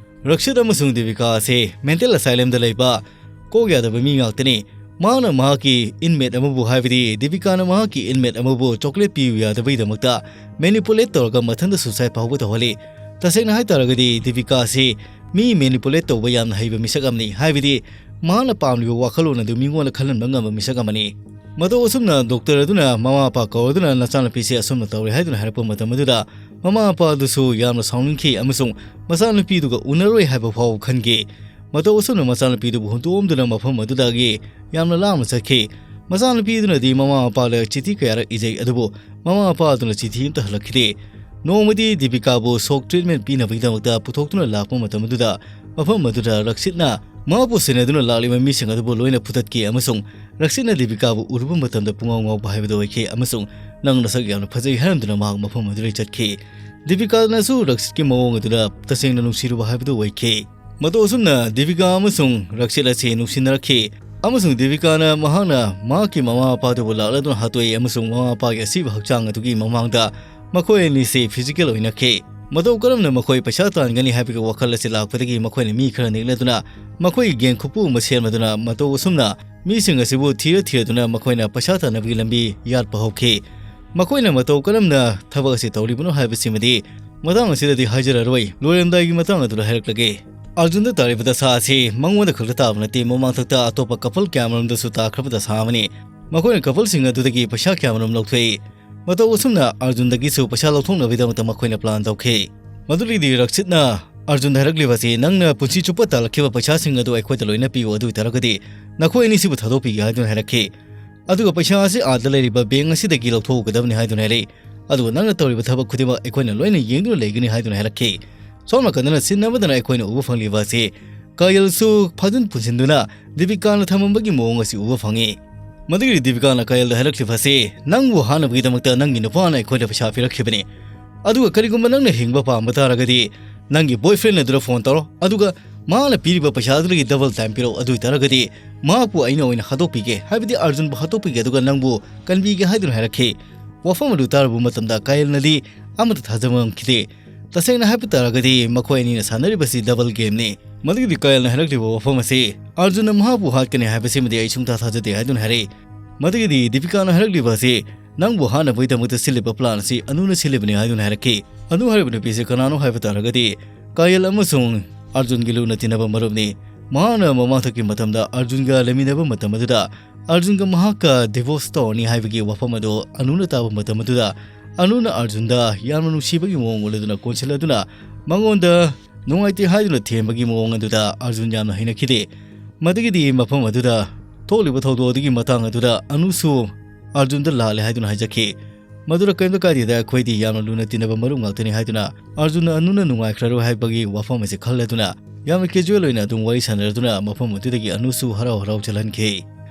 ꯔꯛꯁꯤꯠ ꯑꯃꯁꯨꯡ ꯗꯤꯄꯤꯀꯥ ꯑꯁꯤ ꯃꯦꯟꯇꯦꯜ ꯑꯁꯥꯏꯂꯝꯗ ꯂꯩꯕ ꯀꯣꯛ ꯌꯥꯗꯕ ꯃꯤ ꯉꯥꯛꯇꯅꯤ꯫ ꯃꯍꯥꯛꯅ ꯃꯍꯥꯛꯀꯤ inmate ꯑꯃꯕꯨ, ꯍꯥꯏꯕꯗꯤ ꯗꯤꯄꯤꯀꯥꯅ ꯃꯍꯥꯛꯀꯤ inmate ꯑꯃꯕꯨ chocolate ꯄꯤꯌꯨ ꯌꯥꯗꯕꯒꯤꯗꯃꯛꯇ manipulate ꯇꯧꯔꯒ ꯃꯊꯟꯇ suicide ꯐꯥꯎꯕ ꯇꯧꯍꯜꯂꯤ꯫ ꯇꯁꯦꯡꯅ ꯍꯥꯏꯇꯥꯔꯒꯗꯤ ꯗꯤꯄꯤꯀꯥ ꯑꯁꯤ ꯃꯤ manipulate ꯇꯧꯕ ꯌꯥꯝꯅ ꯍꯩꯕ ꯃꯤꯁꯛ ꯑꯃꯅꯤ, ꯍꯥꯏꯕꯗꯤ ꯃꯍꯥꯛꯅ ꯄꯥꯝꯂꯤꯕ ꯋꯥꯈꯜꯂꯣꯟ ꯑꯗꯨ ꯃꯤꯉꯣꯟꯗ ꯈꯜꯍꯟꯕ ꯉꯝꯕ ꯃꯤꯁꯛ ꯑꯃꯅꯤ꯫ ꯃꯇꯧ ꯑꯁꯨꯝꯅ doctor ꯑꯗꯨꯅ ꯃꯃꯥ ꯃꯄꯥ ꯀꯧꯔꯗꯨꯅ ꯅꯆꯥꯅꯨꯄꯤꯁꯦ ꯑꯁꯨꯝꯅ ꯇꯧꯔꯦ ꯍꯥꯏꯗꯨꯅ ꯍꯥꯏꯔꯛꯄ ꯃꯇꯝ ꯑꯗꯨꯗ ꯃꯃꯥ ꯃꯄꯥ ꯑꯗꯨꯁꯨ ꯌꯥꯝꯅ ꯁꯥꯎꯅꯤꯡꯈꯤ ꯑꯃꯁꯨꯡ ꯃꯆꯥꯅꯨꯄꯤꯗꯨꯒ ꯎꯅꯔꯣꯏ ꯍꯥꯏꯕ ꯐꯥꯎꯕ ꯈꯟꯈꯤ꯫ ꯃꯇꯧ ꯑꯁꯨꯝꯅ ꯃꯆꯥꯅꯨꯄꯤꯗꯨꯕꯨ ꯍꯨꯟꯗꯣꯛꯑꯝꯗꯨꯅ ꯃꯐꯝ ꯑꯗꯨꯗꯒꯤ ꯌꯥꯝꯅ ꯂꯥꯞꯅ ꯆꯠꯈꯤ꯫ ꯃꯆꯥꯅꯨꯄꯤꯗꯨꯅꯗꯤ ꯃꯃꯥ ꯃꯄꯥꯗ ꯆꯤꯊꯤ ꯀꯌꯥꯔꯛ ꯏꯖꯩ, ꯑꯗꯨꯕꯨ ꯃꯃꯥ ꯃꯄꯥ ꯑꯗꯨꯅ ꯆꯤꯊꯤ ꯑꯝꯇ ꯍꯜꯂꯛꯈꯤꯗꯦ꯫ ꯅꯣꯡꯃꯗꯤ ꯗꯤꯄꯤꯀꯥꯕꯨ shock treatment ꯄꯤꯅꯕꯒꯤꯗꯃꯛꯇ ꯄꯨꯊꯣꯛꯇꯨꯅ ꯂꯥꯛꯄ ꯃꯇꯝ ꯑꯗꯨꯗ ꯃꯐꯝ ꯑꯗꯨꯗ ꯔꯛꯁꯤꯠꯅ ꯃꯍꯥꯛꯄꯨ ꯁꯦꯟꯅꯗꯨꯅ ꯂꯥꯛꯂꯤꯕ ꯃꯤꯁꯤꯡ ꯑꯗꯨꯕꯨ ꯂꯣꯏꯅ ꯐꯨꯗꯠꯈꯤ ꯑꯃꯁꯨꯡ ꯔꯛꯁꯤꯠꯅ ꯗꯤꯄꯤꯀꯥꯕꯨ ꯎꯔꯨꯕ ꯃꯇꯝꯗ ꯄꯨꯡꯉꯥꯎ ꯉꯥꯎꯕ ꯍꯥꯏꯕꯗꯨ ꯑꯣꯏꯈꯤ ꯑꯃꯁꯨꯡ "ꯅꯪ ꯅꯁꯛ ꯌꯥꯝꯅ ꯐꯖꯩ" ꯍꯥꯏꯔꯝꯗꯨꯅ ꯃꯍꯥꯛ ꯃꯐꯝ ꯑꯗꯨꯗꯒꯤ ꯆꯠꯈꯤ꯫ ꯗꯤꯄꯤꯀꯥꯅꯁꯨ ꯔꯛꯁꯤꯠꯀꯤ ꯃꯑꯣꯡ ꯑꯗꯨꯗ ꯇꯁꯦꯡꯅ ꯅꯨꯡꯁꯤꯔꯨꯕ ꯍꯥꯏꯕꯗꯨ ꯑꯣꯏꯈꯤ꯫ ꯃꯇꯧ ꯑꯁꯨꯝꯅ ꯗꯤꯄꯤꯀꯥ ꯑꯃꯁꯨꯡ ꯔꯛꯁꯤꯠ ꯑꯁꯤ ꯅꯨꯡꯁꯤꯅꯔꯛꯈꯤ ꯑꯃꯁꯨꯡ ꯗꯤꯄꯤꯀꯥꯅ ꯃꯍꯥꯛꯅ ꯃꯍꯥꯛꯀꯤ ꯃꯃꯥ ꯃꯄꯥꯗꯨꯕꯨ ꯂꯥꯛꯂꯗꯨꯅ ꯍꯥꯠꯇꯣꯛꯏ ꯑꯃꯁꯨꯡ ꯃꯃꯥ ꯃꯄꯥꯒꯤ ꯑꯁꯤꯕ ꯍꯛꯆꯥꯡ ꯑꯗꯨꯒꯤ ꯃꯃꯥꯡꯗ ꯃꯈꯣꯏ ꯑꯅꯤꯁꯤ physical ꯑꯣꯏꯅꯈꯤ꯫ ꯃꯇꯧ ꯀꯔꯝꯅ ꯃꯈꯣꯏ ꯄꯩꯁꯥ ꯇꯥꯟꯒꯅꯤ ꯍꯥꯏꯕꯒꯤ ꯋꯥꯈꯜ ꯑꯁꯤ ꯂꯥꯛꯄꯗꯒꯤ ꯃꯈꯣꯏꯅ ꯃꯤ ꯈꯔ ꯅꯦꯛꯂꯗꯨꯅ ꯃꯈꯣꯏꯒꯤ gang ꯈꯨꯄꯨ ꯑꯃ ꯁꯦꯝꯂꯗꯨꯅ ꯃꯇꯧ ꯑꯁꯨꯝꯅ ꯃꯤꯁꯤꯡ ꯑꯁꯤꯕꯨ ꯊꯤꯔ ꯊꯤꯔꯗꯨꯅ ꯃꯈꯣꯏꯅ ꯄꯩꯁꯥ ꯇꯥꯟꯅꯕꯒꯤ ꯂꯝꯕꯤ ꯌꯥꯠꯄ ꯍꯧꯈꯤ꯫ ꯃꯈꯣꯏꯅ ꯃꯇꯧ ꯀꯔꯝꯅ ꯊꯕꯛ ꯑꯁꯤ ꯇꯧꯔꯤꯕꯅꯣ ꯍꯥꯏꯕꯁꯤꯃꯗꯤ ꯃꯇꯥꯡ ꯑꯁꯤꯗꯗꯤ ꯍꯥꯏꯖꯔꯔꯣꯏ, ꯂꯣꯏꯔꯝꯗꯥꯏꯒꯤ ꯃꯇꯥꯡ ꯑꯗꯨꯗ ꯍꯥꯏꯔꯛꯂꯒꯦ꯫ ꯑꯔꯖꯨꯟꯗ ꯇꯥꯔꯤꯕ ꯗꯁꯥ ꯑꯁꯤ ꯃꯉꯣꯟꯗ ꯈꯛꯇ ꯇꯥꯕ ꯅꯠꯇꯦ, ꯃꯃꯥꯡꯊꯛꯇ ꯑꯇꯣꯞꯄ couple ꯀꯌꯥꯃꯔꯨꯝꯗꯁꯨ ꯇꯥꯈ꯭ꯔꯕ ꯗꯁꯥ ꯑꯃꯅꯤ꯫ ꯃꯈꯣꯏꯅ coupleꯁꯤꯡ ꯑꯗꯨꯗꯒꯤ ꯄꯩꯁꯥ ꯀꯌꯥꯃꯔꯨꯝ ꯂꯧꯊꯣꯛꯏ꯫ ꯃꯇꯧ ꯑꯁꯨꯝꯅ ꯑꯔꯖꯨꯟꯗꯒꯤꯁꯨ ꯄꯩꯁꯥ ꯂꯧꯊꯣꯛꯅꯕꯒꯤꯗꯃꯛꯇ ꯃꯈꯣꯏꯅ plan ꯇꯧꯈꯤ꯫ ꯃꯗꯨꯗꯒꯤꯗꯤ ꯔꯛꯁꯤꯠꯅ ꯑꯔꯖꯨꯟꯗ ꯍꯥꯏꯔꯛꯂꯤꯕ ꯑꯁꯤ, "ꯅꯪꯅ ꯄꯨꯟꯁꯤ ꯆꯨꯞꯄ ꯇꯥꯜꯂꯛꯈꯤꯕ ꯄꯩꯁꯥꯁꯤꯡ ꯑꯗꯨ ꯑꯩꯈꯣꯏꯗ ꯂꯣꯏꯅ ꯄꯤꯌꯨ, ꯑꯗꯨ ꯑꯣꯏꯇꯥꯔꯒꯗꯤ ꯅꯈꯣꯏ ꯑꯅꯤꯁꯤꯕꯨ ꯊꯥꯗꯣꯛꯄꯤꯒꯦ" ꯍꯥꯏꯗꯨꯅ ꯍꯥꯏꯔꯛꯈꯤ꯫ ꯑꯗꯨꯒ ꯄꯩꯁꯥ ꯑꯁꯤ ꯑꯥꯗ ꯂꯩꯔꯤꯕ bank ꯑꯁꯤꯗꯒꯤ ꯂꯧꯊꯣꯛꯎꯒꯗꯕꯅꯤ ꯍꯥꯏꯗꯨꯅ ꯍꯥꯏꯔꯛꯏ꯫ ꯑꯗꯨꯒ ꯅꯪꯅ ꯇꯧꯔꯤꯕ ꯊꯕꯛ ꯈꯨꯗꯤꯡꯃꯛ ꯑꯩꯈꯣꯏꯅ ꯂꯣꯏꯅ ꯌꯦꯡꯗꯨꯅ ꯂꯩꯒꯅꯤ ꯍꯥꯏꯗꯨꯅ ꯍꯥꯏꯔꯛꯈꯤ꯫ ꯁꯣꯝ ꯅꯥꯀꯟꯗꯅ scene ꯑꯃꯗꯅ ꯑꯩꯈꯣꯏꯅ ꯎꯕ ꯐꯪꯂꯤꯕ ꯑꯁꯤ ꯀꯥꯌꯜꯁꯨ ꯐꯥꯖꯤꯟ ꯄꯨꯟꯁꯤꯟꯗꯨꯅ ꯗꯤꯄꯤꯀꯥꯅ ꯊꯝꯃꯝꯕꯒꯤ ꯃꯑꯣꯡ ꯑꯁꯤ ꯎꯕ ꯐꯪꯉꯤ꯫ ꯃꯗꯨꯒꯤ ꯗꯤꯄꯤꯀꯥꯅ ꯀꯥꯌꯜꯗ ꯍꯥꯏꯔꯛꯂꯤꯕ ꯑꯁꯤ, "ꯅꯪꯕꯨ ꯍꯥꯠꯅꯕꯒꯤꯗꯃꯛꯇ ꯅꯪꯒꯤ ꯅꯨꯄꯥꯅ ꯑꯩꯈꯣꯏꯗ ꯄꯩꯁꯥ ꯄꯤꯔꯛꯈꯤꯕꯅꯤ꯫ ꯑꯗꯨꯒ ꯀꯔꯤꯒꯨꯝꯕ ꯅꯪꯅ ꯍꯤꯡꯕ ꯄꯥꯝꯕ ꯇꯥꯔꯒꯗꯤ ꯅꯪꯒꯤ boyfriend ꯑꯗꯨꯗ phone ꯇꯧꯔꯣ, ꯑꯗꯨꯒ ꯃꯍꯥꯛꯅ ꯄꯤꯔꯤꯕ ꯄꯩꯁꯥ ꯑꯗꯨꯗꯒꯤ double time ꯄꯤꯔꯛꯎ, ꯑꯗꯨ ꯑꯣꯏꯇꯥꯔꯒꯗꯤ ꯃꯍꯥꯛꯄꯨ ꯑꯩꯅ ꯑꯣꯏꯅ ꯍꯥꯠꯇꯣꯛꯄꯤꯒꯦ, ꯍꯥꯏꯕꯗꯤ ꯑꯔꯖꯨꯟꯕꯨ ꯍꯥꯠꯇꯣꯛꯄꯤꯒꯦ, ꯑꯗꯨꯒ ꯅꯪꯕꯨ ꯀꯟꯕꯤꯒꯦ" ꯍꯥꯏꯗꯨꯅ ꯍꯥꯏꯔꯛꯈꯤ꯫ ꯋꯥꯐꯝ ꯑꯗꯨ ꯇꯥꯔꯨꯕ ꯃꯇꯝꯗ ꯀꯥꯌꯜꯅꯗꯤ ꯑꯃꯠꯇ ꯊꯥꯖꯕ ꯉꯝꯈꯤꯗꯦ꯫ ꯇꯁꯦꯡꯅ ꯍꯥꯏꯕ ꯇꯥꯔꯒꯗꯤ ꯃꯈꯣꯏ ꯑꯅꯤꯅ ꯁꯥꯟꯅꯔꯤꯕꯁꯤ double gameꯅꯤ꯫ ꯃꯗꯨꯒꯤꯗꯤ ꯀꯥꯌꯜꯅ ꯍꯥꯏꯔꯛꯂꯤꯕ ꯋꯥꯐꯝ ꯑꯁꯤ ꯑꯥꯔꯖꯨꯟꯅ ꯃꯍꯥꯛꯄꯨ ꯍꯥꯠꯀꯅꯤ ꯍꯥꯏꯕꯁꯤꯃꯗꯤ ꯑꯩ ꯁꯨꯡꯊꯥ ꯊꯥꯖꯗꯦ ꯍꯥꯏꯗꯨꯅ ꯍꯥꯏꯔꯛꯏ꯫ ꯃꯗꯨꯒꯤꯗꯤ ꯗꯤꯄꯤꯀꯥꯅ ꯍꯥꯏꯔꯛꯂꯤꯕ ꯑꯁꯤ ꯅꯪꯕꯨ ꯍꯥꯠꯅꯕꯒꯤꯗꯃꯛꯇ ꯁꯤꯜꯂꯤꯕ plan ꯑꯁꯤ ꯑꯅꯨꯅ ꯁꯤꯜꯂꯤꯕꯅꯤ ꯍꯥꯏꯗꯨꯅ ꯍꯥꯏꯔꯛꯈꯤ꯫ ꯑꯅꯨ ꯍꯥꯏꯔꯤꯕ ꯅꯨꯄꯤꯁꯤ ꯀꯅꯥꯅꯣ ꯍꯥꯏꯕ ꯇꯥꯔꯒꯗꯤ ꯀꯥꯌꯜ ꯑꯃꯁꯨꯡ ꯑꯥꯔꯖꯨꯟꯒꯤ ꯂꯨꯅ ꯇꯤꯟꯅꯕ ꯃꯔꯨꯞꯅꯤ꯫ ꯃꯍꯥꯛꯅ ꯃꯃꯥꯡꯊꯛꯀꯤ ꯃꯇꯝꯗ ꯑꯥꯔꯖꯨꯟꯒ ꯂꯩꯃꯤꯟꯅꯕ ꯃꯇꯝ ꯑꯗꯨꯗ ꯑꯥꯔꯖꯨꯟꯒ ꯃꯍꯥꯛꯀ divorce ꯇꯧꯔꯅꯤ ꯍꯥꯏꯕꯒꯤ ꯋꯥꯐꯝ ꯑꯗꯨ ꯑꯅꯨꯅ ꯇꯥꯕ ꯃꯇꯝ ꯑꯗꯨꯗ ꯑꯅꯨꯅ ꯑꯥꯔꯖꯨꯟꯗ ꯌꯥꯝꯅ ꯅꯨꯡꯁꯤꯕꯒꯤ ꯃꯑꯣꯡ ꯎꯠꯂꯗꯨꯅ ꯀꯣꯟꯁꯤꯜꯂꯗꯨꯅ ꯃꯉꯣꯟꯗ ꯅꯨꯡꯉꯥꯏꯇꯦ ꯍꯥꯏꯗꯨꯅ ꯊꯦꯝꯕꯒꯤ ꯃꯑꯣꯡ ꯑꯗꯨꯗ ꯑꯥꯔꯖꯨꯟ ꯌꯥꯝꯅ ꯍꯩꯅꯈꯤꯗꯦ꯫ ꯃꯗꯨꯒꯤꯗꯤ ꯃꯐꯝ ꯑꯗꯨꯗ ꯊꯣꯛꯂꯤꯕ ꯊꯧꯗꯣꯛ ꯑꯗꯨꯒꯤ ꯃꯇꯥꯡ ꯑꯗꯨꯗ ꯑꯅꯨꯁꯨ ꯑꯥꯔꯖꯨꯟꯗ ꯂꯥꯜꯂꯦ ꯍꯥꯏꯗꯨꯅ ꯍꯥꯏꯖꯈꯤ꯫ ꯃꯗꯨꯗ ꯀꯔꯤꯝꯇ ꯀꯥꯏꯗꯦꯗ, ꯑꯩꯈꯣꯏꯗꯤ ꯌꯥꯝꯅ ꯂꯨꯅ ꯇꯤꯟꯅꯕ ꯃꯔꯨꯞ ꯉꯥꯛꯇꯅꯤ ꯍꯥꯏꯗꯨꯅ ꯑꯥꯔꯖꯨꯟꯅ ꯑꯅꯨꯅ ꯅꯨꯡꯉꯥꯏꯈ꯭ꯔꯔꯣꯏ ꯍꯥꯏꯕꯒꯤ ꯋꯥꯐꯝ ꯑꯁꯤ ꯈꯜꯂꯗꯨꯅ ꯌꯥꯝꯅ casual ꯑꯣꯏꯅ ꯑꯗꯨꯝ ꯋꯥꯔꯤ ꯁꯥꯟꯅꯔꯗꯨꯅ ꯃꯐꯝ ꯑꯗꯨꯗꯒꯤ ꯑꯅꯨꯁꯨ ꯍꯔꯥꯎ ꯍꯔꯥꯎ ꯆꯠꯍꯟꯈꯤ꯫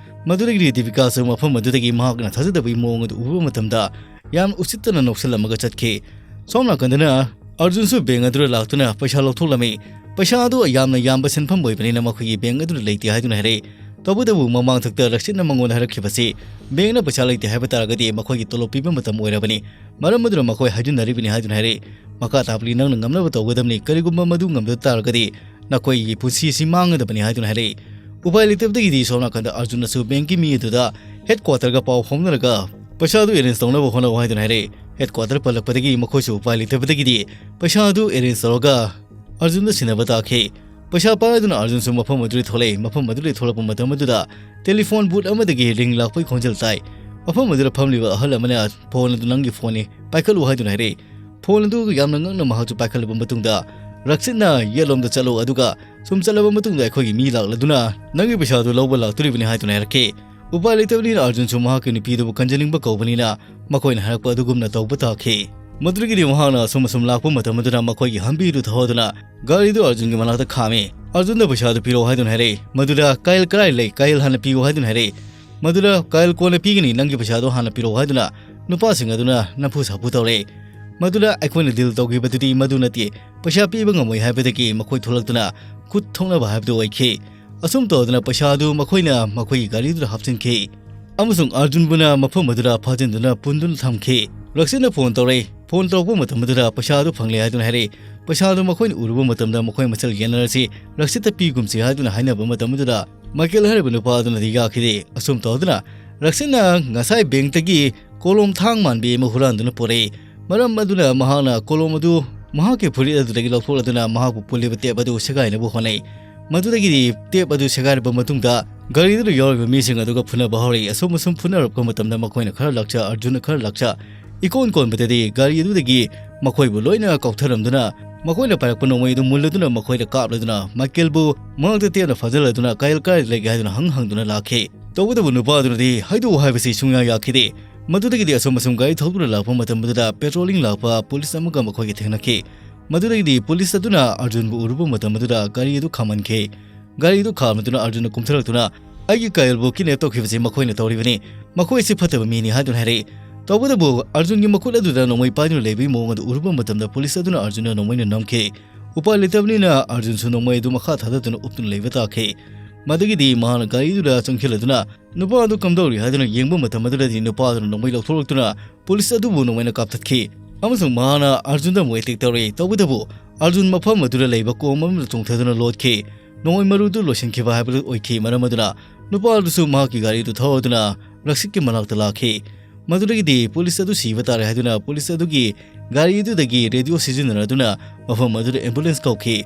ꯃꯗꯨꯗꯒꯤꯗꯤ ꯗꯤꯄꯤꯀꯥꯁꯨ ꯃꯐꯝ ꯑꯗꯨꯗꯒꯤ ꯃꯍꯥꯛꯅ ꯊꯥꯖꯗꯕꯒꯤ ꯃꯑꯣꯡ ꯑꯗꯨ ꯎꯕ ꯃꯇꯝꯗ ꯌꯥꯝ ꯎꯁꯤꯠꯇꯅ ꯅꯣꯛꯁꯤꯜꯂꯝꯃꯒ ꯆꯠꯈꯤ꯫ ꯁꯣꯝ ꯅꯥꯀꯟꯗꯅ ꯑꯥꯔꯖꯨꯟꯁꯨ bank ꯑꯗꯨꯗ ꯂꯥꯛꯇꯨꯅ ꯄꯩꯁꯥ ꯂꯧꯊꯣꯛꯂꯝꯃꯤ꯫ ꯄꯩꯁꯥ ꯑꯗꯨ ꯌꯥꯝꯅ ꯌꯥꯝꯕ ꯁꯦꯟꯐꯝ ꯑꯣꯏꯕꯅꯤꯅ ꯃꯈꯣꯏꯒꯤ bank ꯑꯗꯨꯗ ꯂꯩꯇꯦ ꯍꯥꯏꯗꯨꯅ ꯍꯥꯏꯔꯛꯏ꯫ ꯇꯧꯕꯇꯕꯨ ꯃꯃꯥꯡꯊꯛꯇ ꯔꯛꯁꯤꯠꯅ ꯃꯉꯣꯟꯗ ꯍꯥꯏꯔꯛꯈꯤꯕꯁꯤ, bankꯅ ꯄꯩꯁꯥ ꯂꯩꯇꯦ ꯍꯥꯏꯕ ꯇꯥꯔꯒꯗꯤ ꯃꯈꯣꯏꯒꯤ ꯇꯣꯂꯣꯞ ꯄꯤꯕ ꯃꯇꯝ ꯑꯣꯏꯔꯕꯅꯤ, ꯃꯔꯝ ꯑꯗꯨꯅ ꯃꯈꯣꯏ ꯍꯥꯏꯖꯤꯟꯅꯔꯤꯕꯅꯤ ꯍꯥꯏꯗꯨꯅ ꯍꯥꯏꯔꯛꯏ꯫ ꯃꯈꯥ ꯇꯥꯕꯗꯤ ꯅꯪꯅ ꯉꯝꯅꯕ ꯇꯧꯒꯗꯕꯅꯤ, ꯀꯔꯤꯒꯨꯝꯕ ꯃꯗꯨ ꯉꯝꯗ ꯇꯥꯔꯒꯗꯤ ꯅꯈꯣꯏꯒꯤ ꯄꯨꯟꯁꯤ ꯑꯁꯤ ꯃꯥꯡꯒꯗꯕꯅꯤ ꯍꯥꯏꯗꯨꯅ ꯍꯥꯏꯔꯛꯏ꯫ ꯎꯄꯥꯏ ꯂꯩꯇꯕꯗꯒꯤꯗꯤ ꯁꯣꯝ ꯅꯥꯀꯟꯗ ꯑꯥꯔꯖꯨꯟꯅꯁꯨ bankꯀꯤ ꯃꯤ ꯑꯗꯨꯗ headquarterꯒ ꯄꯥꯎ ꯐꯥꯎꯅꯔꯒ ꯄꯩꯁꯥꯗꯨ arrange ꯇꯧꯅꯕ ꯍꯣꯠꯅꯧ ꯍꯥꯏꯗꯨꯅ ꯍꯥꯏꯔꯛꯏ꯫ Headquarter ꯄꯜꯂꯛꯄꯗꯒꯤ ꯃꯈꯣꯏꯁꯨ ꯎꯄꯥꯏ ꯂꯩꯇꯕꯗꯒꯤꯗꯤ ꯄꯩꯁꯥꯗꯨ arrange ꯇꯧꯔꯒ ꯑꯥꯔꯖꯨꯟꯗ ꯁꯤꯟꯅꯕ ꯇꯥꯈꯤ꯫ ꯄꯩꯁꯥ ꯄꯥꯏꯗꯨꯅ ꯑꯥꯔꯖꯨꯟꯁꯨ ꯃꯐꯝ ꯑꯗꯨꯗꯒꯤ ꯊꯣꯛꯂꯛꯏ꯫ ꯃꯐꯝ ꯑꯗꯨꯗꯒꯤ ꯊꯣꯛꯂꯛꯄ ꯃꯇꯝ ꯑꯗꯨꯗ telephone booth ꯑꯃꯗꯒꯤ ring ꯂꯥꯛꯄꯒꯤ ꯈꯣꯟꯖꯦꯜ ꯇꯥꯏ꯫ ꯃꯐꯝ ꯑꯗꯨꯗ ꯐꯝꯂꯤꯕ ꯑꯍꯜ ꯑꯃꯅ phone ꯑꯗꯨ ꯅꯪꯒꯤ phoneꯅꯤ, ꯄꯥꯏꯈꯠꯂꯨ ꯍꯥꯏꯗꯨꯅ ꯍꯥꯏꯔꯛꯏ꯫ Phone ꯑꯗꯨ ꯌꯥꯝꯅ ꯉꯛꯅ ꯃꯍꯥꯛꯁꯨ ꯄꯥꯏꯈꯠꯂꯕ ꯃꯇꯨꯡꯗ, ꯔꯛꯁꯤꯠꯅ ꯌꯦꯠꯂꯣꯝꯗ ꯆꯠꯂꯨ, ꯑꯗꯨꯒ ꯁꯨꯝ ꯆꯠꯂꯕ ꯃꯇꯨꯡꯗ ꯑꯩꯈꯣꯏꯒꯤ ꯃꯤ ꯂꯥꯛꯂꯗꯨꯅ ꯅꯪꯒꯤ ꯄꯩꯁꯥꯗꯨ ꯂꯧꯕ ꯂꯥꯛꯇꯣꯔꯤꯕꯅꯤ ꯍꯥꯏꯗꯨꯅ ꯍꯥꯏꯔꯛꯈꯤ꯫ ꯎꯄꯥꯏ ꯂꯩꯇꯕꯅꯤꯅ ꯑꯥꯔꯖꯨꯟꯁꯨ ꯃꯍꯥꯛꯀꯤ ꯅꯨꯄꯤꯗꯨꯕꯨ ꯀꯟꯖꯅꯤꯡꯕ ꯀꯧꯕꯅꯤꯅ ꯃꯈꯣꯏꯅ ꯍꯥꯏꯔꯛꯄ ꯑꯗꯨꯒꯨꯝꯅ ꯇꯧꯕ ꯇꯥꯈꯤ꯫ ꯃꯗꯨꯗꯒꯤꯗꯤ ꯃꯍꯥꯛꯅ ꯑꯁꯨꯝ ꯑꯁꯨꯝ ꯂꯥꯛꯄ ꯃꯇꯝ ꯑꯗꯨꯗ ꯃꯈꯣꯏꯒꯤ ꯍꯝꯕꯤꯗꯨ ꯊꯧꯗꯨꯅ ꯒꯥꯔꯤꯗꯨ ꯑꯥꯔꯖꯨꯟꯒꯤ ꯃꯅꯥꯛꯇ ꯈꯥꯝꯃꯤ꯫ ꯑꯥꯔꯖꯨꯟꯗ ꯄꯩꯁꯥꯗꯨ ꯄꯤꯔꯛꯑꯣ ꯍꯥꯏꯗꯨꯅ ꯍꯥꯏꯔꯛꯏ꯫ ꯃꯗꯨꯗ ꯀꯥꯌꯜ ꯀꯗꯥꯏ ꯂꯩ? ꯀꯥꯌꯜ ꯍꯥꯟꯅ ꯄꯤꯌꯨ ꯍꯥꯏꯗꯨꯅ ꯍꯥꯏꯔꯛꯏ꯫ ꯃꯗꯨꯗ ꯀꯥꯌꯜ ꯀꯣꯟꯅ ꯄꯤꯒꯅꯤ, ꯅꯪꯒꯤ ꯄꯩꯁꯥꯗꯨ ꯍꯥꯟꯅ ꯄꯤꯔꯛꯑꯣ ꯍꯥꯏꯗꯨꯅ ꯅꯨꯄꯥꯁꯤꯡ ꯑꯗꯨꯅ ꯅꯝꯐꯨ ꯁꯥꯐꯨ ꯇꯧꯔꯛꯏ꯫ ꯃꯗꯨꯗ ꯑꯩꯈꯣꯏꯅ deal ꯇꯧꯈꯤꯕꯗꯨꯗꯤ ꯃꯗꯨ ꯅꯠꯇꯦ, ꯄꯩꯁꯥ ꯄꯤꯕ ꯉꯝꯃꯣꯏ ꯍꯥꯏꯕꯗꯒꯤ ꯃꯈꯣꯏ ꯊꯣꯛꯂꯛꯇꯨꯅ ꯈꯨꯠ ꯊꯣꯛꯅꯕ ꯍꯥꯏꯕꯗꯨ ꯑꯣꯏꯈꯤ꯫ ꯑꯁꯨꯝ ꯇꯧꯗꯨꯅ ꯄꯩꯁꯥ ꯑꯗꯨ ꯃꯈꯣꯏꯅ ꯃꯈꯣꯏꯒꯤ ꯒꯥꯔꯤꯗꯨꯗ ꯍꯥꯞꯆꯤꯟꯈꯤ ꯑꯃꯁꯨꯡ ꯑꯥꯔꯖꯨꯟꯕꯨꯅ ꯃꯐꯝ ꯑꯗꯨꯗ ꯐꯥꯖꯤꯟꯗꯨꯅ ꯄꯨꯟꯗꯨꯅ ꯊꯝꯈꯤ꯫ ꯔꯛꯁꯤꯠꯅ ꯐꯣꯟ ꯇꯧꯔꯛꯏ꯫ ꯐꯣꯟ ꯇꯧꯔꯛꯄ ꯃꯇꯝ ꯑꯗꯨꯗ ꯄꯩꯁꯥ ꯑꯗꯨ ꯐꯪꯂꯦ ꯍꯥꯏꯗꯨꯅ ꯍꯥꯏꯔꯛꯏ꯫ ꯄꯩꯁꯥ ꯑꯗꯨ ꯃꯈꯣꯏꯅ ꯎꯔꯨꯕ ꯃꯇꯝꯗ ꯃꯈꯣꯏ ꯃꯁꯦꯜ ꯌꯦꯟꯅꯔꯁꯤ, ꯔꯛꯁꯤꯠꯇ ꯄꯤꯒꯨꯝꯁꯤ ꯍꯥꯏꯗꯨꯅ ꯍꯥꯏꯅꯕ ꯃꯇꯝ ꯑꯗꯨꯗ ꯃꯥꯏꯀꯦꯜ ꯍꯥꯏꯔꯤꯕ ꯅꯨꯄꯥ ꯑꯗꯨꯅꯗꯤ ꯌꯥꯈꯤꯗꯦ꯫ ꯑꯁꯨꯝ ꯇꯧꯗꯨꯅ ꯔꯛꯁꯤꯠꯅ ꯉꯁꯥꯏ ꯕꯦꯡꯛꯇꯒꯤ ꯀꯣꯂꯣꯝ ꯊꯥꯡ ꯃꯥꯟꯕꯤ ꯑꯃ ꯍꯨꯔꯥꯟꯗꯨꯅ ꯄꯨꯔꯛꯏ꯫ ꯃꯔꯝ ꯑꯗꯨꯅ ꯃꯍꯥꯛꯅ ꯀꯣꯂꯣꯝ ꯑꯗꯨ ꯃꯍꯥꯛꯀꯤ ꯐꯨꯔꯤꯠ ꯑꯗꯨꯗꯒꯤ ꯂꯧꯊꯣꯛꯂꯗꯨꯅ ꯃꯍꯥꯛꯄꯨ ꯄꯨꯜꯂꯤꯕ ꯇꯦꯞ ꯑꯗꯨ ꯁꯦꯒꯥꯏꯅꯕ ꯍꯣꯠꯅꯩ꯫ ꯃꯗꯨꯗꯒꯤꯗꯤ ꯇꯦꯞ ꯑꯗꯨ ꯁꯦꯒꯥꯏꯔꯕ ꯃꯇꯨꯡꯗ ꯒꯥꯔꯤꯗꯨꯗ ꯌꯥꯎꯔꯤꯕ ꯃꯤꯁꯤꯡ ꯑꯗꯨꯒ ꯐꯨꯅꯕ ꯍꯧꯔꯛꯏ꯫ ꯑꯁꯨꯝ ꯑꯁꯨꯝ ꯐꯨꯅꯔꯛꯄ ꯃꯇꯝꯗ ꯃꯈꯣꯏꯅ ꯈꯔ ꯂꯥꯛꯆ, ꯑꯔꯖꯨꯟꯅ ꯈꯔ ꯂꯥꯛꯆ, ꯏꯀꯣꯟ ꯀꯣꯟꯕꯗꯗꯤ ꯒꯥꯔꯤ ꯑꯗꯨꯗꯒꯤ ꯃꯈꯣꯏꯕꯨ ꯂꯣꯏꯅ ꯀꯥꯎꯊꯔꯝꯗꯨꯅ ꯃꯈꯣꯏꯅ ꯄꯥꯏꯔꯛꯄ ꯅꯣꯡꯃꯩ ꯑꯗꯨ ꯃꯨꯜꯂꯗꯨꯅ ꯃꯈꯣꯏꯗ ꯀꯥꯞꯂꯗꯨꯅ ꯃꯥꯏꯀꯦꯜꯕꯨ ꯃꯍꯥꯛꯇ ꯇꯦꯞꯅ ꯐꯥꯖꯤꯜꯂꯗꯨꯅ ꯀꯥꯏ ꯀꯥꯏꯗ ꯂꯩꯒꯦ ꯍꯥꯏꯗꯨꯅ ꯍꯪ ꯍꯪꯗꯨꯅ ꯂꯥꯛꯈꯤ꯫ ꯇꯧꯕꯇꯕꯨ ꯅꯨꯄꯥ ꯑꯗꯨꯅꯗꯤ ꯍꯥꯏꯗꯣꯛꯎ ꯍꯥꯏꯕꯁꯤ ꯁꯨꯡꯌꯥ ꯌꯥꯈꯤꯗꯦ꯫ ꯃꯗꯨꯗꯒꯤꯗꯤ ꯑꯁꯨꯝ ꯑꯁꯨꯝ ꯒꯥꯔꯤ ꯊꯧꯗꯨꯅ ꯂꯥꯛꯄ ꯃꯇꯝ ꯑꯗꯨꯗ ꯄꯦꯇ꯭ꯔꯣꯂꯤꯡ ꯂꯥꯛꯄ ꯄꯨꯂꯤꯁ ꯑꯃꯒ ꯃꯈꯣꯏꯒ ꯊꯦꯡꯅꯈꯤ꯫ ꯃꯗꯨꯗꯒꯤꯗꯤ ꯄꯨꯂꯤꯁ ꯑꯗꯨꯅ ꯑꯔꯖꯨꯟꯕꯨ ꯎꯔꯨꯕ ꯃꯇꯝ ꯑꯗꯨꯗ ꯒꯥꯔꯤ ꯑꯗꯨ ꯈꯥꯝꯍꯟꯈꯤ꯫ ꯒꯥꯔꯤ ꯑꯗꯨ ꯈꯥꯝꯂꯗꯨꯅ ꯑꯔꯖꯨꯟꯅ ꯀꯨꯝꯊꯔꯛꯇꯨꯅ, "ꯑꯩꯒꯤ ꯀꯥꯏꯜꯕꯨ ꯀꯤꯗꯅꯦꯞ ꯇꯧꯈꯤꯕꯁꯤ ꯃꯈꯣꯏꯅ ꯇꯧꯔꯤꯕꯅꯤ꯫ ꯃꯈꯣꯏ ꯑꯁꯤ ꯐꯠꯇꯕ ꯃꯤꯅꯤ" ꯍꯥꯏꯗꯨꯅ ꯍꯥꯏꯔꯛꯏ꯫ ꯇꯧꯕꯇꯕꯨ ꯑꯔꯖꯨꯟꯒꯤ ꯃꯈꯨꯠ ꯑꯗꯨꯗ ꯅꯣꯡꯃꯩ ꯄꯥꯏꯗꯨꯅ ꯂꯩꯕꯒꯤ ꯃꯑꯣꯡ ꯑꯗꯨ ꯎꯔꯨꯕ ꯃꯇꯝꯗ ꯄꯨꯂꯤꯁ ꯑꯗꯨꯅ ꯑꯔꯖꯨꯟꯅ ꯅꯣꯡꯃꯩꯅ ꯅꯝꯈꯤ꯫ ꯎꯄꯥꯏ ꯂꯩꯇꯕꯅꯤꯅ ꯑꯔꯖꯨꯟꯁꯨ ꯅꯣꯡꯃꯩ ꯑꯗꯨ ꯃꯈꯥ ꯊꯥꯗꯗꯨꯅ ꯎꯞꯇꯨꯅ ꯂꯩꯕ ꯇꯥꯈꯤ꯫ ꯃꯗꯨꯒꯤꯗꯤ ꯃꯍꯥꯛꯅ ꯒꯥꯔꯤ ꯑꯗꯨꯗ ꯆꯪꯁꯤꯜꯂꯗꯨꯅ ꯅꯨꯄꯥ ꯑꯗꯨ ꯀꯝꯗꯧꯔꯤ ꯍꯥꯏꯗꯨꯅ ꯌꯦꯡꯕ ꯃꯇꯝ ꯑꯗꯨꯗꯗꯤ ꯅꯨꯄꯥ ꯑꯗꯨꯅ ꯅꯣꯡꯃꯩ ꯂꯧꯊꯣꯛꯂꯛꯇꯨꯅ ꯄꯨꯂꯤꯁ ꯑꯗꯨꯕꯨ ꯅꯣꯡꯃꯩꯅ ꯀꯥꯞꯊꯠꯈꯤ ꯑꯃꯁꯨꯡ ꯃꯍꯥꯛꯅ ꯑꯔꯖꯨꯟꯗ ꯑꯃꯨꯛ ꯑꯦꯇꯦꯛ ꯇꯧꯔꯛꯏ꯫ ꯇꯧꯕꯇꯕꯨ ꯑꯔꯖꯨꯟ ꯃꯐꯝ ꯑꯗꯨꯗ ꯂꯩꯕ ꯀꯣꯝ ꯑꯃꯗ ꯆꯣꯡꯊꯗꯨꯅ ꯂꯣꯠꯈꯤ꯫ ꯅꯣꯡꯃꯩ ꯃꯔꯨꯗꯨ ꯂꯣꯏꯁꯤꯟꯈꯤꯕ ꯍꯥꯏꯕꯗꯨ ꯑꯣꯏꯈꯤ꯫ ꯃꯔꯝ ꯑꯗꯨꯅ ꯅꯨꯄꯥ ꯑꯗꯨꯁꯨ ꯃꯍꯥꯛꯀꯤ ꯒꯥꯔꯤ ꯑꯗꯨ ꯊꯧꯔꯗꯨꯅ ꯔꯛꯁꯤꯠꯀꯤ ꯃꯅꯥꯛꯇ ꯂꯥꯛꯈꯤ꯫ ꯃꯗꯨꯗꯒꯤꯗꯤ ꯄꯨꯂꯤꯁ ꯑꯗꯨ ꯁꯤꯕ ꯇꯥꯔꯦ ꯍꯥꯏꯗꯨꯅ ꯄꯨꯂꯤꯁ ꯑꯗꯨꯒꯤ ꯒꯥꯔꯤ ꯑꯗꯨꯗꯒꯤ ꯔꯦꯗꯤꯑꯣ ꯁꯤꯖꯤꯟꯅꯔꯗꯨꯅ ꯃꯐꯝ ꯑꯗꯨꯗ ꯑꯦꯝꯕꯨꯂꯦꯟꯁ ꯀꯧꯈꯤ꯫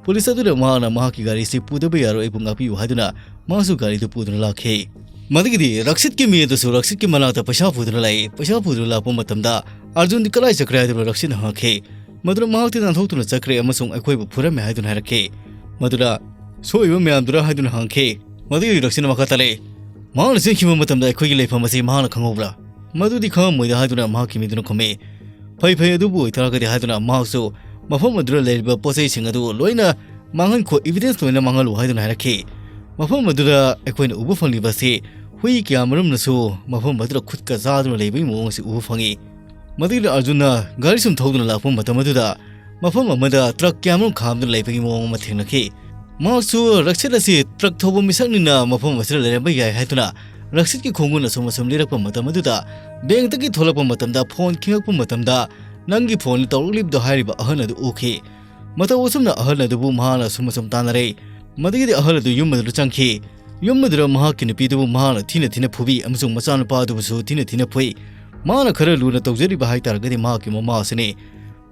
ꯄꯨꯂꯤꯁ ꯑꯗꯨꯅ ꯃꯍꯥꯛꯅ ꯃꯍꯥꯛꯀꯤ ꯒꯥꯔꯤꯁꯤ ꯄꯨꯗꯕ ꯌꯥꯔꯣꯏ, ꯑꯩꯕꯨ ꯉꯥꯛꯄꯤꯌꯨ ꯍꯥꯏꯗꯨꯅ ꯃꯍꯥꯛꯁꯨ ꯒꯥꯔꯤꯗꯨ ꯄꯨꯗꯨꯅ ꯂꯥꯛꯈꯤ꯫ ꯃꯗꯨꯒꯤꯗꯤ ꯔꯛꯁꯤꯠꯀꯤ ꯃꯤ ꯑꯗꯨꯁꯨ ꯔꯛꯁꯤꯠꯀꯤ ꯃꯅꯥꯛꯇ ꯄꯩꯁꯥ ꯄꯨꯗꯨꯅ ꯂꯥꯛꯏ꯫ ꯄꯩꯁꯥ ꯄꯨꯗꯨꯅ ꯂꯥꯛꯄ ꯃꯇꯝꯗ ꯑꯔꯖꯨꯟꯗꯤ ꯀꯗꯥꯏ ꯆꯠꯈ꯭ꯔꯦ ꯍꯥꯏꯗꯨꯅ ꯔꯛꯁꯤꯠꯅ ꯍꯪꯉꯛꯈꯤ꯫ ꯃꯗꯨꯗ ꯃꯍꯥꯛꯇꯤ ꯅꯥꯟꯊꯣꯛꯇꯨꯅ ꯆꯠꯈ꯭ꯔꯦ ꯑꯃꯁꯨꯡ ꯑꯩꯈꯣꯏꯕꯨ ꯐꯨꯔꯝꯃꯦ ꯍꯥꯏꯗꯨꯅ ꯍꯥꯏꯔꯛꯈꯤ꯫ ꯃꯗꯨꯗ ꯁꯣꯛꯏꯕ ꯃꯌꯥꯝꯗꯨꯔ ꯍꯥꯏꯗꯨꯅ ꯍꯪꯈꯤ꯫ ꯃꯗꯨꯒꯤ ꯔꯛꯁꯤꯠꯅ ꯃꯈꯥ ꯇꯥꯔꯛꯏ, "ꯃꯍꯥꯛꯅ ꯆꯦꯟꯈꯤꯕ ꯃꯇꯝꯗ ꯑꯩꯈꯣꯏꯒꯤ ꯂꯩꯐꯝ ꯑꯁꯤ ꯃꯍꯥꯛꯅ ꯈꯪꯍꯧꯕ꯭ꯔꯥ?" "ꯃꯗꯨꯗꯤ ꯈꯪꯉꯝꯃꯣꯏꯗ" ꯍꯥꯏꯗꯨꯅ ꯃꯍꯥꯛꯀꯤ ꯃꯤꯗꯨꯅ ꯈꯨꯝꯃꯤ꯫ "ꯐꯩ ꯐꯩ, ꯑꯗꯨꯕꯨ ꯑꯣꯏꯇꯥꯔꯒꯗꯤ" ꯍꯥꯏꯗꯨꯅ ꯃꯍꯥꯛꯁꯨ ꯃꯐꯝ ꯑꯗꯨꯗ ꯂꯩꯔꯤꯕ ꯄꯣꯠ ꯆꯩꯁꯤꯡ ꯑꯗꯨ ꯂꯣꯏꯅ ꯃꯥꯡꯍꯟꯈꯣ, ꯏꯕꯤꯗꯦꯟꯁ ꯂꯣꯏꯅ ꯃꯥꯡꯍꯜꯂꯨ ꯍꯥꯏꯗꯨꯅ ꯍꯥꯏꯔꯛꯈꯤ꯫ ꯃꯐꯝ ꯑꯗꯨꯗ ꯑꯩꯈꯣꯏꯅ ꯎꯕ ꯐꯪꯂꯤꯕ ꯑꯁꯤ ꯍꯨꯏ ꯀꯌꯥ ꯃꯔꯨꯝꯅꯁꯨ ꯃꯐꯝ ꯑꯗꯨꯗ ꯈꯨꯠꯀ ꯆꯥꯗꯨꯅ ꯂꯩꯕꯒꯤ ꯃꯑꯣꯡ ꯑꯁꯤ ꯎꯕ ꯐꯪꯉꯤ꯫ ꯃꯗꯨꯗ ꯑꯔꯖꯨꯟꯅ ꯒꯥꯔꯤ ꯁꯨꯝ ꯊꯧꯗꯨꯅ ꯂꯥꯛꯄ ꯃꯇꯝ ꯑꯗꯨꯗ ꯃꯐꯝ ꯑꯃꯗ ꯇ꯭ꯔꯛ ꯀꯌꯥꯃꯔꯨꯝ ꯈꯥꯝꯗꯨꯅ ꯂꯩꯕꯒꯤ ꯃꯑꯣꯡ ꯑꯃ ꯊꯦꯡꯅꯈꯤ꯫ ꯃꯍꯥꯛꯁꯨ ꯔꯛꯁꯤꯠ ꯑꯁꯤ ꯇ꯭ꯔꯛ ꯊꯧꯕ ꯃꯤꯁꯛꯅꯤꯅ ꯃꯐꯝ ꯑꯁꯤꯗ ꯂꯩꯔꯝꯕ ꯌꯥꯏ ꯍꯥꯏꯗꯨꯅ ꯔꯛꯁꯤꯠꯀꯤ ꯈꯣꯡꯒꯨꯟ ꯑꯁꯨꯝ ꯑꯁꯨꯝ ꯂꯤꯔꯛꯄ ꯃꯇꯝ ꯑꯗꯨꯗ ꯕꯦꯡꯛꯇꯒꯤ ꯊꯣꯛꯂꯛꯄ ꯃꯇꯝꯗ ꯐꯣꯟ ꯈꯤꯡꯉꯛꯄ ꯃꯇꯝꯗ ꯅꯪꯒꯤ ꯐꯣꯟꯗ ꯇꯧꯔꯛꯂꯤꯕꯗꯣ ꯍꯥꯏꯔꯤꯕ ꯑꯍꯜ ꯑꯗꯨ ꯎꯈꯤ꯫ ꯃꯇꯧ ꯑꯁꯨꯝꯅ ꯑꯍꯜ ꯑꯗꯨꯕꯨ ꯃꯍꯥꯛꯅ ꯁꯨꯝ ꯑꯁꯨꯝ ꯇꯥꯟꯅꯔꯦ꯫ ꯃꯗꯨꯗꯒꯤꯗꯤ ꯑꯍꯜ ꯑꯗꯨ ꯌꯨꯝ ꯑꯗꯨꯗ ꯆꯪꯈꯤ꯫ ꯌꯨꯝ ꯑꯗꯨꯗ ꯃꯍꯥꯛꯀꯤ ꯅꯨꯄꯤꯗꯨꯕꯨ ꯃꯍꯥꯛꯅ ꯊꯤꯅ ꯊꯤꯅ ꯐꯨꯕꯤ ꯑꯃꯁꯨꯡ ꯃꯆꯥꯅꯨꯄꯥ ꯑꯗꯨꯕꯨꯁꯨ ꯊꯤꯅ ꯊꯤꯅ ꯐꯨꯏ꯫ ꯃꯍꯥꯛꯅ ꯈꯔ ꯂꯨꯅ ꯇꯧꯖꯔꯤꯕ ꯍꯥꯏꯇꯥꯔꯒꯗꯤ ꯃꯍꯥꯛꯀꯤ ꯃꯃꯥ ꯑꯁꯤꯅꯤ꯫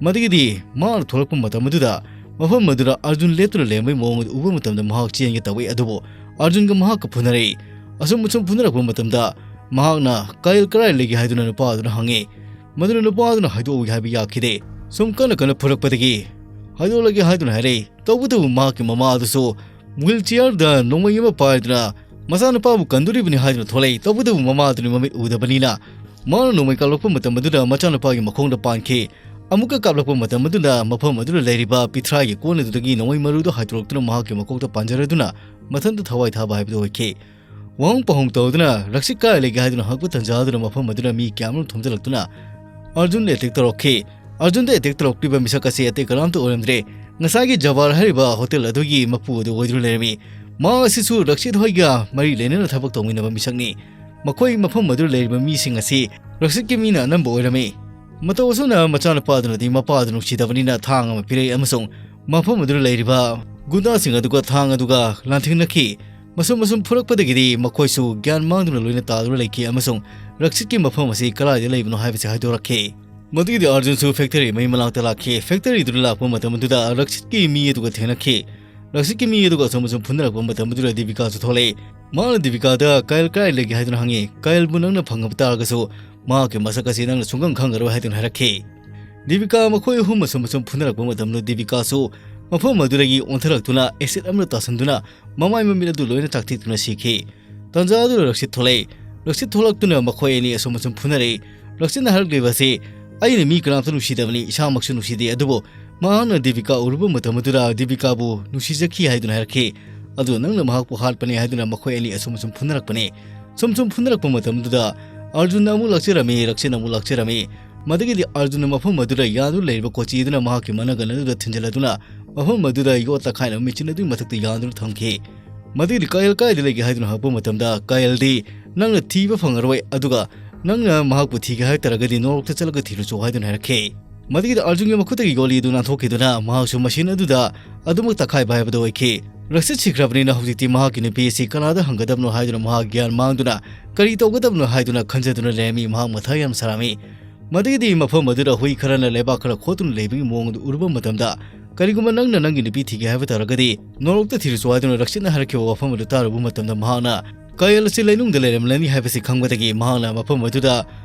ꯃꯗꯨꯗꯒꯤꯗꯤ ꯃꯍꯥꯛꯅ ꯊꯣꯛꯂꯛꯄ ꯃꯇꯝ ꯑꯗꯨꯗ ꯃꯐꯝ ꯑꯗꯨꯗ ꯑꯔꯖꯨꯟ ꯂꯦꯞꯇꯨꯅ ꯂꯩꯔꯝꯕꯒꯤ ꯃꯑꯣꯡ ꯑꯗꯨ ꯎꯕ ꯃꯇꯝꯗ ꯃꯍꯥꯛ ꯆꯦꯟꯒꯦ ꯇꯧꯏ, ꯑꯗꯨꯕꯨ ꯑꯔꯖꯨꯟꯒ ꯃꯍꯥꯛꯀ ꯐꯨꯅꯔꯛꯏ꯫ ꯑꯁꯨꯝ ꯑꯁꯨꯝ ꯐꯨꯅꯔꯛꯄ ꯃꯇꯝꯗ ꯃꯍꯥꯛꯅ "ꯀꯥꯏꯜ ꯀꯗꯥꯏ ꯂꯩꯒꯦ?" ꯍꯥꯏꯗꯨꯅ ꯅꯨꯄꯥ ꯑꯗꯨꯅ ꯍꯪꯉꯤ꯫ ꯃꯗꯨꯅ ꯅꯨꯄꯥ ꯑꯗꯨꯅ ꯍꯥꯏꯗꯣꯛꯎ ꯍꯥꯏꯕ ꯌꯥꯈꯤꯗꯦ꯫ ꯁꯨꯝ ꯀꯟꯅ ꯀꯟꯅ ꯐꯨꯔꯛꯄꯗꯒꯤ ꯍꯥꯏꯗꯣꯛꯂꯒꯦ ꯍꯥꯏꯗꯨꯅ ꯍꯥꯏꯔꯛꯏ꯫ ꯇꯧꯕꯇꯕꯨ ꯃꯍꯥꯛꯀꯤ ꯃꯃꯥ ꯑꯗꯨꯁꯨ ꯋꯤꯜ ꯆꯤꯌꯔꯗ ꯅꯣꯡꯃꯩ ꯑꯃ ꯄꯥꯏꯗꯨꯅ ꯃꯆꯥꯅꯨꯄꯥꯕꯨ ꯀꯟꯗꯣꯔꯤꯕꯅꯤ ꯍꯥꯏꯗꯨꯅ ꯊꯣꯛꯂꯛꯏ꯫ ꯇꯧꯕꯇꯕꯨ ꯃꯃꯥ ꯑꯗꯨꯅ ꯃꯃꯤꯠ ꯎꯗꯕꯅꯤꯅ ꯃꯍꯥꯛꯅ ꯅꯣꯡꯃꯩ ꯀꯥꯞꯂꯛꯄ ꯃꯇꯝ ꯑꯗꯨꯗ ꯃꯆꯥꯅꯨꯄꯥꯒꯤ ꯃꯈꯣꯡꯗ ꯄꯥꯟꯈꯤ꯫ ꯑꯃꯨꯛꯀ ꯀꯥꯞꯂꯛꯄ ꯃꯇꯝ ꯑꯗꯨꯗ ꯃꯐꯝ ꯑꯗꯨꯗ ꯂꯩꯔꯤꯕ ꯄꯤꯊ꯭ꯔꯥꯏꯒꯤ ꯀꯣꯟ ꯑꯗꯨꯗꯒꯤ ꯅꯣꯡꯃꯩ ꯃꯔꯨꯗꯨ ꯍꯥꯏꯗꯣꯔꯛꯇꯨꯅ ꯃꯍꯥꯛꯀꯤ ꯃꯀꯣꯛꯇ ꯄꯥꯟꯖꯔꯗꯨꯅ ꯃꯊꯟꯇ ꯊꯋꯥꯏ ꯊꯥꯕ ꯍꯥꯏꯕꯗꯨ ꯑꯣꯏꯈꯤ꯫ ꯋꯥꯍꯪ ꯄꯥꯎꯍꯪ ꯇꯧꯗꯨꯅ "ꯔꯛꯁꯤꯠ ꯀꯥꯏ ꯂꯩꯒꯦ?" ꯍꯥꯏꯗꯨꯅ ꯍꯪꯉꯛꯄ ꯇꯟꯖꯥ ꯑꯗꯨꯗ ꯃꯐꯝ ꯑꯗꯨꯗ ꯃꯤ ꯀꯌꯥꯃꯔꯨꯝ ꯊꯣꯝꯖꯤꯜꯂꯛꯇꯨꯅ ꯑꯔꯖꯨꯟꯗ ꯑꯦꯇꯦꯛ ꯇꯧꯔꯛꯈꯤ꯫ ꯑꯔꯖꯨꯟꯗ ꯑꯦꯇꯦꯛ ꯇꯧꯔꯛꯂꯤꯕ ꯃꯤꯁꯛ ꯑꯁꯤ ꯑꯇꯩ ꯀꯅꯥꯝꯇ ꯑꯣꯏꯔꯝꯗ꯭ꯔꯦ, ꯉꯁꯥꯏꯒꯤ ꯖꯕꯥꯔ ꯍꯥꯏꯔꯤꯕ ꯍꯣꯇꯦꯜ ꯑꯗꯨꯒꯤ ꯃꯄꯨ ꯑꯗꯨ ꯑꯣꯏꯗꯨꯅ ꯂꯩꯔꯝꯃꯤ꯫ ꯃꯍꯥꯛ ꯑꯁꯤꯁꯨ ꯔꯛꯁꯤꯠ ꯍꯣꯏꯒ ꯃꯔꯤ ꯂꯩꯅꯅ ꯊꯕꯛ ꯇꯧꯃꯤꯟꯅꯕ ꯃꯤꯁꯛꯅꯤ꯫ ꯃꯈꯣꯏ ꯃꯐꯝ ꯑꯗꯨꯗ ꯂꯩꯔꯤꯕ ꯃꯤꯁꯤꯡ ꯑꯁꯤ ꯔꯛꯁꯤꯠꯀꯤ ꯃꯤꯅ ꯑꯅꯝꯕ ꯑꯣꯏꯔꯝꯃꯤ꯫ ꯃꯇꯧ ꯑꯁꯨꯝꯅ ꯃꯆꯥꯅꯨꯄꯥ ꯑꯗꯨꯅꯗꯤ ꯃꯄꯥ ꯑꯗꯨ ꯅꯨꯡꯁꯤꯗꯕꯅꯤꯅ ꯊꯥꯡ ꯑꯃ ꯄꯤꯔꯛꯏ ꯑꯃꯁꯨꯡ ꯃꯐꯝ ꯑꯗꯨꯗ ꯂꯩꯔꯤꯕ ꯒꯨꯟꯗꯥꯁꯤꯡ ꯑꯗꯨꯒ ꯊꯥꯡ ꯑꯗꯨꯒ ꯂꯥꯟꯊꯦꯡꯅꯈꯤ꯫ ꯃꯁꯨꯝ ꯃꯁꯨꯝ ꯐꯨꯔꯛꯄꯗꯒꯤꯗꯤ ꯃꯈꯣꯏꯁꯨ ꯒ꯭ꯌꯥꯟ ꯃꯥꯡꯗꯨꯅ ꯂꯣꯏꯅ ꯇꯥꯗꯨꯅ ꯂꯩꯈꯤ ꯑꯃꯁꯨꯡ ꯔꯛꯁꯤꯠꯀꯤ ꯃꯐꯝ ꯑꯁꯤ ꯀꯗꯥꯏꯗ ꯂꯩꯕꯅꯣ ꯍꯥꯏꯕꯁꯤ ꯍꯥꯏꯗꯣꯔꯛꯈꯤ꯫ ꯃꯗꯨꯒꯤꯗꯤ ꯑꯥꯔꯖꯨꯟꯁꯨ ꯐꯦꯛꯇꯔꯤ ꯃꯩ ꯃꯅꯥꯛꯇ ꯂꯥꯛꯈꯤ꯫ ꯐꯦꯛꯇꯔꯤꯗꯨꯗ ꯂꯥꯛꯄ ꯃꯇꯝ ꯑꯗꯨꯗ ꯔꯛꯁꯤꯠꯀꯤ ꯃꯤ ꯑꯗꯨꯒ ꯊꯦꯡꯅꯈꯤ꯫ ꯔꯛꯁꯤꯠꯀꯤ ꯃꯤ ꯑꯗꯨꯒ ꯑꯁꯨꯝ ꯑꯁꯨꯝ ꯐꯨꯅꯔꯛꯄ ꯃꯇꯝ ꯑꯗꯨꯗ ꯗꯤꯕꯤꯀꯥꯁꯨ ꯊꯣꯛꯂꯛꯏ꯫ ꯃꯍꯥꯛꯅ ꯗꯤꯕꯤꯀꯥꯗ "ꯀꯥꯏꯜ ꯀꯥꯏ ꯂꯩꯒꯦ?" ꯍꯥꯏꯗꯨꯅ ꯍꯪꯉꯤ꯫ "ꯀꯥꯏꯜꯕꯨ ꯅꯪꯅ ꯐꯪꯉꯕ ꯇꯥꯔꯒꯁꯨ ꯃꯍꯥꯛꯀꯤ ꯃꯁꯛ ꯑꯁꯤ ꯅꯪꯅ ꯁꯨꯡꯈꯪ ꯈꯪꯉꯔꯣꯏ" ꯍꯥꯏꯗꯨꯅ ꯍꯥꯏꯔꯛꯈꯤ꯫ ꯗꯤꯕꯤꯀꯥ ꯃꯈꯣꯏ ꯑꯍꯨꯝ ꯑꯁꯨꯝ ꯑꯁꯨꯝ ꯐꯨꯅꯔꯛꯄ ꯃꯇꯝꯗ ꯗꯤꯕꯤꯀꯥꯁꯨ ꯃꯐꯝ ꯑꯗꯨꯗꯒꯤ ꯑꯣꯟꯊꯔꯛꯇꯨꯅ ꯑꯦꯁꯤꯠ ꯑꯃꯅ ꯇꯥꯁꯤꯟꯗꯨꯅ ꯃꯃꯥꯏ ꯃꯃꯤꯠ ꯑꯗꯨ ꯂꯣꯏꯅ ꯆꯥꯛꯊꯦꯛꯇꯨꯅ ꯁꯤꯈꯤ꯫ ꯇꯥꯟꯖꯥ ꯑꯗꯨꯗ ꯔꯛꯁꯤꯠ ꯊꯣꯛꯂꯛꯏ꯫ ꯔꯛꯁꯤꯠ ꯊꯣꯛꯂꯛꯇꯨꯅ ꯃꯈꯣꯏ ꯑꯅꯤ ꯑꯁꯨꯝ ꯑꯁꯨꯝ ꯐꯨꯅꯔꯛꯏ꯫ ꯔꯛꯁꯤꯠꯅ ꯍꯥꯏꯔꯛꯂꯤꯕ ꯑꯁꯤ, "ꯑꯩꯅ ꯃꯤ ꯀꯅꯥꯝꯇ ꯅꯨꯡꯁꯤꯗꯕꯅꯤ, ꯏꯁꯥꯃꯛꯁꯨ ꯅꯨꯡꯁꯤꯗꯦ, ꯑꯗꯨꯕꯨ ꯃꯍꯥꯛꯅ ꯗꯤꯕꯤꯀꯥ ꯎꯔꯨꯕ ꯃꯇꯝ ꯑꯗꯨꯗ ꯗꯤꯕꯤꯀꯥꯕꯨ ꯅꯨꯡꯁꯤꯖꯈꯤ ꯍꯥꯏꯗꯨꯅ ꯍꯥꯏꯔꯛꯈꯤ꯫ ꯑꯗꯨ ꯅꯪꯅ ꯃꯍꯥꯛꯄꯨ ꯍꯥꯠꯄꯅꯤ" ꯍꯥꯏꯗꯨꯅ ꯃꯈꯣꯏ ꯑꯅꯤ ꯑꯁꯨꯝ ꯑꯁꯨꯝ ꯐꯨꯅꯔꯛꯄꯅꯤ꯫ ꯁꯨꯝ ꯁꯨꯝ ꯐꯨꯅꯔꯛꯄ ꯃꯇꯝꯗꯨꯗ ꯑꯥꯔꯖꯨꯟꯅ ꯑꯃꯨꯛ ꯂꯥꯛꯆꯔꯝꯃꯤ, ꯔꯛꯁꯤꯠꯅ ꯑꯃꯨꯛ ꯂꯥꯛꯆꯔꯝꯃꯤ꯫ ꯃꯗꯨꯒꯤꯗꯤ ꯑꯥꯔꯖꯨꯟꯅ ꯃꯐꯝ ꯑꯗꯨꯗ ꯌꯥꯟꯗꯨꯅ ꯂꯩꯔꯤꯕ ꯀꯣꯆꯤ ꯑꯗꯨꯅ ꯃꯍꯥꯛꯀꯤ ꯃꯅꯒꯟ ꯑꯗꯨꯗ ꯊꯤꯟꯖꯤꯜꯂꯗꯨꯅ ꯃꯐꯝ ꯑꯗꯨꯗ ꯌꯣꯠ ꯇꯛꯈꯥꯏꯅꯕ ꯃꯦꯆꯤꯟ ꯑꯗꯨꯒꯤ ꯃꯊꯛꯇ ꯌꯥꯟꯗꯨꯅ ꯊꯝꯈꯤ꯫ ꯃꯗꯨꯒꯤꯗꯤ "ꯀꯥꯏꯜ ꯀꯥꯏꯗ ꯂꯩꯒꯦ?" ꯍꯥꯏꯗꯨꯅ ꯍꯪꯉꯛꯄ ꯃꯇꯝꯗ ꯀꯥꯏꯜꯗꯤ "ꯅꯪꯅ ꯊꯤꯕ ꯐꯪꯉꯔꯣꯏ, ꯑꯗꯨꯒ "ꯅꯪꯅ ꯃꯍꯥꯛꯄꯨ ꯊꯤꯒꯦ ꯍꯥꯏ ꯇꯥꯔꯒꯗꯤ ꯅꯣꯔꯣꯛꯇ ꯆꯠꯂꯒ ꯊꯤꯔꯨꯆꯣ" ꯍꯥꯏꯗꯨꯅ ꯍꯥꯏꯔꯛꯈꯤ꯫ ꯃꯗꯨꯒꯤꯗ ꯑꯥꯔꯖꯨꯟꯒꯤ ꯃꯈꯨꯠꯇꯒꯤ ꯒꯣꯂꯤꯗꯨ ꯅꯥꯟꯊꯣꯛꯈꯤꯗꯨꯅ ꯃꯍꯥꯛꯁꯨ ꯃꯁꯤꯟ ꯑꯗꯨꯗ ꯑꯗꯨꯃꯛ ꯇꯛꯈꯥꯏꯕ ꯍꯥꯏꯕꯗꯨ ꯑꯣꯏꯈꯤ꯫ ꯔꯛꯁꯤꯠ ꯁꯤꯈ꯭ꯔꯕꯅꯤꯅ ꯍꯧꯖꯤꯛꯇꯤ ꯃꯍꯥꯛꯀꯤ ꯅꯨꯄꯤ ꯑꯁꯤ ꯀꯅꯥꯗ ꯍꯪꯒꯗꯕꯅꯣ ꯍꯥꯏꯗꯨꯅ ꯃꯍꯥꯛ ꯒ꯭ꯌꯥꯟ ꯃꯥꯡꯗꯨꯅ ꯀꯔꯤ ꯇꯧꯒꯗꯕꯅꯣ ꯍꯥꯏꯗꯨꯅ ꯈꯟꯖꯗꯨꯅ ꯂꯩꯔꯝꯃꯤ꯫ ꯃꯍꯥꯛ ꯃꯊꯥ ꯌꯥꯝ ꯁꯥꯔꯝꯃꯤ꯫ ꯃꯗꯨꯒꯤꯗꯤ ꯃꯐꯝ ꯑꯗꯨꯗ ꯍꯨꯏ ꯈꯔꯅ ꯂꯩꯕꯥꯛ ꯈꯔ ꯈꯣꯠꯇꯨꯅ ꯂꯩꯕꯒꯤ ꯃꯑꯣꯡ ꯑꯗꯨ ꯎꯔꯨꯕ ꯃꯇꯝꯗ, "ꯀꯔꯤꯒꯨꯝꯕ ꯅꯪꯅ ꯅꯪꯒꯤ ꯅꯨꯄꯤ ꯊꯤꯒꯦ ꯍꯥꯏꯕ ꯇꯥꯔꯒꯗꯤ ꯅꯣꯔꯣꯛꯇ ꯊꯤꯔꯨꯆꯣ" ꯍꯥꯏꯗꯨꯅ ꯔꯛꯁꯤꯠꯅ ꯍꯥꯏꯔꯛꯈꯤꯕ ꯋꯥꯐꯝ ꯑꯗꯨ ꯇꯥꯔꯨꯕ ꯃꯇꯝꯗ ꯃꯍꯥꯛꯅ ꯀꯥꯌꯦꯜ ꯑꯁꯤ ꯂꯩꯅꯨꯡꯗ ꯂꯩꯔꯝꯂꯅꯤ ꯍꯥꯏꯕꯁꯤ ꯈꯪꯕꯗꯒꯤ ꯃꯍꯥꯛꯅ ꯃꯐꯝ ꯑꯗꯨꯗ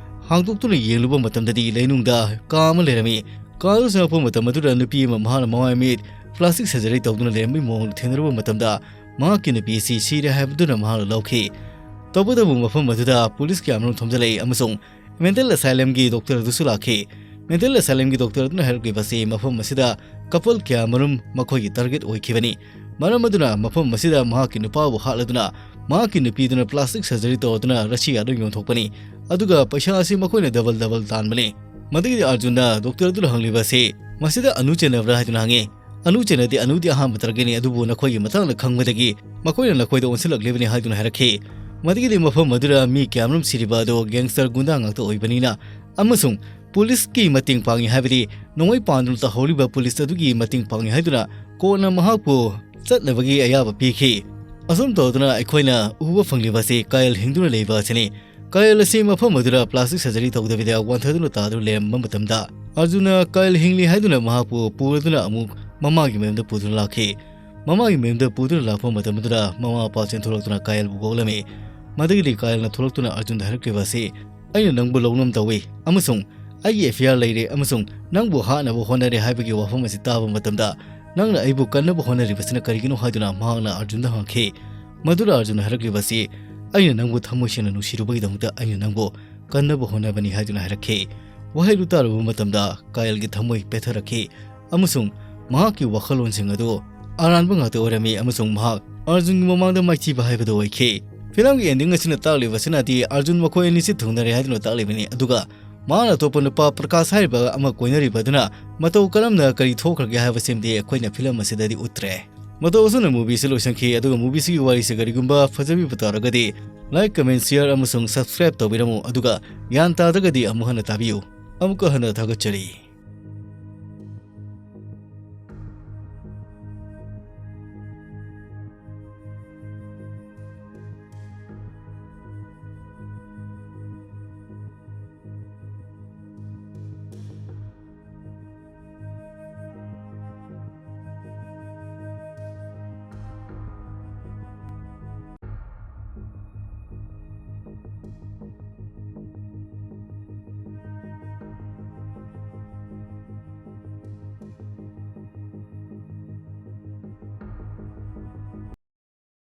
ꯍꯥꯡꯗꯣꯛꯇꯨꯅ ꯌꯦꯡꯂꯨꯕ ꯃꯇꯝꯗꯗꯤ ꯂꯩꯅꯨꯡꯗ ꯀꯥ ꯑꯃ ꯂꯩꯔꯝꯃꯤ꯫ ꯀꯥ ꯑꯗꯨ ꯆꯪꯂꯛꯄ ꯃꯇꯝ ꯑꯗꯨꯗ ꯅꯨꯄꯤ ꯑꯃ ꯃꯍꯥꯛꯅ ꯃꯃꯥꯏ ꯃꯤꯠ ꯄ꯭ꯂꯥꯁꯇꯤꯛ ꯁꯔꯖꯔꯤ ꯇꯧꯗꯨꯅ ꯂꯩꯔꯝꯕꯒꯤ ꯃꯑꯣꯡ ꯑꯗꯨ ꯊꯦꯡꯅꯔꯨꯕ ꯃꯇꯝꯗ ꯃꯍꯥꯛꯀꯤ ꯅꯨꯄꯤ ꯑꯁꯤ ꯁꯤꯔꯦ ꯍꯥꯏꯕꯗꯨꯅ ꯃꯍꯥꯛꯅ ꯂꯧꯈꯤ꯫ ꯇꯧꯕꯇꯕꯨ ꯃꯐꯝ ꯑꯗꯨꯗ ꯄꯨꯂꯤꯁ ꯀꯌꯥ ꯑꯃꯔꯣꯝ ꯊꯣꯝꯖꯤꯜꯂꯛꯏ ꯑꯃꯁꯨꯡ ꯃꯦꯟꯇꯦꯜ ꯑꯁꯥꯏꯂꯝꯒꯤ ꯗꯣꯛꯇꯔ ꯑꯗꯨꯁꯨ ꯂꯥꯛꯈꯤ꯫ ꯃꯦꯟꯇꯦꯜ ꯑꯁꯥꯏꯂꯝꯒꯤ ꯗꯣꯛꯇꯔ ꯑꯗꯨꯅ ꯍꯥꯏꯔꯛꯂꯤꯕ ꯑꯁꯤ ꯃꯐꯝ ꯑꯁꯤꯗ ꯀꯄꯜ ꯀꯌꯥ ꯑꯃꯔꯣꯝ ꯃꯈꯣꯏꯒꯤ ꯇꯥꯔꯒꯦꯠ ꯑꯣꯏꯈꯤꯕꯅꯤ꯫ ꯃꯔꯝ ꯑꯗꯨꯅ ꯃꯐꯝ ꯑꯁꯤꯗ ꯃꯍꯥꯛꯀꯤ ꯅꯨꯄꯥꯕꯨ ꯍꯥꯠꯂꯗꯨꯅ ꯃꯍꯥꯛꯀꯤ ꯅꯨꯄꯤꯗꯨꯅ ꯄ꯭ꯂꯥꯁꯇꯤꯛ ꯁꯔꯖꯔꯤ ꯇꯧꯔꯗꯨꯅ ꯔꯁꯤꯌꯥꯗ ꯌꯣꯟꯊꯣꯛꯄꯅꯤ꯫ ꯑꯗꯨꯒ ꯄꯩꯁꯥ ꯑꯁꯤ ꯃꯈꯣꯏꯅ ꯗꯕꯜ ꯗꯕꯜ ꯇꯥꯟꯕꯅꯤ꯫ ꯃꯗꯨꯒꯤꯗꯤ ꯑꯥꯔꯖꯨꯟꯅ ꯗꯣꯛꯇꯔ ꯑꯗꯨꯗ ꯍꯪꯂꯤꯕ ꯑꯁꯤ ꯃꯁꯤꯗ ꯑꯅꯨ ꯆꯦꯟꯅꯕ꯭ꯔꯥ ꯍꯥꯏꯗꯨꯅ ꯍꯪꯉꯤ꯫ "ꯑꯅꯨ ꯆꯦꯟꯅꯗꯦ, ꯑꯅꯨꯗꯤ ꯑꯍꯥꯟꯕ ꯇꯥꯔꯒꯦꯠꯅꯤ, ꯑꯗꯨꯕꯨ ꯅꯈꯣꯏꯒꯤ ꯃꯇꯥꯡꯗ ꯈꯪꯕꯗꯒꯤ ꯃꯈꯣꯏꯅ ꯅꯈꯣꯏꯗ ꯑꯣꯟꯁꯤꯜꯂꯛꯂꯤꯕꯅꯤ" ꯍꯥꯏꯗꯨꯅ ꯍꯥꯏꯔꯛꯈꯤ꯫ ꯃꯗꯨꯒꯤꯗꯤ ꯃꯐꯝ ꯑꯗꯨꯗ ꯃꯤ ꯀꯌꯥꯃꯔꯨꯝ ꯁꯤꯔꯤꯕ ꯑꯗꯨ ꯒꯦꯡꯁꯇꯔ ꯒꯨꯟꯗꯥ ꯉꯥꯛꯇ ꯑꯣꯏꯕꯅꯤꯅ ꯑꯃꯁꯨꯡ ꯄꯨꯂꯤꯁꯀꯤ ꯃꯇꯦꯡ ꯄꯥꯡꯉꯤ ꯍꯥꯏꯕꯗꯤ ꯅꯣꯡꯃꯩ ꯄꯥꯟꯗꯨꯅ ꯇꯧꯍꯧꯔꯤꯕ ꯄꯨꯂꯤꯁ ꯑꯗꯨꯒꯤ ꯃꯇꯦꯡ ꯄꯥꯡꯉꯤ ꯍꯥꯏꯗꯨꯅ ꯀꯣꯟꯅ ꯃꯍꯥꯛꯄꯨ ꯆꯠꯅꯕꯒꯤ ꯑꯌꯥꯕ ꯄꯤꯈꯤ꯫ ꯑꯁꯨꯝ ꯇꯧꯗꯨꯅ ꯑꯩꯈꯣꯏꯅ ꯎꯕ ꯐꯪꯂꯤꯕ ꯑꯁꯤ ꯀꯥꯌꯦꯜ ꯍꯤꯡꯗꯨꯅ ꯂꯩꯕ ꯑꯁꯤꯅꯤ꯫ ꯀꯥꯌꯦꯜ ꯑꯁꯤ ꯃꯐꯝ ꯑꯗꯨꯗ ꯄ꯭ꯂꯥꯁꯇꯤꯛ ꯁꯔꯖꯔꯤ ꯇꯧꯗꯕꯤꯗ ꯋꯥꯟꯊꯗꯨꯅ ꯇꯥꯗꯨꯅ ꯂꯩꯔꯝꯕ ꯃꯇꯝꯗ ꯑꯥꯔꯖꯨꯟꯅ ꯀꯥꯌꯦꯜ ꯍꯤꯡꯂꯤ ꯍꯥꯏꯗꯨꯅ ꯃꯍꯥꯛꯄꯨ ꯄꯨꯔꯗꯨꯅ ꯑꯃꯨꯛ ꯃꯃꯥꯒꯤ ꯃꯌꯨꯝꯗ ꯄꯨꯗꯨꯅ ꯂꯥꯛꯈꯤ꯫ ꯃꯃꯥꯒꯤ ꯃꯌꯨꯝꯗ ꯄꯨꯗꯨꯅ ꯂꯥꯛꯄ ꯃꯇꯝ ꯑꯗꯨꯗ ꯃꯃꯥ ꯃꯄꯥ ꯆꯦꯟꯊꯣꯔꯛꯇꯨꯅ ꯀꯥꯌꯦꯜꯕꯨ ꯀꯧꯂꯝꯃꯤ꯫ ꯃꯗꯨꯒꯤꯗꯤ ꯀꯥꯌꯦꯜꯅ ꯊꯣꯛꯂꯛꯇꯨꯅ ꯑꯥꯔꯖꯨꯟꯗ ꯍꯥꯏꯔꯛꯂꯤꯕ ꯑꯁꯤ, "ꯑꯩꯅ ꯅꯪꯕꯨ ꯂꯧꯅꯝ ꯇꯧꯏ ꯑꯃꯁꯨꯡ ꯑꯩꯒꯤ ꯑꯦꯐꯤꯌꯥꯔ ꯂꯩꯔꯦ ꯑꯃꯁꯨꯡ ꯅꯪꯕꯨ ꯍꯥꯠꯅꯕ ꯍꯣꯠꯅꯔꯦ" ꯍꯥꯏꯕꯒꯤ ꯋꯥꯐꯝ ꯑꯁꯤ ꯇꯥꯕ ꯃꯇꯝꯗ, "ꯅꯪꯅ ꯑꯩꯕꯨ ꯀꯟꯅꯕ ꯍꯣꯠꯅꯔꯤꯕꯁꯤꯅ ꯀꯔꯤꯒꯤꯅꯣ?" ꯍꯥꯏꯗꯨꯅ ꯃꯍꯥꯛꯅ ꯑꯥꯔꯖꯨꯟꯗ ꯍꯪꯈꯤ꯫ ꯃꯗꯨꯗ ꯑꯥꯔꯖꯨꯟꯅ ꯍꯥꯏꯔꯛꯂꯤꯕ ꯑꯁꯤ, "ꯑꯩꯅ ꯅꯪꯕꯨ ꯊꯃꯣꯏ ꯁꯦꯡꯅ ꯅꯨꯡꯁꯤꯔꯨꯕꯒꯤꯗꯃꯛꯇ ꯑꯩꯅ ꯅꯪꯕꯨ ꯀꯟꯅꯕ ꯍꯣꯠꯅꯕꯅꯤ" ꯍꯥꯏꯗꯨꯅ ꯍꯥꯏꯔꯛꯈꯤ꯫ ꯋꯥꯍꯩꯗꯨ ꯇꯥꯔꯨꯕ ꯃꯇꯝꯗ ꯀꯥꯌꯜꯒꯤ ꯊꯃꯣꯏ ꯄꯦꯊꯔꯛꯈꯤ ꯑꯃꯁꯨꯡ ꯃꯍꯥꯛꯀꯤ ꯋꯥꯈꯜꯂꯣꯟꯁꯤꯡ ꯑꯗꯨ ꯑꯔꯥꯟꯕ ꯉꯥꯛꯇ ꯑꯣꯏꯔꯝꯃꯤ ꯑꯃꯁꯨꯡ ꯃꯍꯥꯛ ꯑꯥꯔꯖꯨꯟꯒꯤ ꯃꯃꯥꯡꯗ ꯃꯥꯏꯊꯤꯕ ꯍꯥꯏꯕꯗꯨ ꯑꯣꯏꯈꯤ꯫ ꯐꯤꯂꯝꯒꯤ ꯑꯦꯟꯗꯤꯡ ꯑꯁꯤꯅ ꯇꯥꯛꯂꯤꯕꯁꯤꯅꯗꯤ ꯑꯥꯔꯖꯨꯟ ꯃꯈꯣꯏ ꯑꯅꯤꯁꯤ ꯊꯨꯡꯅꯔꯦ ꯍꯥꯏꯗꯨꯅ ꯇꯥꯛꯂꯤꯕꯅꯤ, ꯑꯗꯨꯒ ꯃꯍꯥꯛꯅ ꯑꯇꯣꯞꯄ ꯅꯨꯄꯥ ꯄ꯭ꯔꯀꯥꯁ ꯍꯥꯏꯔꯤꯕ ꯑꯃ ꯀꯣꯏꯅꯔꯤꯕ ꯑꯗꯨꯅ ꯃꯇꯧ ꯀꯔꯝꯅ ꯀꯔꯤ ꯊꯣꯛꯈ꯭ꯔꯒꯦ ꯍꯥꯏꯕꯁꯤꯃꯗꯤ ꯑꯩꯈꯣꯏꯅ ꯐꯤꯂꯝ ꯑꯁꯤꯗꯗꯤ ꯎꯠꯇ꯭ꯔꯦ꯫ ꯃꯇꯧ ꯑꯁꯨꯝꯅ movieꯁꯤ ꯂꯣꯏꯁꯤꯟꯈꯤ, ꯑꯗꯨꯒ movieꯁꯤꯒꯤ ꯋꯥꯔꯤꯁꯤ ꯀꯔꯤꯒꯨꯝꯕ ꯐꯖꯕꯤꯕ ꯇꯥꯔꯒꯗꯤ Like, comment, share ꯑꯃꯁꯨꯡ subscribe ꯇꯧꯕꯤꯔꯝꯃꯨ, ꯑꯗꯨꯒ ꯒ꯭ꯌꯥꯟ ꯇꯥꯗ꯭ꯔꯒꯗꯤ ꯑꯃꯨꯛ ꯍꯟꯅ ꯇꯥꯕꯤꯌꯨ꯫ ꯑꯃꯨꯛꯀ ꯍꯟꯅ ꯊꯥꯒꯠꯆꯔꯤ꯫